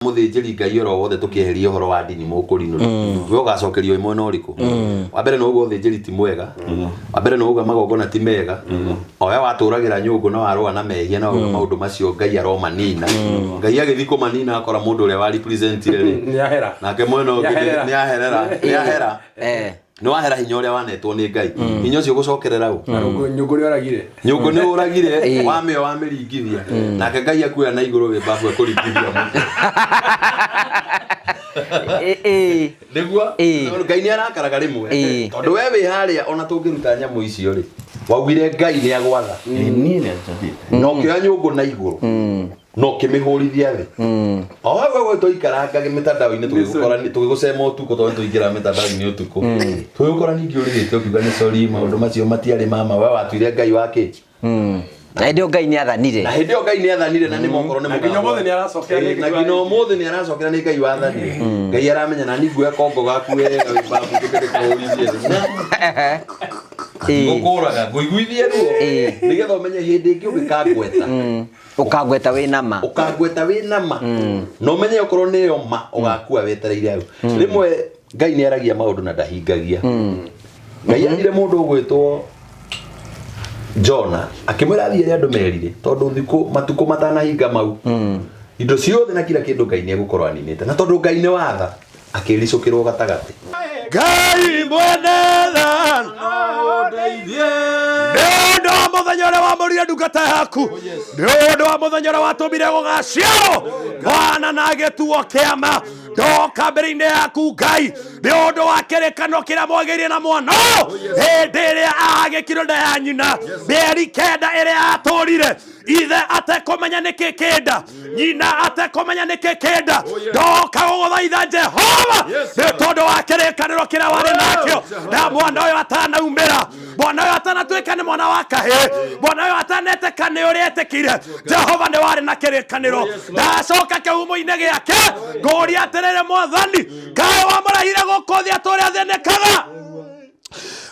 Mũthĩnjĩri Ngai oro wothe tũkĩeheria ũhoro wa ndini mũkũrinũ we ũgacokerio wĩ mwena ũrĩkũ? Wa mbere nĩ ũguo ũthĩnjĩri ti mwega, wa mbere nĩ ũguo magongona ti mega, o we watũragĩra nyũngũ na warũa na mehia na wauga maũndũ macio Ngai aromanina. Ngai agĩthiĩ kũmanina akora mũndũ ũrĩa wa representire rĩ Nĩahera. Nake mwena ũngĩ Nĩaherera. nĩaherera nĩahera. Nĩ wahera hinya ũrĩa wanetwo nĩ Ngai, hinya ũcio ũgũcokerera ũ? Nyũngũ nĩ oragire. Nyũngũ nĩ ũragire wamĩo wamĩringithia, nake Ngai akuoya na igũrũ wĩ mbabu ekũringithia mũtwe. Nĩguo. Tondũ Ngai nĩ arakaraga rĩmwe, tondũ we wĩ harĩa ona tũngĩruta nyamũ icio rĩ, waugire Ngai nĩ agwatha. Niĩ nĩ njathĩte. Na ũkĩoya nyũngũ na igũrũ na ũkĩmĩhũrithia thĩ o hau hau tũikaranga mĩtandao-inĩ tũgĩgũkora tũgĩgũcema ũtukũ, tondũ tũingĩra mĩtandao-inĩ ũtukũ, tũgĩgũkora ningĩ ũrĩrĩte ũkiuga nĩ sorry, maũndũ macio matiarĩ mama, we watuire Ngai wa kĩ? Na hĩndĩ ĩyo Ngai nĩ athanire. Na hĩndĩ ĩyo Ngai nĩ athanire na nĩ mokorwo nĩ Na nginya ũmũthĩ nĩ aracokera nĩ na Ngai nginya ũmũthĩ nĩ aracokera nĩ Ngai wathanire. Ngai aramenya na nĩ nguoya kongo gaku wega wĩ mbabu njũke ndĩkũhũrithie thĩ. Ngũkũraga ngũiguithie ruo nĩgetha ũmenye hĩndĩ ĩngĩ ũngĩkangweta Ũkangweta wĩ nama. Ũkangweta wĩ nama na ũmenye okorwo nĩyo ma ũgakua wetereire hau. Rĩmwe Ngai nĩ aragia maũndũ na ndahingagia. Ngai athire mũndũ ũgwĩtwo Jona akĩmwĩra athiĩ arĩa andũ merire, tondũ thikũ matukũ matanahinga mau indo ciothe na kila kĩndũ Ngai nĩ egũkorwo aninĩte, na tondũ Ngai nĩ watha akĩricũkĩrwo gatagatĩ. Ngai mwene tha, nĩ ũndũ wa mũthenya ũrĩa wamũrire ndungata yaku, nĩ ũndũ wa mũthenya ũrĩa watũmire gũgaciarwo mwana na agĩtuo kĩama, ndoka mbere-inĩ yaku Ngai nĩ ũndũ wa kĩrĩkanĩro kĩrĩa mwagĩire na mwana ũyũ hĩndĩ ĩrĩa agĩkirwo nda ya nyina, mĩeri 9 ĩrĩa atũrire ithe atekũmenya nĩkĩ kĩnda, nyina atekũmenya nĩkĩ kĩnda. Ndoka gũgũthaitha Jehova nĩ tondũ wa kĩrĩkanĩro kĩrĩa warĩ nakĩo na mwana ũyũ atanaumĩra, mwana ũyũ atanatuĩka nĩ mwana wa kahĩĩ, mwana ũyũ atanetĩka nĩ ũrĩa etĩkire. Jehova nĩ warĩ na kĩrĩkanĩro. Ndacoka kĩhumo-inĩ gĩake ngũria atĩrĩrĩ, Mwathani, kaĩ wamũrehire gũkũ thĩ atũrĩa athĩnĩkaga?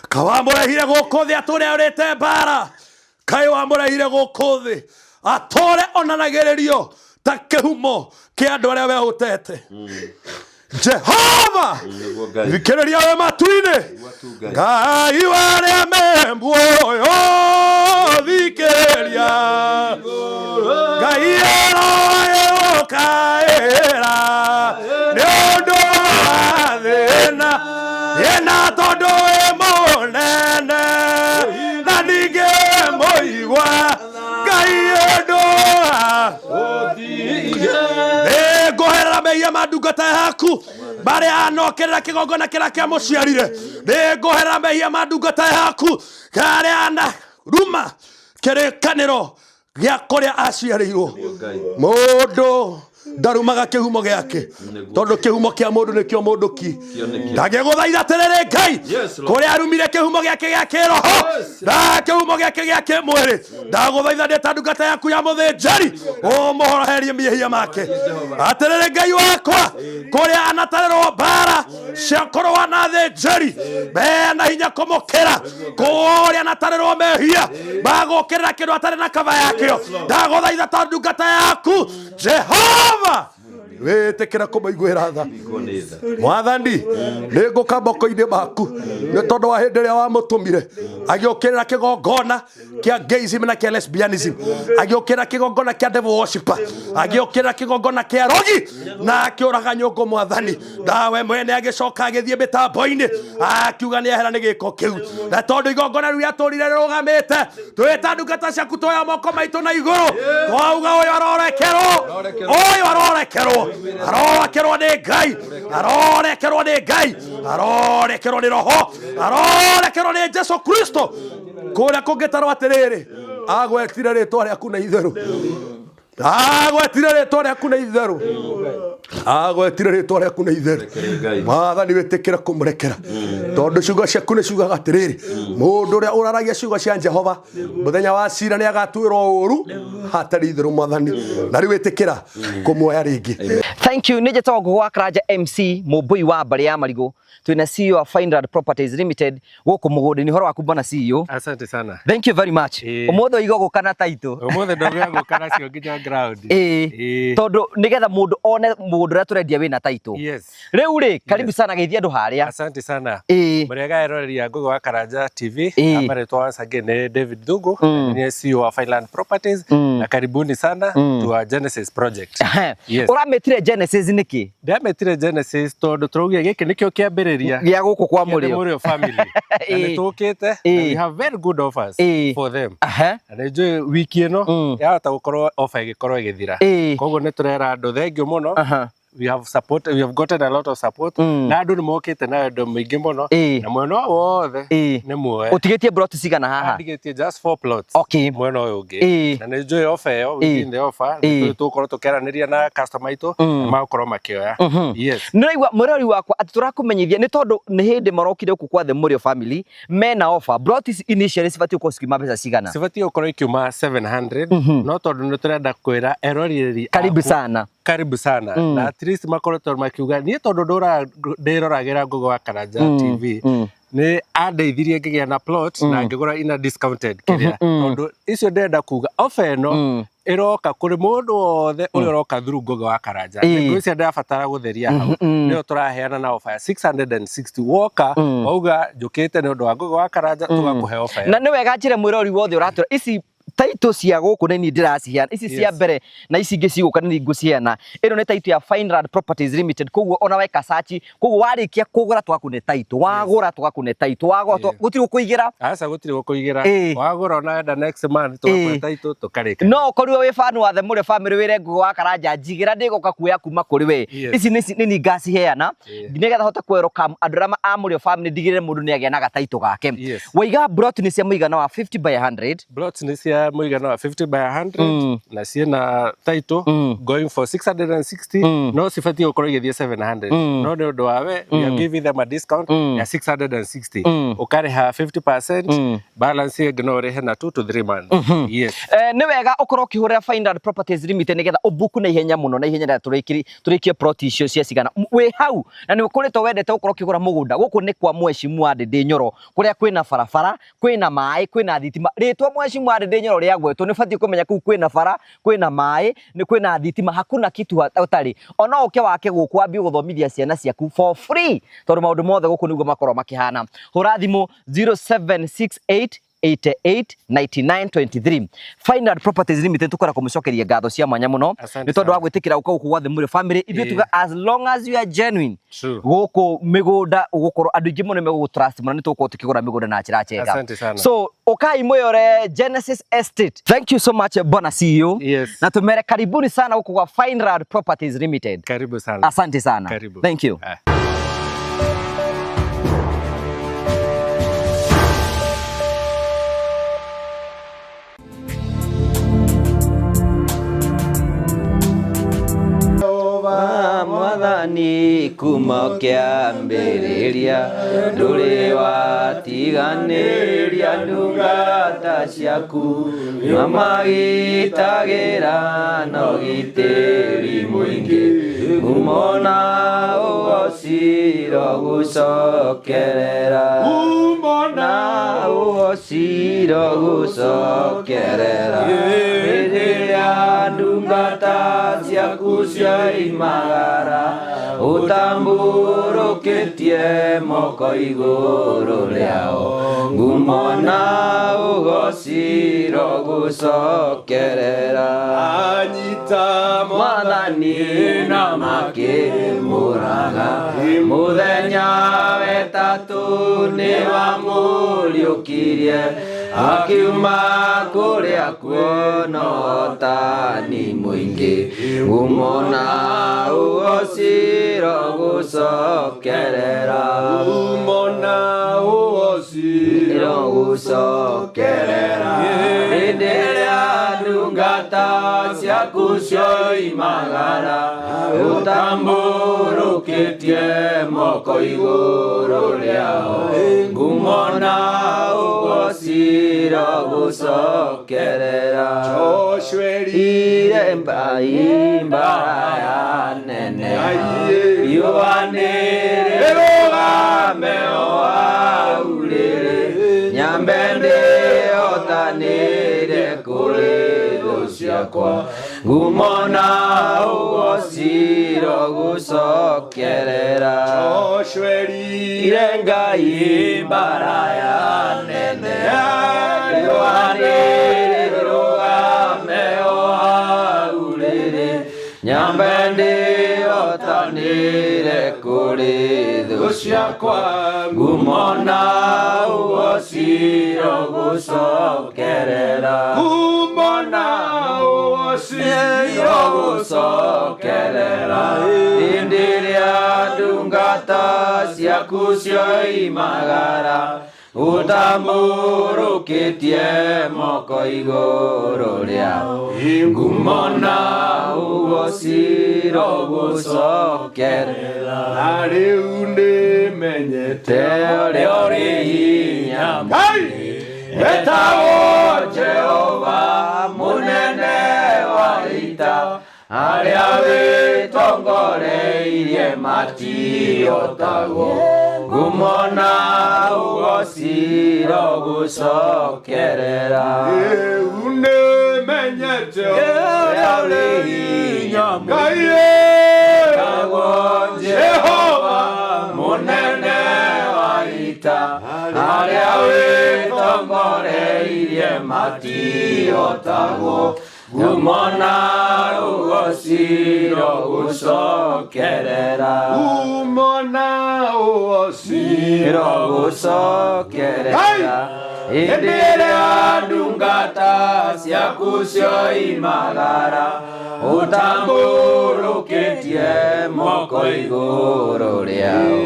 Kaĩ wamũrehire gũkũ thĩ atũrĩa ũrĩte mbara? Kaĩ wamũrehire gũkũ thĩ atũre onanagĩrĩrio ta kĩhumo kĩa andũ arĩa we ũtete? Jehova, Nĩguo Ngai. Thikĩrĩria we matu-inĩ. Nĩguo tu Ngai. Ngai warĩa me muoyo, thikĩrĩria. Ngai ĩroĩũkaĩra nĩ ũndũ wa thĩna ĩna, tondũ wĩ mũnene na ningĩ mũigua. Ngai ũndũ wa nĩngũherera mehia ma ndungata yaku marĩa anokĩrĩra kĩgongona kĩrĩa kĩamũciarire. Nĩngũherera mehia ma ndungata yaku karĩa ana ruma kĩrĩkanĩro gĩa kũrĩa aciarĩirwo. Ngai. Mũndũ ndarumaga kĩhumo gĩake, tondũ kĩhumo kĩa mũndũ nĩkĩo mũndũ ki. Nĩkĩo. Ndagĩgũthaitha atĩrĩrĩ Ngai, Yes, Lord. kũrĩa arumire kĩhumo gĩake gĩa kĩroho na kĩhumo gĩake gĩa kĩmwĩrĩ, ndagũthaitha ndĩ ta ndungata yaku ya mũthĩnjari ũmũhoroherie mehia make. Atĩrĩrĩ Ngai wakwa, kũrĩa anatarĩrwo mbara cia kũrũa na thĩnjari mena hinya kũmũkĩra, kũrĩa anatarĩrwo mehia magũkĩrĩra kĩndũ atarĩ na kaba yakĩo, ndagũthaitha ta ndungata yaku Jehova wĩtĩkĩra kũmaiguĩra tha. Nĩguo nĩ tha. Mwathani, nĩ ngũka moko-inĩ maku nĩ tondũ wa hĩndĩ ĩrĩa wamũtũmire agĩũkĩrĩra kĩgongona kĩa gayism na kĩa lesbianism, agĩũkĩrĩra kĩgongona kĩa devil worshipper, agĩũkĩrĩra kĩgongona kĩa rogi na akĩũraga nyũngũ. Mwathani, nawe mwene agĩcoka agĩthiĩ mĩtambo-inĩ akiuga nĩ ehera nĩ gĩko kĩu, na tondũ igongona rĩu rĩatũrire rĩrũgamĩte, twĩta ndungata ciaku twoya moko maitũ na igũrũ twauga ũyũ arorekerwo, ũyũ arorekerwo, arorekerwo nĩ Ngai, arorekerwo nĩ Ngai, arorekerwo nĩ roho, arorekerwo nĩ Jesu Kristo. Kũrĩa kũngĩtarwo atĩrĩrĩ, agwetire rĩtwa rĩaku na itherũ, agwetire rĩtwa rĩaku na itherũ, agwetire rĩtwa rĩaku na itherũ. Ngai. Mwathani, wĩtĩkĩra kũmũrekera, tondũ ciugo ciaku nĩ ciugaga atĩrĩrĩ, mũndũ ũrĩa ũraragia ciugo cia Jehova mũthenya wa cira nĩ agatuĩrwo ũũru hatarĩ itherũ. Mwathani, na rĩu wĩtĩkĩra kũmuoya rĩngĩ. Thank you. Nĩ njĩtagwo Ngũgũ wa Karanja MC mũmbũi wa mbarĩ ya marigũ. Twĩna CEO wa Fineland Properties Limited gũkũ mũgũnda-inĩ. Ũhoro waku bwana CEO? Asante sana. Thank you very much. Ĩĩ. Ũmũthĩ ũiga gũka na title. Ũmũthĩ ndauga gũka nacio nginya Ground. Ĩĩ. Ĩĩ. Tondũ nĩgetha mũndũ one mũgũnda ũrĩa tũrendia wĩna title. Yes. Rĩu rĩ, karibu sana geithia andũ harĩa. Asante sana. Ĩĩ. Mũrĩega eroreri a Ngugi wa Karanja TV. Ĩĩ. Marĩtwa once again nĩ David Thugu, na nĩ CEO wa Fineland Properties, na karibuni sana to our Genesis project. Yes. Ũramĩtire Genesis nĩkĩ? Ndĩramĩtire Genesis tondũ tũraugire gĩkĩ nĩkĩo kĩambĩrĩria Gĩa gũkũ kwa kĩa The Mũrĩo. Mũrĩo family. Na Ĩĩ. nĩ tũkĩte na Ĩĩ. we have very good offers Ĩĩ. for them. Aha. Na nĩ njũĩ wiki ĩno yahota gũkorwo offer ĩgĩkorwo ĩgĩthira. Ĩĩ. Koguo nĩ tũrera andũ thengiũ mũno. Aha. We have support, we have gotten a lot of support, na andũ nĩ mokĩte na wendo mũingĩ mũno, Ĩĩ. na mwena ũyũ wothe Ĩĩ. nĩ muoe. Ũtigĩtie plot cigana haha? Ndigĩtie just four plots Okay. mwena ũyũ ũngĩ. Ĩĩ. Na nĩ njũĩ offer ĩyo, Ĩĩ. within the offer Ĩĩ. nĩ tũgũkorwo tũkĩaranĩria na customer aitũ na magũkorwo makĩoya. Yes. Nĩ ũraigua mũrori wakwa atĩ tũrakũmenyithia nĩ tondũ nĩ hĩndĩ marokire gũkũ kwa The Mũrĩo family mena offer. Plot ici initially cibatiĩ gũkorwo cikiuma mbeca cigana? Cibatiĩ gũkorwo ikiuma 700, no tondũ nĩ tũrenda kwĩra eroreri Karibu aku- sana. Karibu sana, na at least makoretwo makiuga niĩ tondũ ndũraga ndĩroragĩra Ngugi wa Karanja TV, nĩ andeithirie ngĩgĩa na plot na ngĩgũra ina discounted kĩrĩa, tondũ icio ndĩrenda kuga offer ĩno ĩroka kũrĩ mũndũ wothe ũrĩa ũroka through Ngugi wa Karanja. Ĩĩ. Ngwĩciria ndĩrabatara gũtheria hau, nĩyo tũraheana na offer ya 660. Woka wauga njũkĩte nĩ ũndũ wa Ngugi wa Karanja, tũgakũhe offer ĩyo. Na nĩ wega njĩre mwĩrori wothe ũratwĩra ici taito cia gũkũ nĩ niĩ ndĩraciheana, ici cia Yes. mbere na ici ingĩ cigũka nĩ niĩ ngũciheana. Ĩno nĩ taito ya Fineland Properties Limited, koguo ona weka search, koguo warĩkia kũgũra tũgakũne taito, wagũra tũgakũne taito, wagũra Yeah. gũtirĩ gũkũigĩra. Aca, gũtirĩ gũkũigĩra. Ĩĩ. Wagũra ona wenda next month tũgakũhe Ĩĩ. taitũ tũkarĩka. No ũkorirwo wĩ fan wa The Mũrĩo family, wĩre Ngugi wa Karanja njigĩra ndĩgũka kuoya kuma kũrĩ we. Yes. Ici nĩ niĩ ngaciheana Ĩĩ. nĩgetha hote kwerũka andũ arĩa a Mũrĩo family, ndigĩrĩre mũndũ nĩ agĩa na gataitũ gake. Yes. Waiga plot nĩ cia mũigana wa 50 by 100. Plots nĩ cia mũigana wa 50 by 100 na ciĩna title going for 660, no cibatiĩ gũkorwo igĩthiĩ 700, no nĩ ũndũ wa we we are giving them a discount ya 660, ũkarĩha 50%, balance ĩngĩ no ũrĩhe na 2 to 3 months. Yes. Nĩ wega ũkorwo ũkĩhũrĩra Fineland Properties Limited nĩgetha ũbuku na ihenya mũno, na ihenya rĩrĩa tũrĩkie plot icio cia cigana wĩ hau, na nĩ ũkoretwo wendete gũkorwo ũkĩgũra mũgũnda gũkũ nĩ kwa Mheshimiwa Ndĩndĩ Nyoro, kũrĩa kwĩna barabara, kwĩna maĩ, kwĩna thitima. Rĩtwa Mheshimiwa Ndĩndĩ Nyoro rĩagwetwo nĩ ũbatiĩ kũmenya kũu kwĩna bara, kwĩna maĩ, nĩ kwĩna thitima, hakuna kitu ũtarĩ. Ona ũke wake gũkũ wambie gũthomithia ciana ciaku for free, tondũ maũndũ mothe gũkũ nĩguo makorwo makĩhana. Hũra thimũ 0768 88 99 23. Fineland Properties Limited, tukora kumucokeria ngatho cia mwanya muno Asante nĩ tondũ wa sana. gwĩtĩkĩra gũka gũkũ gwa The Mũrĩo family. Ithuĩ Ĩĩ. tuga as long as you are genuine, True. gũkũ mĩgũnda ũgũkorwo andũ aingĩ mũno nĩ trust mũno, nĩ tũgũkorwo tũkĩgũra mĩgũnda na njĩra njega. Asante sana. So ũkai mwĩyore Genesis Estate. Thank you so much bwana CEO. Yes. Na tumere karibuni sana gũkũ gwa Fineland Properties Limited. Karibu sana. Asante sana. Karibu. Thank you. Ah. Mwathani kuma ũkĩambĩrĩria ndũrĩ watiganĩria ndungata ciaku, mamagitagĩra na ũgitĩri mũingĩ, ngumo na ũgociro gũcokerera, na ũgociro gũcokerera, hĩndĩ ĩrĩa ndungata ciaku cioimagara ũtambũrũkĩtie moko igũrũ rĩao, ngumo na ũgociro gũcokerera. Anyita Mwathani na makĩmũraga, mũthenya wetatũ nĩ wamũriũkirie, akiuma kũrĩa kuona ũhotani mũingĩ, ngumo na ũgociro gũcokerera, ngumo na ũgociro gũcokerera, hĩndĩ ĩrĩa ndungata ciaku cioimagara ũtambũrũkĩtie moko igũrũ rĩao, ngumo na ũgociro gũcokerera. Joshua Ire mbara ya nene riũa nĩrĩrũgame o hau rĩrĩ, nyambe ndĩhotanĩre kũrĩ thũ. Ciakwa ngumo na ũgociro gũcokerera. Joshua Ire Ngai mbara ya nene riũa nĩrĩrũgame o hau rĩrĩ nyambe ndĩhotanĩre kũrĩ thũ ciakwa ngumo na ũgociro gũcokerera. Ngumo na ũgociro Gũcokerera hĩndĩ ĩrĩa ndungata ciaku cioimagara ũtambũrũkĩtie moko igũrũ rĩao ngumo na ũgociro gũcokerera. Na rĩu nĩmenyete Te ũrĩa ũrĩ hinya Ngai etagwo Jehova mũnene wa ita arĩa wĩtongoreirie matiotagwo ngumo na ũgociro gũcokerera. Rĩu nĩmenyete Ũrĩa ũrĩ hinya Ngai etagwo Jehova mũnene wa ita arĩa wĩtongoreirie matiotagwo ngumo na ũgociro gũcokerera. Ngumo na ũgociro Gũcokerera hĩndĩ ĩrĩa ndungata ciaku cioimagara ũtambũrũkĩtie moko igũrũ rĩao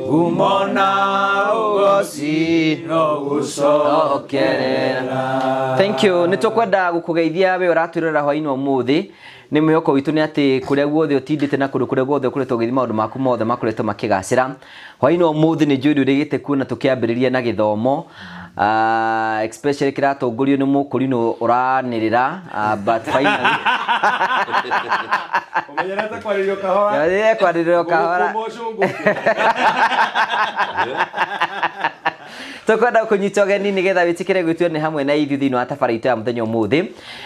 ngumo na ũgociro gũcokerera. Thank you. Nĩ tũkwenda gũkũgeithia we ũratwĩrora hwainĩ wa ũmũthĩ. Nĩ mwĩhoko witũ nĩ atĩ kũrĩa guothe ũtindĩte na kũndũ kũrĩa guothe ũkoretwo ũgĩthiĩ maũndũ maku mothe makoretwo makĩgacĩra. Hwainĩ wa ũmũthĩ nĩ njũĩ ndũrĩgĩte kuona tũkĩambĩrĩria na gĩthomo, especially kĩratongorio nĩ mũkũrinũ ũranĩrĩra, but finally Ũmenyerete kwarĩrio kahora. Kwarĩrio kahora. Gũkũma ũcũngũ. Tũkwenda kũnyita ũgeni nĩgetha wĩtĩkĩre gwĩtua nĩ hamwe na ithuĩ thĩinĩ wa tabarĩra itũ ya mũthenya ũmũthĩ.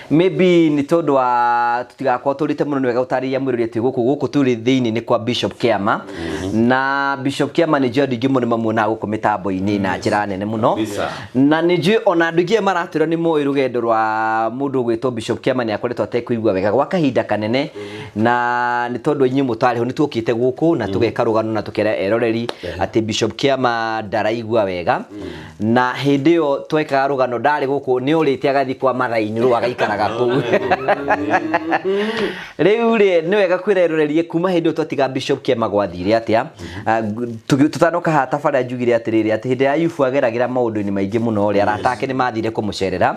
Maybe nĩ tondũ wa tũtigakorwo tũrĩte mũno, nĩ wega gũtarĩria mwĩrori atĩ gũkũ gũkũ tũrĩ thĩinĩ nĩ kwa Bishop Kĩama, na Bishop Kĩama nĩ njũĩ andũ aingĩ mũno nĩ mamuonaga gũkũ mĩtambo-inĩ na njĩra nene mũno, na nĩ njũĩ ona andũ aingĩ maratwĩra nĩ moĩ rũgendo rwa mũndũ ũgwĩtwo Bishop Kĩama nĩ akoretwo atekũigua wega gwa kahinda kanene, na nĩ tondũ inyuĩ mũtarĩ ho nĩ tuokĩte gũkũ na tũgeka rũgano na tũkera eroreri atĩ Bishop Kĩama ndaraigua wega, na hĩndĩ ĩyo twekaga rũgano ndarĩ gũkũ nĩ ũrĩte agathiĩ kwa mathainĩ rũ agaikaraga kũu. Rĩu rĩ nĩ wega kwĩra erorerie kuma hĩndĩ ĩyo twatiga Bishop Kĩama gwathire atĩa. Tũtanoka haha tabarĩra njugire atĩrĩrĩ atĩ hĩndĩ ya Ayubu ageragĩra maũndũ-inĩ maingĩ mũno rĩ, arata ake nĩ mathire kũmũcerera,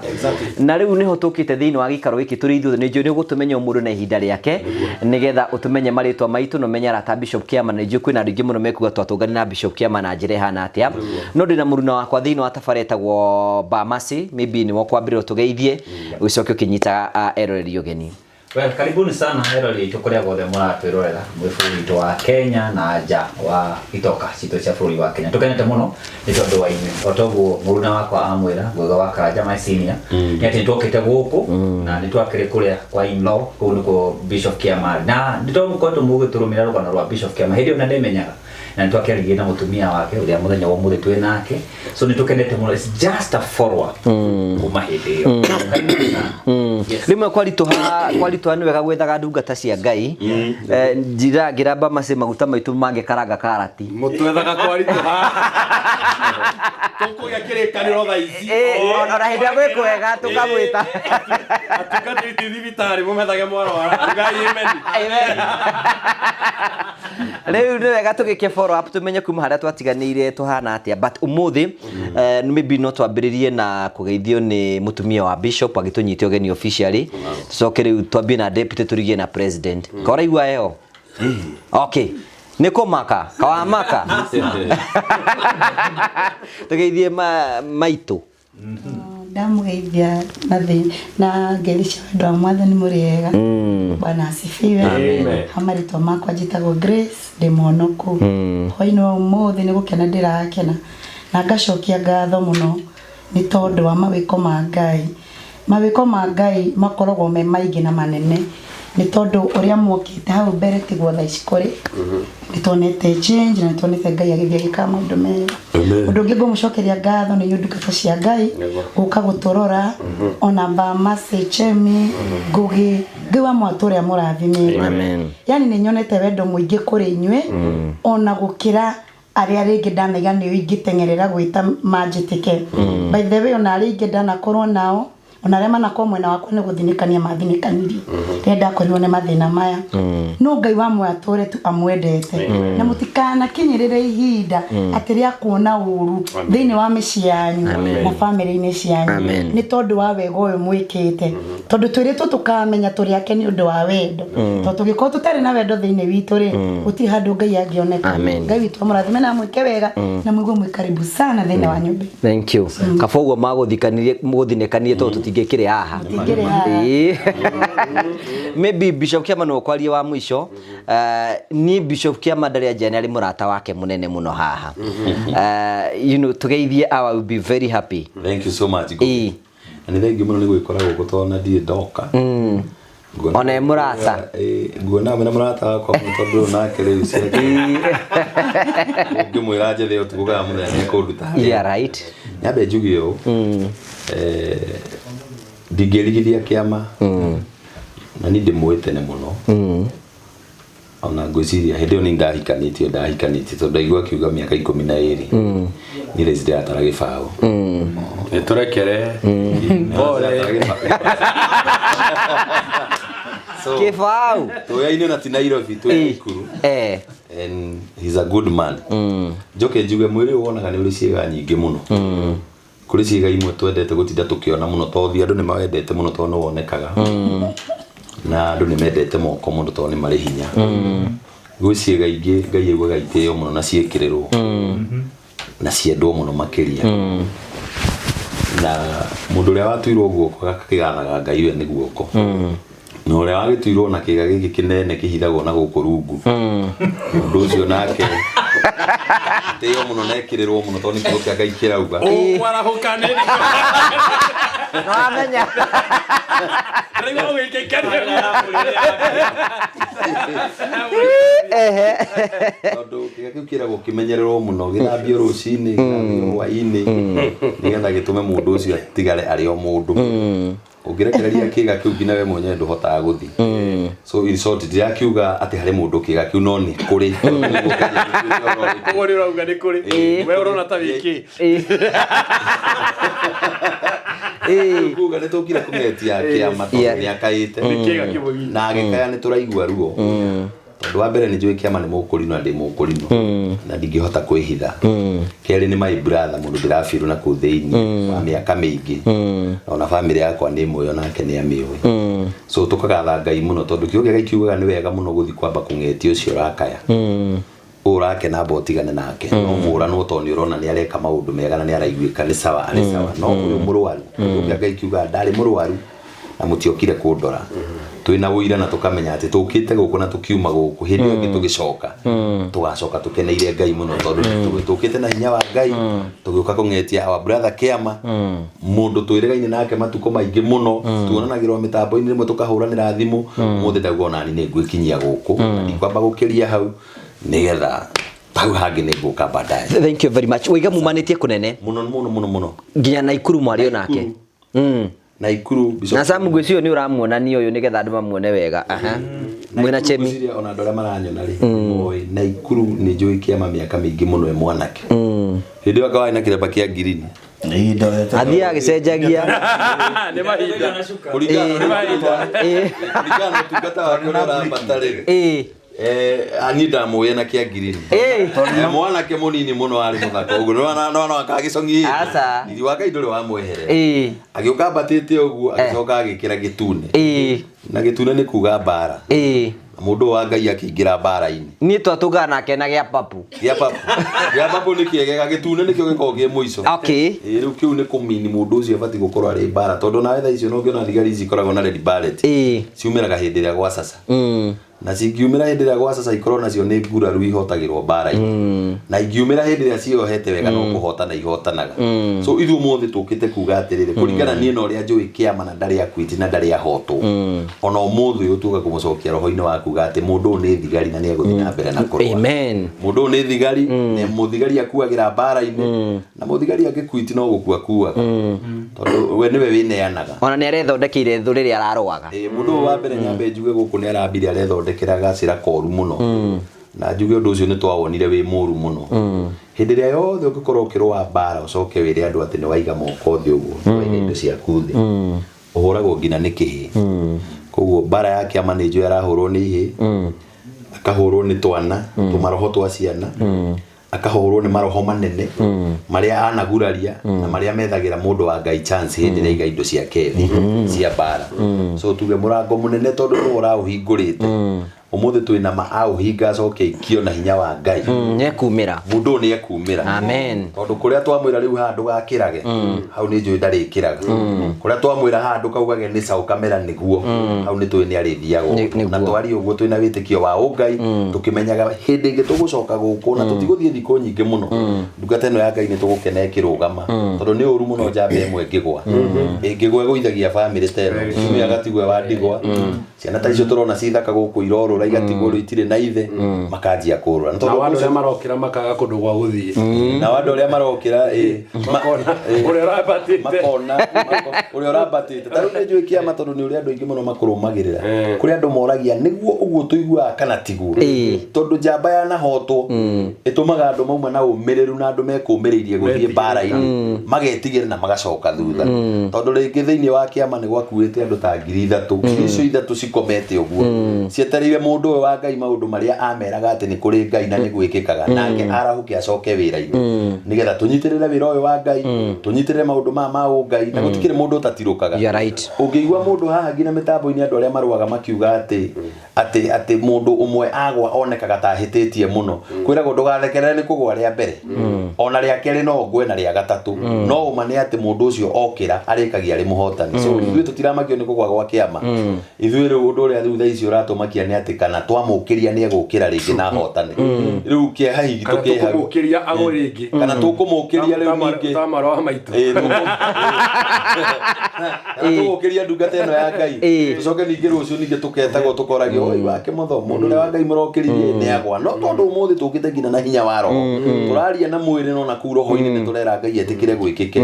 na rĩu nĩho tũkĩte thĩinĩ wa gĩikaro gĩkĩ tũrĩ ithuothe. Nĩ njũĩ nĩ ũgũtũmenya o mũndũ na ihinda rĩake nĩgetha ũtũmenye marĩtwa maitũ na ũmenye arata a Bishop Kĩama. Na nĩ njũĩ kwĩna andũ aingĩ mũno mekuga twatũngane na Bishop Kĩama na njĩra ĩhana atĩa, no ndĩna mũruna wakwa thĩinĩ wa tabarĩra ĩtagwo Bamasi, maybe nĩwe ũkwambĩrĩria ũtũgeithie ũcoke ũkĩnyita eroreri ũgeni. Well, karibuni sana eroreri aitũ kũrĩa guothe mũratwĩrorera mwĩ bũrũri witũ wa Kenya na nja wa itoka citũ cia bũrũri wa Kenya. Tũkenete mũno nĩ tondũ wa inyuĩ. O toguo mũruna wakwa amwĩra Ngũgĩ wa Karanja my senior nĩ atĩ nĩtwokĩte gũkũ na nĩtwakĩrĩ kũrĩa kwa in-law kũu nĩkuo Bishop Kĩama, na nĩtũkoretwo mũgĩtũrũmĩrĩra rũgano rwa Bishop Kĩama hĩndĩ ĩyo na ndĩmenyaga, na nĩtwakĩaririe na mũtumia wake ũrĩa mũthenya wa ũmũthĩ twĩ nake, so nĩtũkenete mũno. It's just a follow up kuma hĩndĩ ĩyo. Karibuni sana. Yes. Rĩmwe kwaritũha nĩ wega gwethaga ndungata cia Ngai. Njira ngĩramba maci maguta maitũ mangĩkaranga karati. Mũtwethaga kwaritũha tũkũgĩa kĩrĩkanĩro thaa ici. Ona hĩndĩ ĩrĩa gwĩ kwega tũkamwĩta. Atungatĩri ti thibitarĩ mũmethage mwarwara ugai amen. Amen. Rĩu nĩ wega tũgĩke follow up tũmenye kuma harĩa twatiganĩire tũhana atĩa, but ũmũthĩ maybe no twambĩrĩrie na kũgeithio nĩ mũtumia wa Bishop agĩtũnyite ũgeni officially, tũcoke rĩu twambie na deputy tũrigie na president. Ka ũraigua heho? Okay, nĩ kũmaka kawamaka tũgeithie maitũ. Ndamugeithia na thĩ na ngeithi cia wendo wa mwathani mũrĩ ega. Bwana asifiwe. Ha marĩtwa makwa njĩtagwo Grace ndĩ mũhonoku. Hwainĩ wa ũmũthĩ nĩ gũkena ndĩrakena na ngacokia ngatho mũno nĩ tondũ wa mawĩko ma Ngai. Mawĩko ma Ngai makoragwo me maingĩ na manene nĩ tondũ ũrĩa mwokĩte hau mbere tiguo thaa ici kũrĩ. Nĩ tuonete change na nĩ tuonete Ngai agĩthiĩ agĩkaga maũndũ mega. Ũndũ ũngĩ ngũmũcokeria ngatho nĩ inyuĩ ndungata cia Ngai gũka gũtũrora ona ba Mercy Chemi Ngugi Ngai wa mwatũ ũrĩa mũrathimĩte. Amen. Yani nĩ nyonete wendo mũingĩ kũrĩ inyuĩ ona gũkĩra arĩa rĩngĩ ndanaiga nĩo ingĩteng'erera gwĩta manjĩtĩke. By the way ona arĩa ingĩ ndanakorwo nao ona arĩa manakorwo mwena wakwa nĩ gũthinĩkania mathinĩkanirie rĩrĩa ndakorirwo nĩ mathĩna maya. No Ngai wa muoyo atũre tu amwendete na mũtikanakinyĩrĩre ihinda atĩ rĩa kuona ũru thĩinĩ wa mĩciĩ yanyu na bamĩrĩ-inĩ cianyu Amen. nĩ tondũ wa wega ũyũ mwĩkĩte tondũ twĩrĩtwo tũkamenya tũrĩ ake nĩ ũndũ wa wendo tondũ tũngĩkorwo tũtarĩ na wendo thĩinĩ witũ rĩ gũtirĩ handũ Ngai angĩoneka. Amen. Ngai witũ amũrathime na amwĩke wega na mũigue mwĩ karibu sana thĩinĩ wa nyũmba. Thank you. Kaba ũguo magũthikanirie mũgũthinĩkanie tondũ tũtingĩkĩrĩ haha. Tũtingĩrĩ haha. Ĩĩ. Maybe Bishop Kĩama no ũkwarie wa mũico. Niĩ Bishop Kĩama ndarĩ anjia nĩ arĩ mũrata wake mũnene mũno haha. You know, tũgeithie I will be very happy. Thank you so much. Ĩĩ. Na nĩ thengiũ mũno nĩ gwĩkora gũkũ tondũ na ndirĩ ndoka. Nguona- Ona e mũrata. Ĩĩ, nguona mena mũrata wakwa mũno tondũ nake rĩu ciake ũngĩmwĩra njethe ũtukũ kana mũthenya nĩ ekũnduta harĩa. Yeah, right. Nyambe njuge ũũ ndingĩrigithia kĩama na niĩ ndĩmũĩ tene mũno ona ngwĩciria hĩndĩ ĩyo nĩ ndahikanĩtie tondũ ndaigua akiuga mĩaka 12 niĩ thaa ici ndĩratara gĩbaũ. Nĩ tũrekere. Pole. So, Kĩbaũ. tũyaine na ti Nairobi twĩ Naikuru. Eh. And he's a good man. Njoke njuge mwĩrĩ ũyũ wonaga nĩ ũrĩ ciĩga nyingĩ mũno. Kũrĩ ciĩga imwe twendete gũtinda tũkĩona mũno tondũ andũ nĩ mawendete mũno tondũ nĩ wonekaga. Na andũ nĩ mendete moko mũno tondũ nĩ marĩ hinya. Gwĩ ciĩga ingĩ Ngai augaga itĩo mũno na ciĩkĩrĩrwo na ciendwo mũno makĩria. Na mũndũ ũrĩa watuirwo guoko gakĩgathaga Ngai we nĩ guoko. Na ũrĩa wagĩtuirwo na kĩga gĩkĩ kĩnene kĩhithagwo na gũkũ rungu mũndũ ũcio nake tĩo mũno na ekĩrĩrwo mũno tondũ nĩ kiugo kĩa Ngai kĩrauga. Ũkwarahũka nĩ Nĩwamenya. Rĩu ũgĩkĩkenia. Ehe. Tondũ kĩga kĩu kĩragwo kĩmenyererwo mũno gĩthambio rũcinĩ gĩthambio hwaĩ-inĩ nĩgetha gĩtũme mũndũ ũcio atigare arĩ o mũndũ. Ũngĩrekereria kĩga kĩu nginya we mwenyewe ndũhotaga gũthiĩ. So in short ndirakiuga atĩ harĩ mũndũ kĩga kĩu no nĩ kũrĩ. Ũguo nĩ ũrauga nĩ kũrĩ. We ũrona ta wĩkĩ. Ĩĩ. Kuga nĩ tũkire kũng'etia kĩama tondũ Yeah. nĩ akaĩte Nĩ kĩga kĩmwe gitũ. na agĩkaya nĩ tũraigua ruo. Tondũ wa mbere nĩ njũĩ kĩama nĩ mũkũrinũ na ndĩ mũkũrinũ na ndingĩhota kwĩhitha. Kerĩ nĩ my brother mũndũ ndĩrabirwo na kũu thĩinĩ wa mĩaka mĩingĩ na ona bamĩrĩ yakwa nĩ ĩmũĩ onake nĩ amĩũĩ. So tũkagatha Ngai mũno tondũ kiugo kĩa Ngai kiugaga nĩ wega mũno gũthiĩ kwamba kũng'etia ũcio ũrakaya. Ũrakena amba ũtigane nake no mũranwo tondũ nĩ ũrona nĩ areka maũndũ mega na nĩ araiguĩka nĩ sawa arĩ sawa no ũyũ mũrwaru kiugo kĩa Ngai kiugaga ndarĩ mũrwaru na mũtiokire kũndora. Twĩna ũira na tũkamenya atĩ tũkĩte gũkũ na tũkiuma gũkũ hĩndĩ ĩyo ĩngĩ tũgĩcoka tũgacoka tũkeneire Ngai mũno tondũ tũkĩte na hinya wa Ngai tũgĩũka kũng'etia our brother Kĩama mũndũ twĩrĩgaine nake matukũ maingĩ mũno tuonanagĩrwo mĩtambo-inĩ rĩmwe tũkahũranĩra thimũ ũmũthĩ ndauga onani nĩ ngwĩkinyia gũkũ na ndikwamba gũkĩria hau nĩgetha hau hangĩ nĩ ngũka baadaye. Thank you very much. Waiga mumanĩtie kũnene Mũno mũno mũno mũno. nginya Naikuru mwarĩ onake. Naikuru Bishop Na Sam ngwĩciria nĩ ũramuonania ũyũ nĩgetha andũ mamuone wega. Aha. Mwĩna Chemi. Ngwĩciria ona andũ arĩa maranyona rĩ moĩ Naikuru nĩ njũĩ kĩama mĩaka mĩingĩ mũno e mwanake. Hĩndĩ ĩyo anga warĩ na kĩremba kĩa ngirini. Athiĩ agĩcenjagia. Nĩ mahinda. Kũringana na Ĩĩ. kũringana na ũtungata wake ũrĩa ũrambata rĩ. Ĩĩ. Niĩ ndamũĩ na kĩa ngirini. Ĩĩ. Mwanake mũnini mũno arĩ mũthaka ũguo. Nĩ wona kagĩcong'i. Aca. Riri wa Ngai ndũrĩ wamweherera. Ĩĩ. Agĩũka ambatĩte ũguo agĩcoka agĩkĩra gĩtune. Ĩĩ. Na gĩtune nĩ kuga mbara. Ĩĩ. Na mũndũ wa Ngai akĩingĩra mbara-inĩ. Niĩ twatũngana nake na gĩa papu. Gĩa papu. Gĩa papu nĩ kĩegega gĩtune nĩkĩo gĩkoragwo kĩ mũico. Okay. Ĩĩ rĩu kĩu nĩ kũmini mũndũ ũcio abatiĩ gũkorwo arĩ mbara tondũ nawe thaa icio no ũngĩona thigari ici ikoragwo na red beret. Ĩĩ. Ciumĩraga hĩndĩ ĩrĩa gwa caca. Na cingiumĩra hĩndĩ ĩrĩa gwa sasa ikorwo nacio nĩ nguraru ihotagĩrwo mbara-inĩ, na ingiumĩra hĩndĩ ĩrĩa ciohete wega no kũhotana ihotanaga. So ithuĩ ũmũthĩ tũkĩte kuga atĩrĩrĩ, kũringana niĩ na ũrĩa njũĩ kĩama na ndarĩ akwiti na ndarĩ ahotwo, ona ũmũthĩ ũyũ tuoka kũmũcokia roho-inĩ wa kuga atĩ mũndũ ũyũ nĩ thigari na nĩ egũthiĩ na mbere na kũrũa. Amen. Mũndũ ũyũ nĩ thigari, na mũthigari akuagĩra mbara-inĩ, na mũthigari angĩkuiti no gũkua kuaga, tondũ we nĩwe wĩneanaga. Ona nĩ arethondekeire thũ rĩrĩa ararũaga. Mũndũ ũyũ wa mbere nyambe njuge gũkũ nĩ arambire arethondekera gacĩra koru mũno, na njuge ũndũ ũcio nĩ twawonire wĩ mũru mũno. Hĩndĩ ĩrĩa yothe ũngĩkorwo ũkĩrũa mbara ũcoke wĩre andũ atĩ nĩ waiga moko thĩ ũguo, nĩ waiga indo ciaku thĩ, ũhũragwo nginya nĩ kĩhĩ. Koguo mbara ya kĩama nĩ njũĩ arahũrwo nĩ ihĩ, akahũrwo nĩ twana tũmaroho twa ciana, akahũrwo nĩ maroho manene marĩa anaguraria na marĩa methagĩra mũndũ wa Ngai chance hĩndĩ ĩrĩa aiga indo ciake thĩ cia mbara. So tuge mũrango mũnene tondũ nĩwe ũraũhingũrĩte, ũmũthĩ twĩna ma aũhinga acoke aikio na hinya wa Ngai. Nĩ ekumĩra. Mũndũ ũyũ nĩ ekumĩra. Amen. Tondũ kũrĩa twamwĩra rĩu haha ndũgakĩrage, hau nĩ njũĩ ndarĩkĩraga. Kũrĩa twamwĩra haha ndũkaugage nĩ caũ kamera nĩguo, hau nĩ tũĩ nĩ arĩthiagwo. Nĩguo. Na twarie ũguo twĩna wĩtĩkio wa ũngai, tũkĩmenyaga hĩndĩ ĩngĩ tũgũcoka gũkũ na tũtigũthiĩ thikũ nyingĩ mũno, ndungata ĩno ya Ngai nĩ tũgũkena ĩkĩrũgama, tondũ nĩ ũru mũno njamba ĩmwe ĩngĩgwa, ĩngĩgwa ĩgũithagia bamĩrĩ ta ĩno, mũtumia agatigwo e wa ndigwa, ciana ta icio tũrona cithaka gũkũ irorũra igatigwo rĩu itirĩ na ithe, makanjia kũrũra. Na Na tondũ andũ arĩa marokĩra makaga kũndũ gwa gũthiĩ. Na andũ arĩa marokĩra Makona ũrĩa ũrambatĩte. Makona ũrĩa ũrambatĩte. Ta rĩu nĩ njũĩ kĩama, tondũ nĩ ũrĩa andũ aingĩ mũno makũrũmagĩrĩra, kũrĩ andũ moragia nĩguo ũguo tũiguaga kana tiguo, tondũ njamba yanahotwo ĩtũmaga andũ mauma na ũmĩrĩru na andũ mekũmĩrĩirie gũthiĩ mbara-inĩ magetigĩra na magacoka thutha, tondũ rĩngĩ thĩinĩ wa kĩama nĩ gwakuĩte andũ ta 3,000, 3,000 cikomete ũguo cietereire mũndũ ũyũ wa Ngai maũndũ marĩa ameraga atĩ nĩ kũrĩ Ngai na nĩ gwĩkĩkaga, nake arahũke acoke wĩra-inĩ, nĩgetha tũnyitĩrĩre wĩra ũyũ wa Ngai, tũnyitĩrĩre maũndũ maya ma ũngai, na gũtikĩrĩ mũndũ ũtatirũkaga. You are right. Ũngĩigua mũndũ haha nginya mĩtambo-inĩ andũ arĩa marũaga makiuga atĩ atĩ atĩ mũndũ ũmwe agwa onekaga ta ahĩtĩtie mũno, kwĩragwo ndũgathekerere nĩ kũgwa rĩa mbere, ona rĩa kerĩ no ngwe na rĩa gatatũ, no ũma nĩ atĩ mũndũ ũcio okĩra arĩkagia arĩ mũhotani. So ithuĩ tũtiramakio nĩ kũgwa gwa kĩama. Ithuĩ rĩu ũndũ ũrĩa rĩu thaa ici ũratũmakia nĩ atĩ kana twamũkĩria nĩ egũkĩra rĩngĩ na ahotane. Rĩu kĩeha hihi Kana tũkĩhau tũkũmũkĩria agwe rĩngĩ. Kana tũkũmũkĩria rĩu ningĩ Ta marũa wa maitũ. Kana tũgũkĩria ndungata ĩno ya Ngai, tũcoke ningĩ rũciũ ningĩ tũketagwo tũkoragio oi wake mũtho mũndũ ũrĩa wa Ngai mũrokĩririe nĩ agwa. No tondũ ũmũthĩ tũkĩte nginya na hinya wa roho, tũraria na mwĩrĩ, no na kũu roho-inĩ nĩ tũrera Ngai etĩkĩre gwĩkĩke,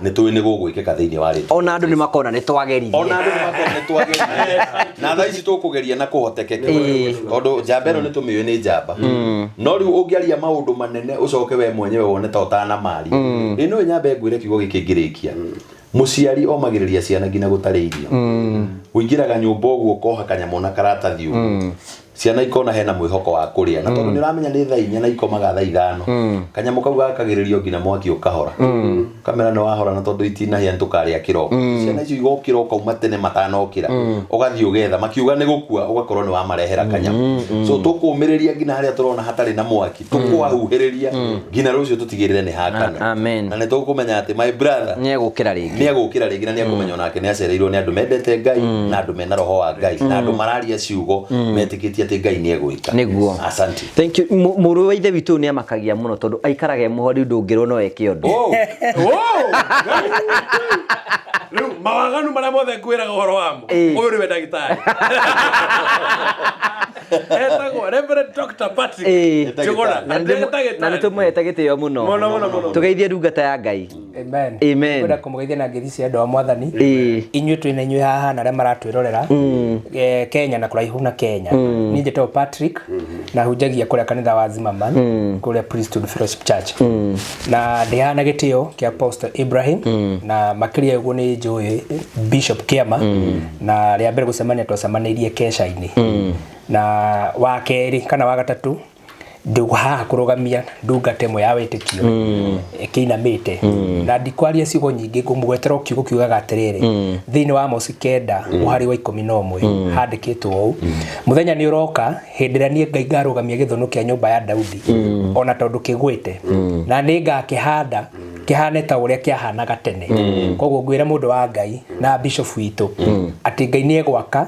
nĩ tũĩ nĩ gũgwĩkĩka thĩinĩ wa rĩtwa. Ona andũ nĩ makona nĩ twageririe. Ona andũ nĩ makona nĩ twageririe, na thaa ici tũkũgeria na kũhotekeke, tondũ njamba ĩno nĩ tũmĩũĩ nĩ njamba. No rĩu ũngĩaria maũndũ manene ũcoke we mwenyewe wone ta ũtanamaria, ĩ no nyambe ngwĩre kiugo gĩkĩ ngĩrĩkia. Mũciari omagĩrĩria ciana nginya gũtarĩ irio. Ũingĩraga nyũmba ũguo ũkoha kanyamũ na karatathi ũguo, ciana ikona hena mwĩhoko wa kũrĩa, na tondũ nĩ ũramenya nĩ thaa 4 na ikomaga thaa 5, kanyamũ kau gakagĩrĩrio nginya mwaki ũkahora, kamera nĩ wahora, na tondũ itinahĩa nĩ tũkarĩa kĩroko. Ciana icio igokĩra ũkauma tene matanokĩra, ũgathiĩ ũgetha, makiuga nĩ gũkua, ũgakorwo nĩ wamarehera kanyamũ. So tũkũmĩrĩria nginya harĩa tũrona hatarĩ na mwaki, tũkwahuhĩrĩria nginya rũciũ tũtigĩrĩre nĩ hakana. Amen. Na nĩ tũkũmenya atĩ my brother Nĩ egũkĩra rĩngĩ. Nĩ egũkĩra rĩngĩ, na nĩ ekũmenya onake nĩ acereirwo nĩ andũ mendete Ngai, na andũ mena roho wa Ngai, na andũ mararia ciugo metĩkĩtie atĩ Ngai nĩ egwĩka. Nĩguo. Asante. Thank you. Mũrũ wa ithe witũ ũyũ nĩ amakagia mũno, tondũ aikaraga e mũhori, ndũngĩrwo no eke ũndũ. Oh, Rĩu mawaganu marĩa mothe ngwĩraga ũhoro wamo, ũyũ nĩwe ndagĩtarĩ etagwo Reverend Dr. Patrick Njuguna. Na Ndagĩtarĩ. nĩ tũmũhete gĩtĩo mũno. Mũno, mũno, mũno. Tũgeithie ndungata ya Ngai. Amen. Amen. Kwenda kũmũgeithia na ngeithi cia andũ a mwathani. Inyuĩ twĩ na inyuĩ haha na arĩa maratwĩrorera Kenya na kũraihu na Kenya. Niĩ njĩtagwo Patrick na hunjagia kũrĩa kanitha wa Zimmerman, kũrĩa Priesthood Fellowship Church. Na ndĩ haha na gĩtĩo kĩa Pastor Ibrahim, na makĩria ũguo nĩ njũĩ Bishop Kĩama, na rĩa mbere gũcemania twacemanĩirie kesha-inĩ, na wa kerĩ kana wa gatatũ ndĩ haha kũrũgamia ndungata ĩmwe ya wĩtĩkio ĩkĩinamĩte, na ndikwaria ciugo nyingĩ, ngũmũgwetera o kiugo kiugaga atĩrĩrĩ, thĩinĩ wa Amosi 9 mũhari wa 11 handĩkĩtwo ũũ: mũthenya nĩ ũroka hĩndĩ ĩrĩa niĩ Ngai ngarũgamia gĩthũnũ kĩa nyũmba ya Daudi, ona tondũ kĩgwĩte, na nĩ ngakĩhanda kĩhane ta ũrĩa kĩahanaga tene. Koguo ngwĩra mũndũ wa Ngai na bishop witũ atĩ Ngai nĩ egwaka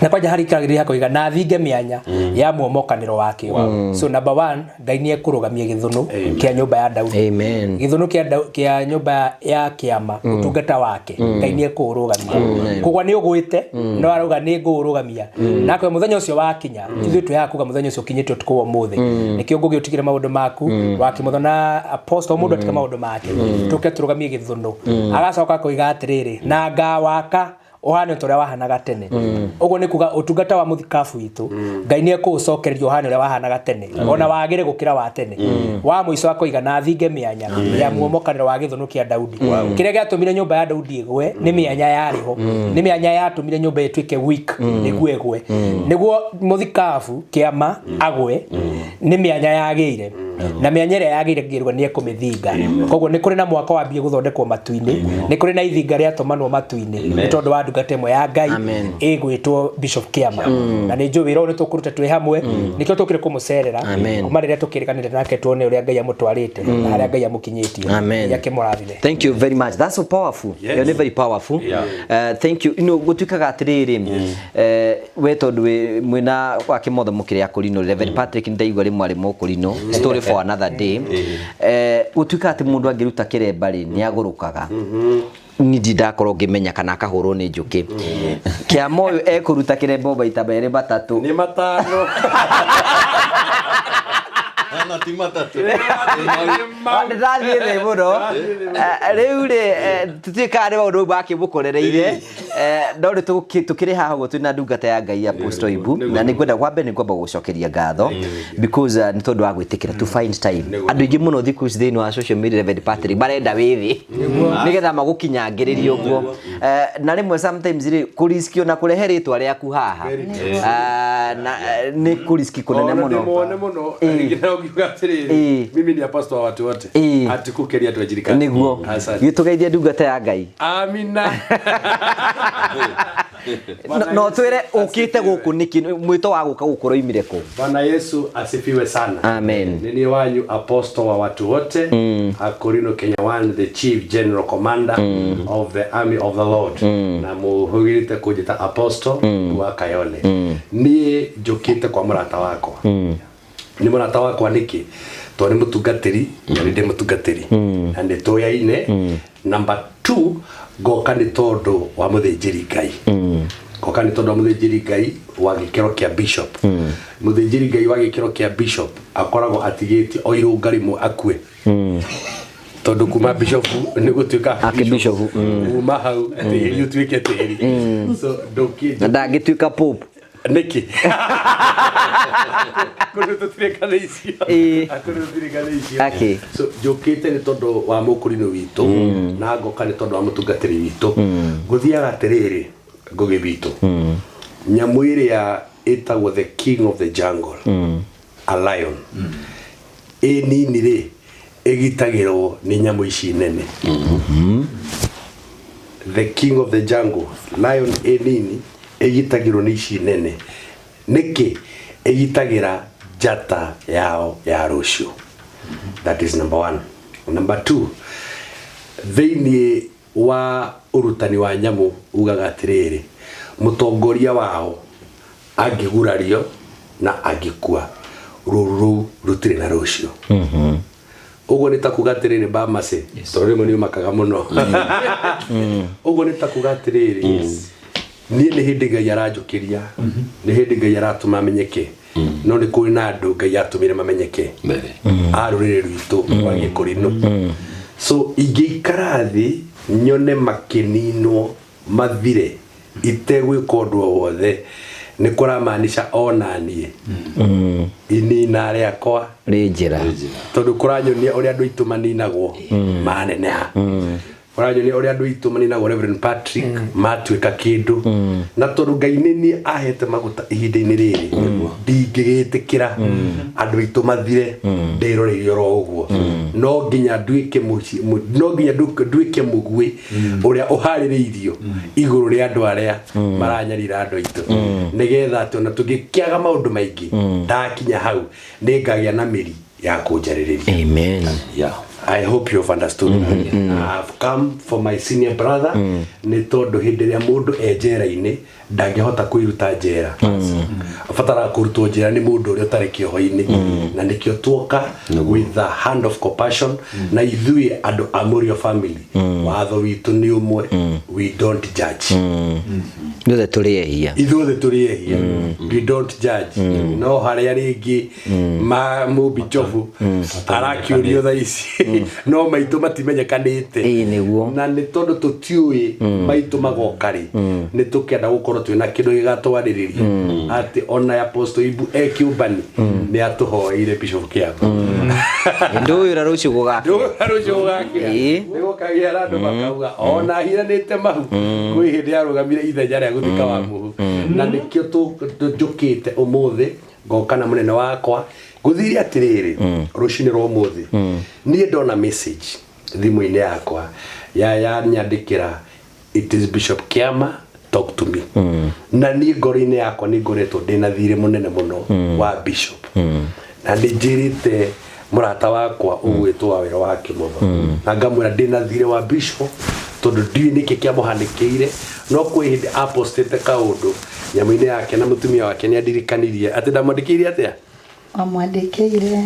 Na kwanja harĩ kĩragĩrĩria hakoiga na thinge mĩanya ya muomokanĩro wakĩo. So number one, Ngai nĩ ekũrũgamia gĩthũnũ kĩa nyũmba ya Daudi. Amen. Gĩthũnũ kĩa nyũmba ya kĩama, ũtungata wake, Ngai nĩ ekũũrũgamia. Koguo nĩ ũgwĩte, no arauga nĩ ngũũrũgamia. Na akoiga mũthenya ũcio wakinya, ithuĩ twĩ haha kuga mũthenya ũcio ũkinyĩte ũtukũ wa ũmũthĩ. Nĩkĩo ngũgĩ ũtigĩre maũndũ maku, wakĩmũtho na apostle mũndũ atige maũndũ make, tũke tũrũgamie gĩthũnũ. Agacoka akoiga atĩrĩrĩ, na ngawaka ũhane ta ũrĩa wahanaga tene. Ũguo nĩ kuga ũtungata wa mũthikabu witũ, Ngai nĩ ekũũcokereria ũhane ũrĩa wahanaga tene, ona wagĩre gũkĩra wa tene. Wa mũico akoiga na thinge mĩanya ya muomokanĩro wa gĩthũnũ kĩa Daudi. Kĩrĩa gĩatũmire nyũmba ya Daudi ĩgwe nĩ mĩanya yarĩ ho, nĩ mĩanya yatũmire nyũmba ĩtuĩke weak nĩguo ĩgwe, nĩguo mũthikabu kĩama agwe, nĩ mĩanya yagĩire, na mĩanya ĩrĩa yagĩire ngĩrwo nĩ ekũmĩthinga. Koguo nĩ kũrĩ na mwaka wambie gũthondekwo matu-inĩ, nĩ kũrĩ na ithinga rĩatũmanwo matu-inĩ nĩ tondũ wa ndungata ĩmwe ya Ngai ĩgwĩtwo Bishop Kĩama, na nĩ njũĩ wĩra ũyũ nĩ tũkũruta twĩ hamwe, nĩkĩo tũkĩrĩ kũmũcerera kuma rĩrĩa tũkĩrĩkanĩre nake, tuone ũrĩa Ngai amũtwarĩte na harĩa Ngai amũkinyĩtie. Amen. Ngai akĩmũrathime. Thank you very much. That's so powerful. Yes. Yes. Very powerful. Yeah. Thank you. No gũtuĩkaga atĩrĩrĩ, we tondũ wĩ mwĩna wa kĩmotho mũkĩrĩ akũrinũ, Reverend Patrick nĩndaigua rĩmwe arĩ mũkũrinũ, story for another day. Gũtuĩkaga atĩ mũndũ angĩruta kĩremba rĩ, nĩ agũrũkaga. Niĩ ndindakorwo ngĩmenya kana akahũrwo nĩ njũkĩ. Kĩama ũyũ ekũruta kĩremba o maita merĩ matatũ. Nĩ matano. Ana ti matatũ. Ndathiĩ thĩ mũno. Rĩu rĩ, tũtiũĩ kana nĩ maũndũ mau makĩmũkorereire. No nĩ tũkĩrĩ haha ũguo twĩna ndungata ya Ngai Apostle Ibu, na nĩ ngwenda kwambe nĩ ngwamba gũcokeria ngatho because nĩ tondũ wa gwĩtĩkĩra to find time. Andũ aingĩ mũno thikũ ici thĩinĩ wa social media, Reverend Patrick, marenda wĩthĩ nĩgetha magũkinyangĩrĩrie ũguo. Na rĩmwe sometimes rĩ kũriski ona kũrehe rĩtwa rĩaku haha, na nĩ kũriski kũnene mũno. Ndĩmuone mũno rĩngĩ na ũngiuga atĩrĩrĩ, mimi ni apostle wa watu wote, atikukeria tuajirikana. Nĩguo. Asante. Gĩtũgeithie ndungata ya Ngai. Amina. No twĩre ũkĩte gũkũ nĩkĩ, mwĩto wa gũka gũkũ ũroimire kũ? Bwana Yesu asifiwe sana. Amen. Nini wanyu apostle wa watu wote, Akorino Kenya One, the chief general commander of the army of the Lord, na muhugirite kunjita apostle wa Kayole. Niĩ njũkĩte kwa mũrata wakwa. Nĩ mũrata wakwa nĩkĩ? Tondũ nĩ mũtungatĩri, na nĩ ndĩ mũtungatĩri, na nĩ tũyaine. Number 2, ngoka nĩ tondũ wa mũthĩnjĩri Ngai. Ngoka nĩ tondũ wa mũthĩnjĩri Ngai wa gĩkĩro kĩa bishop. Mũthĩnjĩri Ngai wa gĩkĩro kĩa bishop akoragwo atigĩtie o irũnga rĩmwe akue, tondũ kuma bishop nĩ gũtuĩka Archbishop, kuma hau tĩri ũtuĩke tĩri. So ndũkĩ Na ndangĩtuĩka pope. Nĩkĩ? Kũndũ tũtirĩ ngathĩ icio. Kũndũ tũtirĩ ngathĩ icio. Akĩ. So njũkĩte nĩ tondũ wa mũkũrinũ witũ, na ngoka nĩ tondũ wa mũtungatĩri witũ. Ngũthiaga atĩrĩrĩ, Ngũgĩ witũ, nyamũ ĩrĩa ĩtagwo the king of the jungle, a lion, ĩ nini rĩ, ĩgitagĩrwo nĩ nyamũ ici nene. The king of the jungle lion ĩ nini ĩgitagĩrwo nĩ ici nene. Nĩkĩ? Ĩgitagĩra njata yao ya rũciũ. That is number one. Number two, thĩinĩ wa ũrutani wa nyamũ ugaga atĩrĩrĩ, mũtongoria wao angĩgurario na angĩkua, rũru rũu rũtirĩ na rũciũ. Ũguo nĩ ta kuga atĩrĩrĩ, Bamase, tondũ rĩmwe nĩ ũmakaga mũno. Ũguo nĩ ta kuga atĩrĩrĩ, niĩ nĩ hĩndĩ Ngai aranjũkĩria, nĩ hĩndĩ Ngai aratũma menyeke, no nĩ kũrĩ na andũ Ngai atũmire mamenyeke a rũrĩrĩ rwitũ rwa Gĩkũrinũ. So ingĩikara thĩ nyone makĩninwo mathire itegwĩka ũndũ o wothe, nĩ kũramaanisha ona niĩ inina rĩakwa Rĩ njĩra. Tondũ kũranyonia ũrĩa andũ aitũ maninagwo maneneha, ũranyonia ũrĩa andũ aitũ maninagwo, Reverend Patrick, matuĩka kĩndũ. Na tondũ Ngai nĩ niĩ ahete maguta ihinda-inĩ rĩrĩ, ndingĩgĩtĩkĩra andũ aitũ mathire ndĩroreire oro ũguo. No nginya nduĩke no nginya nduĩke mũguĩ ũrĩa ũharĩrĩirio igũrũ rĩa andũ arĩa maranyarira andũ aitũ, nĩgetha atĩ ona tũngĩkĩaga maũndũ maingĩ, ndakinya hau nĩ ngagĩa na mĩri ya kũnjarĩrĩria. Amen. Yeah. I hope you've understood. I've come for my senior brother nĩ tondũ hĩndĩ ĩrĩa mũndũ e njera-inĩ ndangĩhota kwĩruta njera, abataraga kũrutwo njera nĩ mũndũ ũrĩa ũtarĩ kĩoho-inĩ, na nĩkĩo tuoka with the hand of compassion. Na ithuĩ andũ a Mũrio family, watho witũ nĩ ũmwe, we don't judge. Ithuothe tũrĩ ehia. Ithuothe tũrĩ ehia, we don't judge. No harĩa rĩngĩ ma mũbichobu arakĩũrio thaa ici, no maitũ matimenyekanĩte. Ĩĩ, nĩguo. Na nĩ tondũ tũtiũĩ maitũ magoka rĩ, nĩ tũkĩenda gũkorwo twĩna kĩndũ gĩgatwarĩrĩria atĩ ona Apostle Ibu e kĩũmbani nĩ atũhoeire Bishop Kĩama. Ndũyũra rũciũ gũgakĩa. Rũciũ gũgakĩa. Nĩ gũkagĩa na andũ makauga ona hiranĩte mahu kwĩ hĩndĩ yarũgamire ithenya rĩa gũthika wa muhu. Na nĩkĩo njũkĩte ũmũthĩ, ngoka na mũnene wakwa. Ngũthire atĩrĩrĩ, rũcinĩ rwa ũmũthĩ niĩ ndona message thimũ-inĩ yakwa ya yanyandĩkĩra, "It is Bishop Kiama, talk to me." Na niĩ ngoro-inĩ yakwa nĩ ngoretwo ndĩna thirĩ mũnene mũno wa bishop, na nĩ njĩrĩte mũrata wakwa ũgwĩtwo wa wĩra wa Kĩmotho, na ngamwĩra ndĩna thirĩ wa bishop tondũ ndiũĩ nĩkĩ kĩamũhanĩkĩire. No kwĩ hĩndĩ apostĩte kaũndũ nyamũ-inĩ yake na mũtumia wake nĩ andirikanirie atĩ ndamwandĩkĩire atĩa. Wamwandĩkĩire,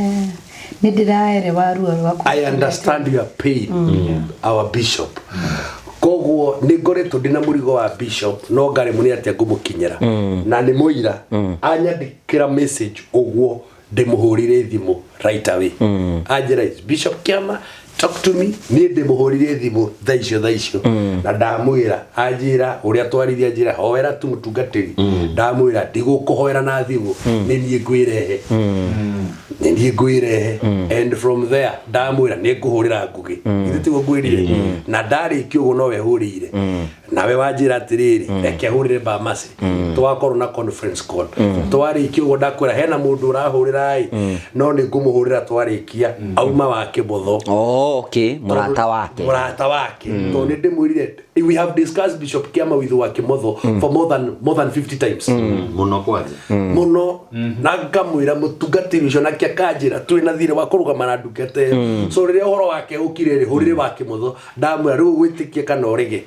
nĩ ndĩraerewa ruo rwaku. I understand your pain, our bishop. Koguo nĩ ngoretwo ndĩna mũrigo wa bishop, no ngaremwo nĩ atĩa ngũmũkinyĩra. Na nĩ mũira anyandĩkĩra message ũguo, ndĩmũhũrire thimũ right away. Anjĩra, "Bishop Kiama, talk to me." Niĩ ndĩmũhũrire thimũ thaa icio thaa icio na ndamwĩra, anjĩra ũrĩa twaririe, anjĩra hoera tu mũtungatĩri. Ndamwĩra ndigũkũhoera na thimũ, nĩ niĩ ngwĩrehe, nĩ niĩ ngwĩrehe. And from there ndamwĩra nĩ ngũhũrĩra Ngũgĩ. Ithe tiguo ngwĩrire? Na ndarĩkia ũguo nowe hũrĩire, nawe wanjĩra atĩrĩrĩ, reke hũrĩre Bamasi, twakorwo na conference call. Twarĩkia ũguo ndakwĩra hena mũndũ ũrahũrĩra ĩ, no nĩ ngũmũhũrĩra twarĩkia, auma wa Kĩmotho. Oh, okay, mũrata wake. Mũrata wake, tondũ nĩ ndĩmwĩrire we have discussed Bishop Kiama with wa Kĩmotho for more than 50 times. Muno kwanja. Muno. Na ngamwĩra mũtungatĩri ũcio nake akanjĩra twĩ na thirĩ wa kũrũgama na ndungata ĩyo. So rĩrĩa ũhoro wake ũkire rĩ, hũrĩre wa Kĩmotho, ndamwĩra rĩu gwĩtĩkia kana ũrege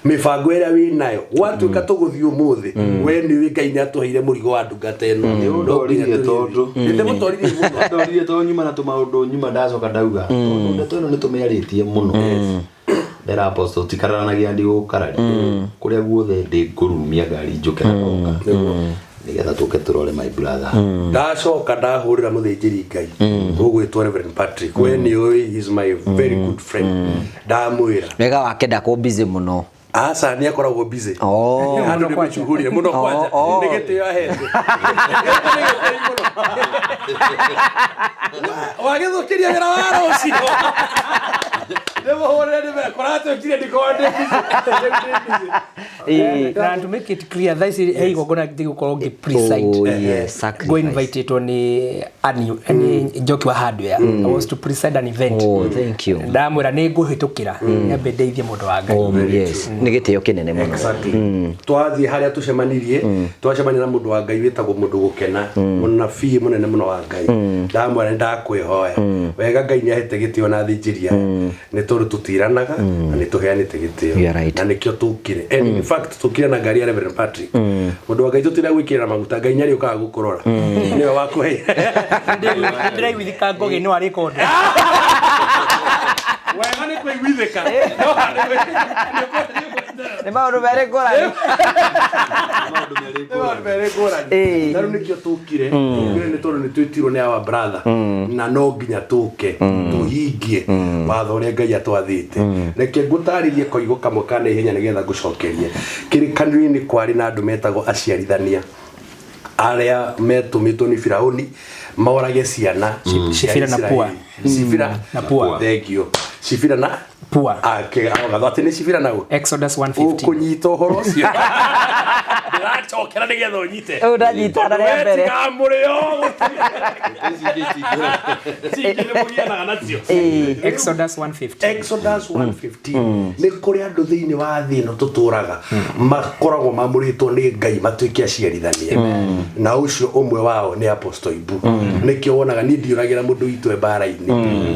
mĩbango ĩrĩa wĩ nayo, gwatuĩka tũgũthiĩ ũmũthĩ, we nĩ ũĩ Ngai nĩ atũheire mũrigo wa ndungata ĩno. Nĩ ũndoririe tondũ Nĩndĩmũtoririe mũno. Ndoririe tondũ nyuma na tũmaũndũ nyuma, ndacoka ndauga tondũ ndeto ĩno nĩ tũmĩarĩtie mũno, ndera apostle tikararanagia, ndigũkararia kũrĩa guothe ndĩ ngũrumia ngari njũke na ndoka nĩgetha tũke tũrore my brother. Ndacoka ndahũrĩra mũthĩnjĩri Ngai ũgwĩtwo Reverend Patrick, we nĩ ũĩ he is my very good friend. Ndamwĩra Wega wake ndakwo busy mũno. Aca, nĩ akoragwo busy. Oh. Handũ nĩ mũcuhurie mũno kwanja. Oh, oh. Nĩ gĩtĩo ahete. Nĩ gĩtĩo mũno. Wagĩthũkĩria wĩra wa rũciũ, ndĩmũhũrĩre ndĩmere kũratwĩkire ndikorwo ndĩ busy. Rĩu ndĩ busy. Na to make it clear, thaa ici he igongona ngĩgũkorwo ngĩ preside. Oh, yes, sacrifice. Go invitĩtwo nĩ Annie, nĩ Njoki wa hardware. I was to preside an event. Oh, thank you. Ndamwĩra nĩ ngũhĩtũkĩra nyambe ndeithie mũndũ wa Ngai. Oh, yes, nĩ gĩtĩo kĩnene mũno. Exactly. Twathiĩ harĩa tũcemanirie, twacemania na mũndũ wa Ngai wĩtagwo mũndũ gũkena, mũnabii mũnene mũno wa Ngai. Ndamwĩra nĩ ndakwĩhoya wega, Ngai nĩ ahete gĩtĩo na athĩnjĩri aya, nĩ tondũ tũtiranaga na nĩ tũheanĩte gĩtĩo. You are right. Na nĩkĩo tũkire, and in fact tũkire na ngari ya Reverend Patrick, mũndũ wa Ngai. Tũtira gwĩkĩrĩra maguta, Ngai nĩ arĩũkaga gũkũrora, nĩwe wakũheire. Ndĩraiguithĩka Ngũgĩ no arĩka ũndũ. Wega nĩ kũiguithĩka. Nĩ maũndũ merĩ ngũrani. Maũndũ merĩ ngũrani. Na rĩu nĩkĩo tũkire, tũkire nĩ tondũ nĩ twĩtirwo nĩ our brother, na no nginya tũke tũhingie watho ũrĩa Ngai atwathĩte. Reke ngũtarĩrie koigo kamwe ka naihenya nĩgetha ngũcokerie. Kĩrĩkanĩro-inĩ kwarĩ na andũ metagwo aciarithania arĩa metũmĩtwo nĩ Firauni morage ciana cia Shifira na Pua. Isiraeli. Shifira Na Pua. Thank you. Shifira na Pua. Gatho atĩ nĩ Shifira na Exodus 1:15. Ũkũnyita ũhoro ũcio. Ndĩracokera nĩgetha ũnyite. Ũyũ ndanyitana rĩa mbere. Tiga mũrĩo. Ici ingĩ itingĩra. Ici ingĩ nĩ mũgianaga nacio. Exodus 1:15. Exodus 1:15 nĩ kũrĩ andũ thĩinĩ wa thĩ ĩno tũtũraga makoragwo mamũrĩtwo nĩ Ngai matuĩke aciarithania na ũcio ũmwe wao nĩ Apostle Ibu nĩkĩo wonaga niĩ ndiũragĩra mũndũ witũ e mbara-inĩ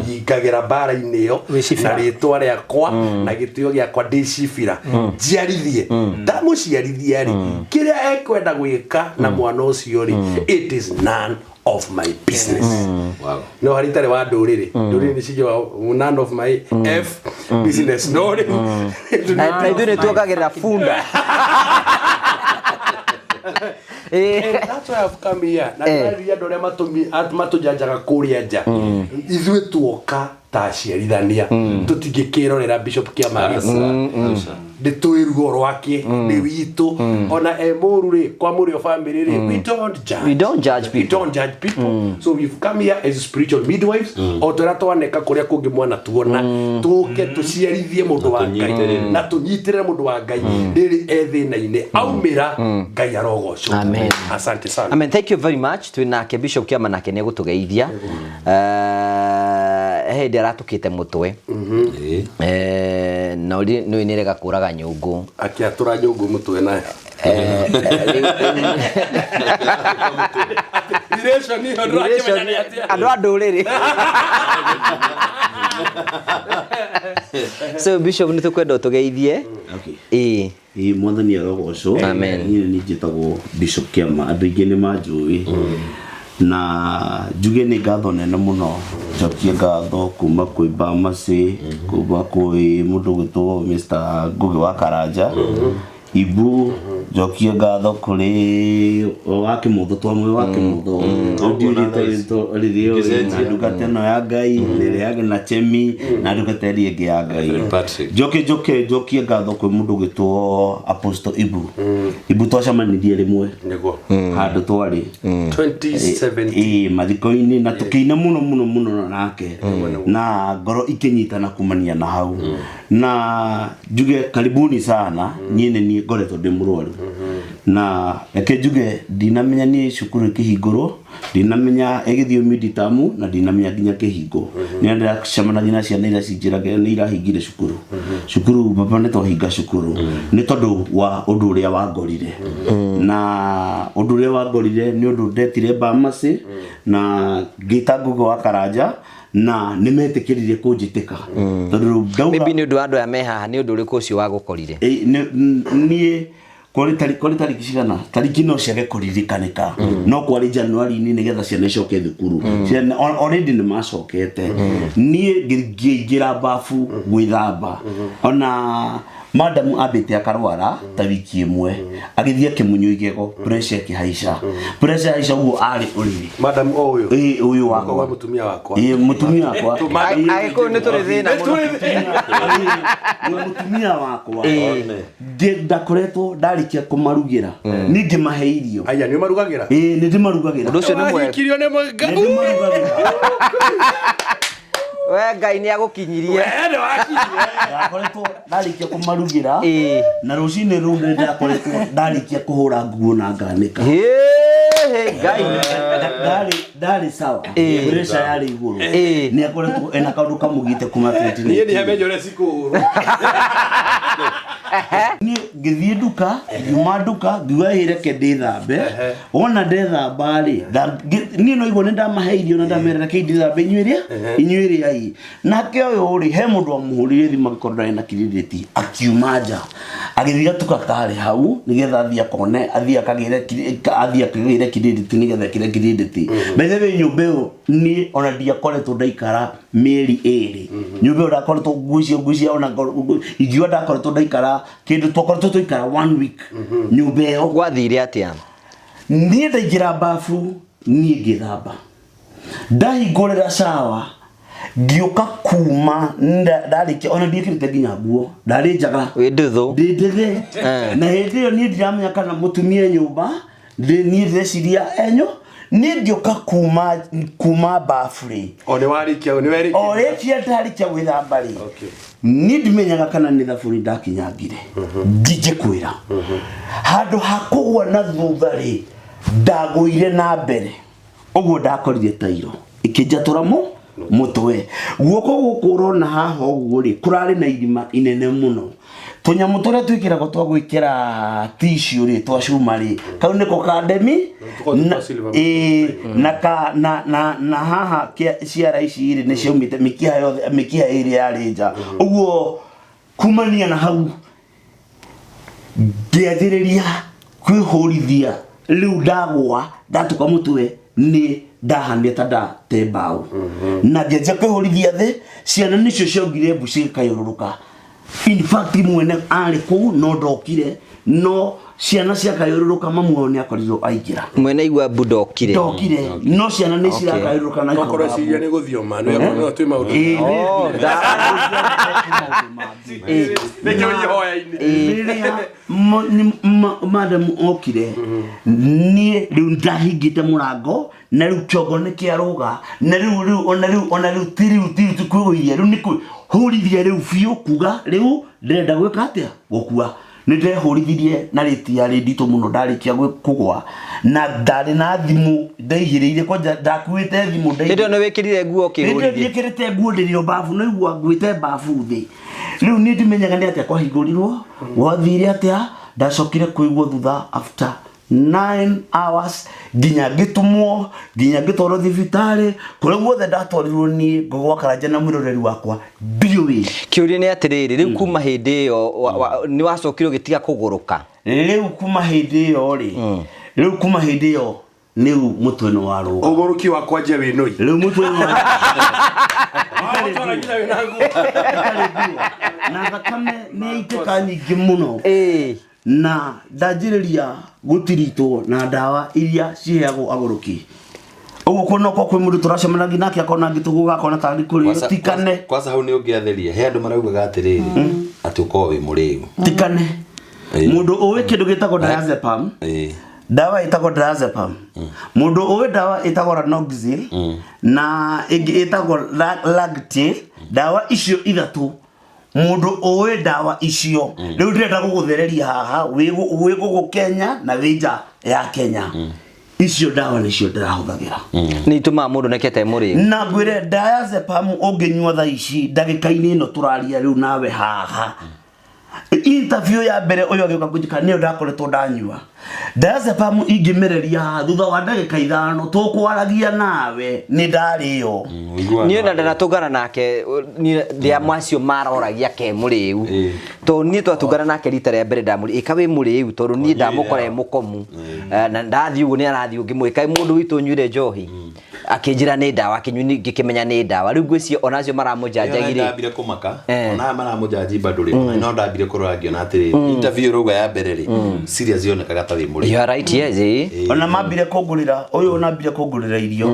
nyingagĩra mbara-inĩ ĩyo Wĩ na rĩtwa rĩakwa na gĩtĩo gĩakwa ndĩ cibira njiarithie ndamũciarithia rĩ kĩrĩa ekwenda gwĩka na mwana ũcio rĩ, it is none of my business. No harĩ itarĩ wa ndũrĩrĩ, ndũrĩrĩ nĩ cingiuga none of my f business, no rĩu Na ithuĩ nĩ tuongagĩrĩra bunda. And that's why I've come here. Na ndĩrarĩria andũ arĩa matũjanjaga kũrĩa nja. Ithuĩ tuoka ta aciarithania tũtingĩkĩrorera Bishop Kĩama nĩ tũĩ ruo rwake nĩ witũ ona e mũru rĩ kwa mũrĩo family rĩ, we don't judge. We don't judge We people. don't judge people. So we've come here as spiritual midwives o twĩra twaneka kũrĩa kũngĩ mwana tuona tũke tũciarithie mũndũ wa Ngai tũnyitĩrĩre. na tũnyitĩrĩre mũndũ wa Ngai rĩrĩ e thĩna-inĩ aumĩra Ngai arogocwo. Amen. Asante sana. Amen. Thank you very much. Twĩ nake Bishop Kĩama nake nĩ egũtũgeithia. He hĩndĩ aratũkĩte mũtwe. Na nĩ nĩ rega kũraga nyũngũ. Akĩatũra nyũngũ mũtwe nayo. Relation ĩyo ndũrakĩmenya nĩ atĩa. Andũ a ndũrĩrĩ. So Bishop nĩ tũkwenda ũtũgeithie. Okay. Ĩĩ. Ĩĩ, mwathani arogocwo. Amen. Niĩ nĩ njĩtagwo Bishop Kĩama, andũ aingĩ nĩ manjũĩ na njuge nĩ ngatho nene mũno, njokie ngatho kuma kwĩ Bamasi, kuma kwĩ mũndũ ũgwĩtwo Mr. Ngũgĩ wa Karanja Ibu, njokie ngatho kũrĩ wa Kĩmotho, twamwe wa Kĩmotho rĩrĩa na ndungata ĩno ya Ngai rĩrĩa na Chemi na ndungata ĩrĩa ĩngĩ ya Ngai. Patrick. Njoke njoke njokie ngatho kwĩ mũndũ ũgwĩtwo Apostle Ibu. Ibu twacemanirie rĩmwe Nĩguo. handũ twarĩ 2017. Ĩĩ, mathiko-inĩ na tũkĩina mũno mũno mũno nake na ngoro ikĩnyitana kumania na hau na njuge karibuni sana. Niĩ nĩ niĩ ngoretwo ndĩ mũrwaru na reke njuge ndinamenya niĩ cukuru ĩkĩhingũrwo, ndinamenya ĩgĩthiĩ midterm na ndinamenya nginya kĩhingo. Nĩ ndĩracemanagia na ciana iria cinjĩraga nĩ irahingire cukuru, cukuru baba nĩ twahinga cukuru nĩ tondũ wa ũndũ ũrĩa wangorire na ũndũ ũrĩa wangorire nĩ ũndũ ndetire Bamasi na ngĩta Ngũgĩ wa Karanja na nĩ metĩkĩrire kũnjĩtĩka tondũ ndauga Maybe nĩ ũndũ wa andũ aya me haha, nĩ ũndũ ũrĩkũ ũcio wagũkorire? Ĩ, niĩ kwarĩ tariki cigana, tariki no ciage kũririkanĩka no kwarĩ Januari-inĩ nĩgetha ciana icoke thukuru. Ciana already nĩ macokete. Niĩ ngĩingĩra bafu gwĩthamba ona madamu ambĩte akarwara ta wiki ĩmwe, agĩthiĩ akĩmunywo igego, pressure ĩkĩhaica, pressure yahaica ũguo arĩ ũrĩrĩ. Madam o ũyũ. Ĩ, ũyũ Wa wakwa. mũtumia wakwa. Ĩ, mũtumia wakwa. Agĩkũyũ nĩ tũrĩ thĩna mũno. Nĩ mũtumia wakwa. Ndakoretwo ndarĩkia kũmarugĩra niĩ ngĩmahe irio. Aya nĩ ũmarugagĩra? Ĩĩ, nĩ ndĩmarugagĩra. Ũndũ ũcio nĩ mwega. Wahikirio nĩ Nĩ ndĩmarugagĩra. We Ngai nĩ agũkinyirie. Ndakoretwo ndarĩkia kũmarugĩra na rũcinĩ rũu nĩ ndakoretwo ndarĩkia kũhũra nguo na nganĩka. Hĩ, Ngai. Ndarĩ sawa, pressure yarĩ igũrũ, nĩ akoretwo ena kaũndũ kamũgite kuma Niĩ 2019. ndiamenya ũrĩa cikũhũrwo. Niĩ ngĩthiĩ nduka, ngiuma nduka ngiuga ĩ reke ndĩthambe, wona ndethamba rĩ niĩ no igua nĩ ndamahe irio na ndamera reke ndĩthambe inyuĩ rĩa inyuĩ rĩai. Nake ũyũ rĩ he mũndũ wamũhũrĩire thimũ agĩkorwo ndarĩ na kirĩrĩti, akiuma nja agĩthiĩ gatuka karĩ hau nĩgetha athiĩ akone athiĩ akagĩre athiĩ akagĩre kirĩrĩti nĩgetha ekĩre kirĩrĩti. By the way, nyũmba ĩyo niĩ ona ndiakoretwo ndaikara mĩeri 2 nyũmba ĩyo ndakoretwo ngwĩcia ngwĩcia ona ingiuga ndakoretwo ndaikara kĩndũ twakoretwo twaikara one week nyũmba ĩyo. Gwathire atĩa? Niĩ ndaingĩra bafu, niĩ ngĩthamba, ndahingũrĩra cawa ngĩũka kuma ndarĩkia ona ndiĩkĩrĩte nginya nguo, ndarĩ njaga. Wĩ nduthũ. Ndĩ ndĩthĩ na hĩndĩ ĩyo niĩ ndiramenya kana mũtumia nyũmba niĩ ndĩreciria enyo Niĩ ngĩũka kuma kuma bafu rĩ, O nĩ warĩkia, nĩ werĩkia. O rĩkia ndarĩkia gwĩthamba rĩ, niĩ ndimenyaga kana nĩ thabuni ndakinyangire. Ndingĩkwĩra handũ ha kũgwa na thutha rĩ, ndagũire na mbere ũguo, ndakorire tairo ikĩnjatũra mu mũtwe. Guoko gũkũ ũrona haha ũguo rĩ, kũrarĩ na irima inene mũno. Tũnyamũ tũrĩa twĩkĩragwo twa gwĩkĩra tissue rĩ, twa cuma rĩ, kau nĩko kandemi. Tũkoragwo twa silver. Ĩĩ, na ka na na na haha ciara ici rĩ, nĩ ciaumĩte mĩkiha yothe, mĩkiha ĩrĩ yarĩ nja ũguo. Kumania na hau ngĩanjĩrĩria kwĩhũrithia. Rĩu ndagwa ndatuka mũtwe, nĩ ndahanire ta ndate mbaũ na ngĩanjia kwĩhũrithia thĩ. Ciana nĩcio ciaugire mbu cigĩkayũrũrũka. In fact, mwene arĩ kũu no ndokire, no ciana ciakayũrũrũka, mamu wao nĩ akorirwo aingĩra. Mwene igua mbu ndokire? Ndokire, no ciana nĩ cirakayũrũrũka na Tokorwo ikauga ciria mbu. nĩ gũthioma, nĩ no twĩ maũndũ. Ĩĩ, Nĩkĩo ihoya-inĩ. Rĩrĩa madam okire, niĩ rĩu ndahingĩte mũrango na rĩu kĩongo nĩ kĩarũga na rĩu rĩu ona rĩu ona rĩu ti rĩu ti rĩu ti kwĩgũithia, rĩu nĩ kwĩhũrithia rĩu biũ, kuga rĩu ndĩrenda gwĩka atĩa, gũkua. Nĩ ndehũrithirie na rĩti yarĩ nditũ mũno. Ndarĩkia kũgwa na ndarĩ na thimũ ndaigĩrĩire kwanja, ndakuĩte thimũ. Hĩndĩ ĩyo nĩ wĩkĩrire nguo ũkĩhũrithia? Njĩkĩrĩte nguo ndĩrĩ o babu, no igua nguĩte babu thĩ. Rĩu niĩ ndimenyaga nĩ atĩa kwahingũrirwo, gwathire atĩa. Ndacokire kũigua thutha after 9 hours, nginya ngĩtũmwo, nginya ngĩtwarwo thibitarĩ, kũrĩa guothe ndatwarirwo niĩ ngũgwa Karanja na mwĩroreri wakwa ndiũĩ. Kĩũria nĩ atĩrĩrĩ, rĩu kuma hĩndĩ ĩyo nĩ wacokire ũgĩtiga kũgũrũka? Rĩu kuma hĩndĩ ĩyo rĩ, rĩu kuma hĩndĩ ĩyo rĩu mũtwe nĩ warũga. Ũgũrũki wa kwanjia wĩ nũi. Rĩu mũtwe nĩ warũga. Wagũtwara nginya wĩna nguo. Na thakame nĩ yaitĩka nyingĩ mũno na ndanjĩrĩria gũtiritwo na ndawa iria ciheagwo agũrũki ũguo. Kuona kwa kwĩ mũndũ tũracemanagia nake akona ngĩtũgũga, akona tarĩ kũrĩo, tikane. Kwanza hau nĩ ũngĩatheria, he andũ maraugaga atĩrĩrĩ, atĩ ũkorwo wĩ mũrĩu. Tikane. Mũndũ ũĩ kĩndũ gĩtagwo diazepam, ndawa ĩtagwo diazepam, mũndũ ũĩ ndawa ĩtagwo Ranoxil na ĩngĩ ĩtagwo Lactil, ndawa icio ithatũ, mũndũ ũĩ ndawa icio, rĩu ndĩrenda gũgũthereria haha wĩ gũkũ Kenya na wĩ nja ya Kenya, icio ndawa nĩcio ndĩrahũthagĩra. Nĩ itũmaga mũndũ oneke mũrĩu. Na ngwĩre diazepam ũngĩnyua thaa ici, ndagĩka-inĩ ĩno tũraria rĩu nawe haha, interview ya mbere ũyũ agĩũka kũnjĩka, nĩyo ndakoretwo ndanyua diazepam, ingĩmereria haha thutha wa ndagĩka 5 tũkwaragia nawe nĩ ndarĩo. Niĩ na ndanatũngana nake, niĩ ndĩa macio maroragia ke mũrĩu, tondũ niĩ twatũngana nake rita rĩa mbere ndamũri ĩka wĩ mũrĩu, tondũ niĩ ndamũkora e mũkomu. Na ndathiĩ ũguo nĩ arathiĩ ũngĩmwĩka mũndũ witũ ũnyuire njohi, akĩnjĩra nĩ ndawa akĩnyua, ngĩkĩmenya nĩ ndawa. Rĩu ngwĩciria onacio maramũnjanjagi rĩ. Ndambire kũmaka ona aya maramũnjanji bado rĩ, ona no ndambire kũrora ngĩona atĩrĩrĩ, interview ĩrauga ya mbere rĩ, serious yonekaga ta wĩ mũrĩu. You are right, yes, eh. Ona mambire kũngũrĩra ũyũ, ona ambire kũngũrĩra irio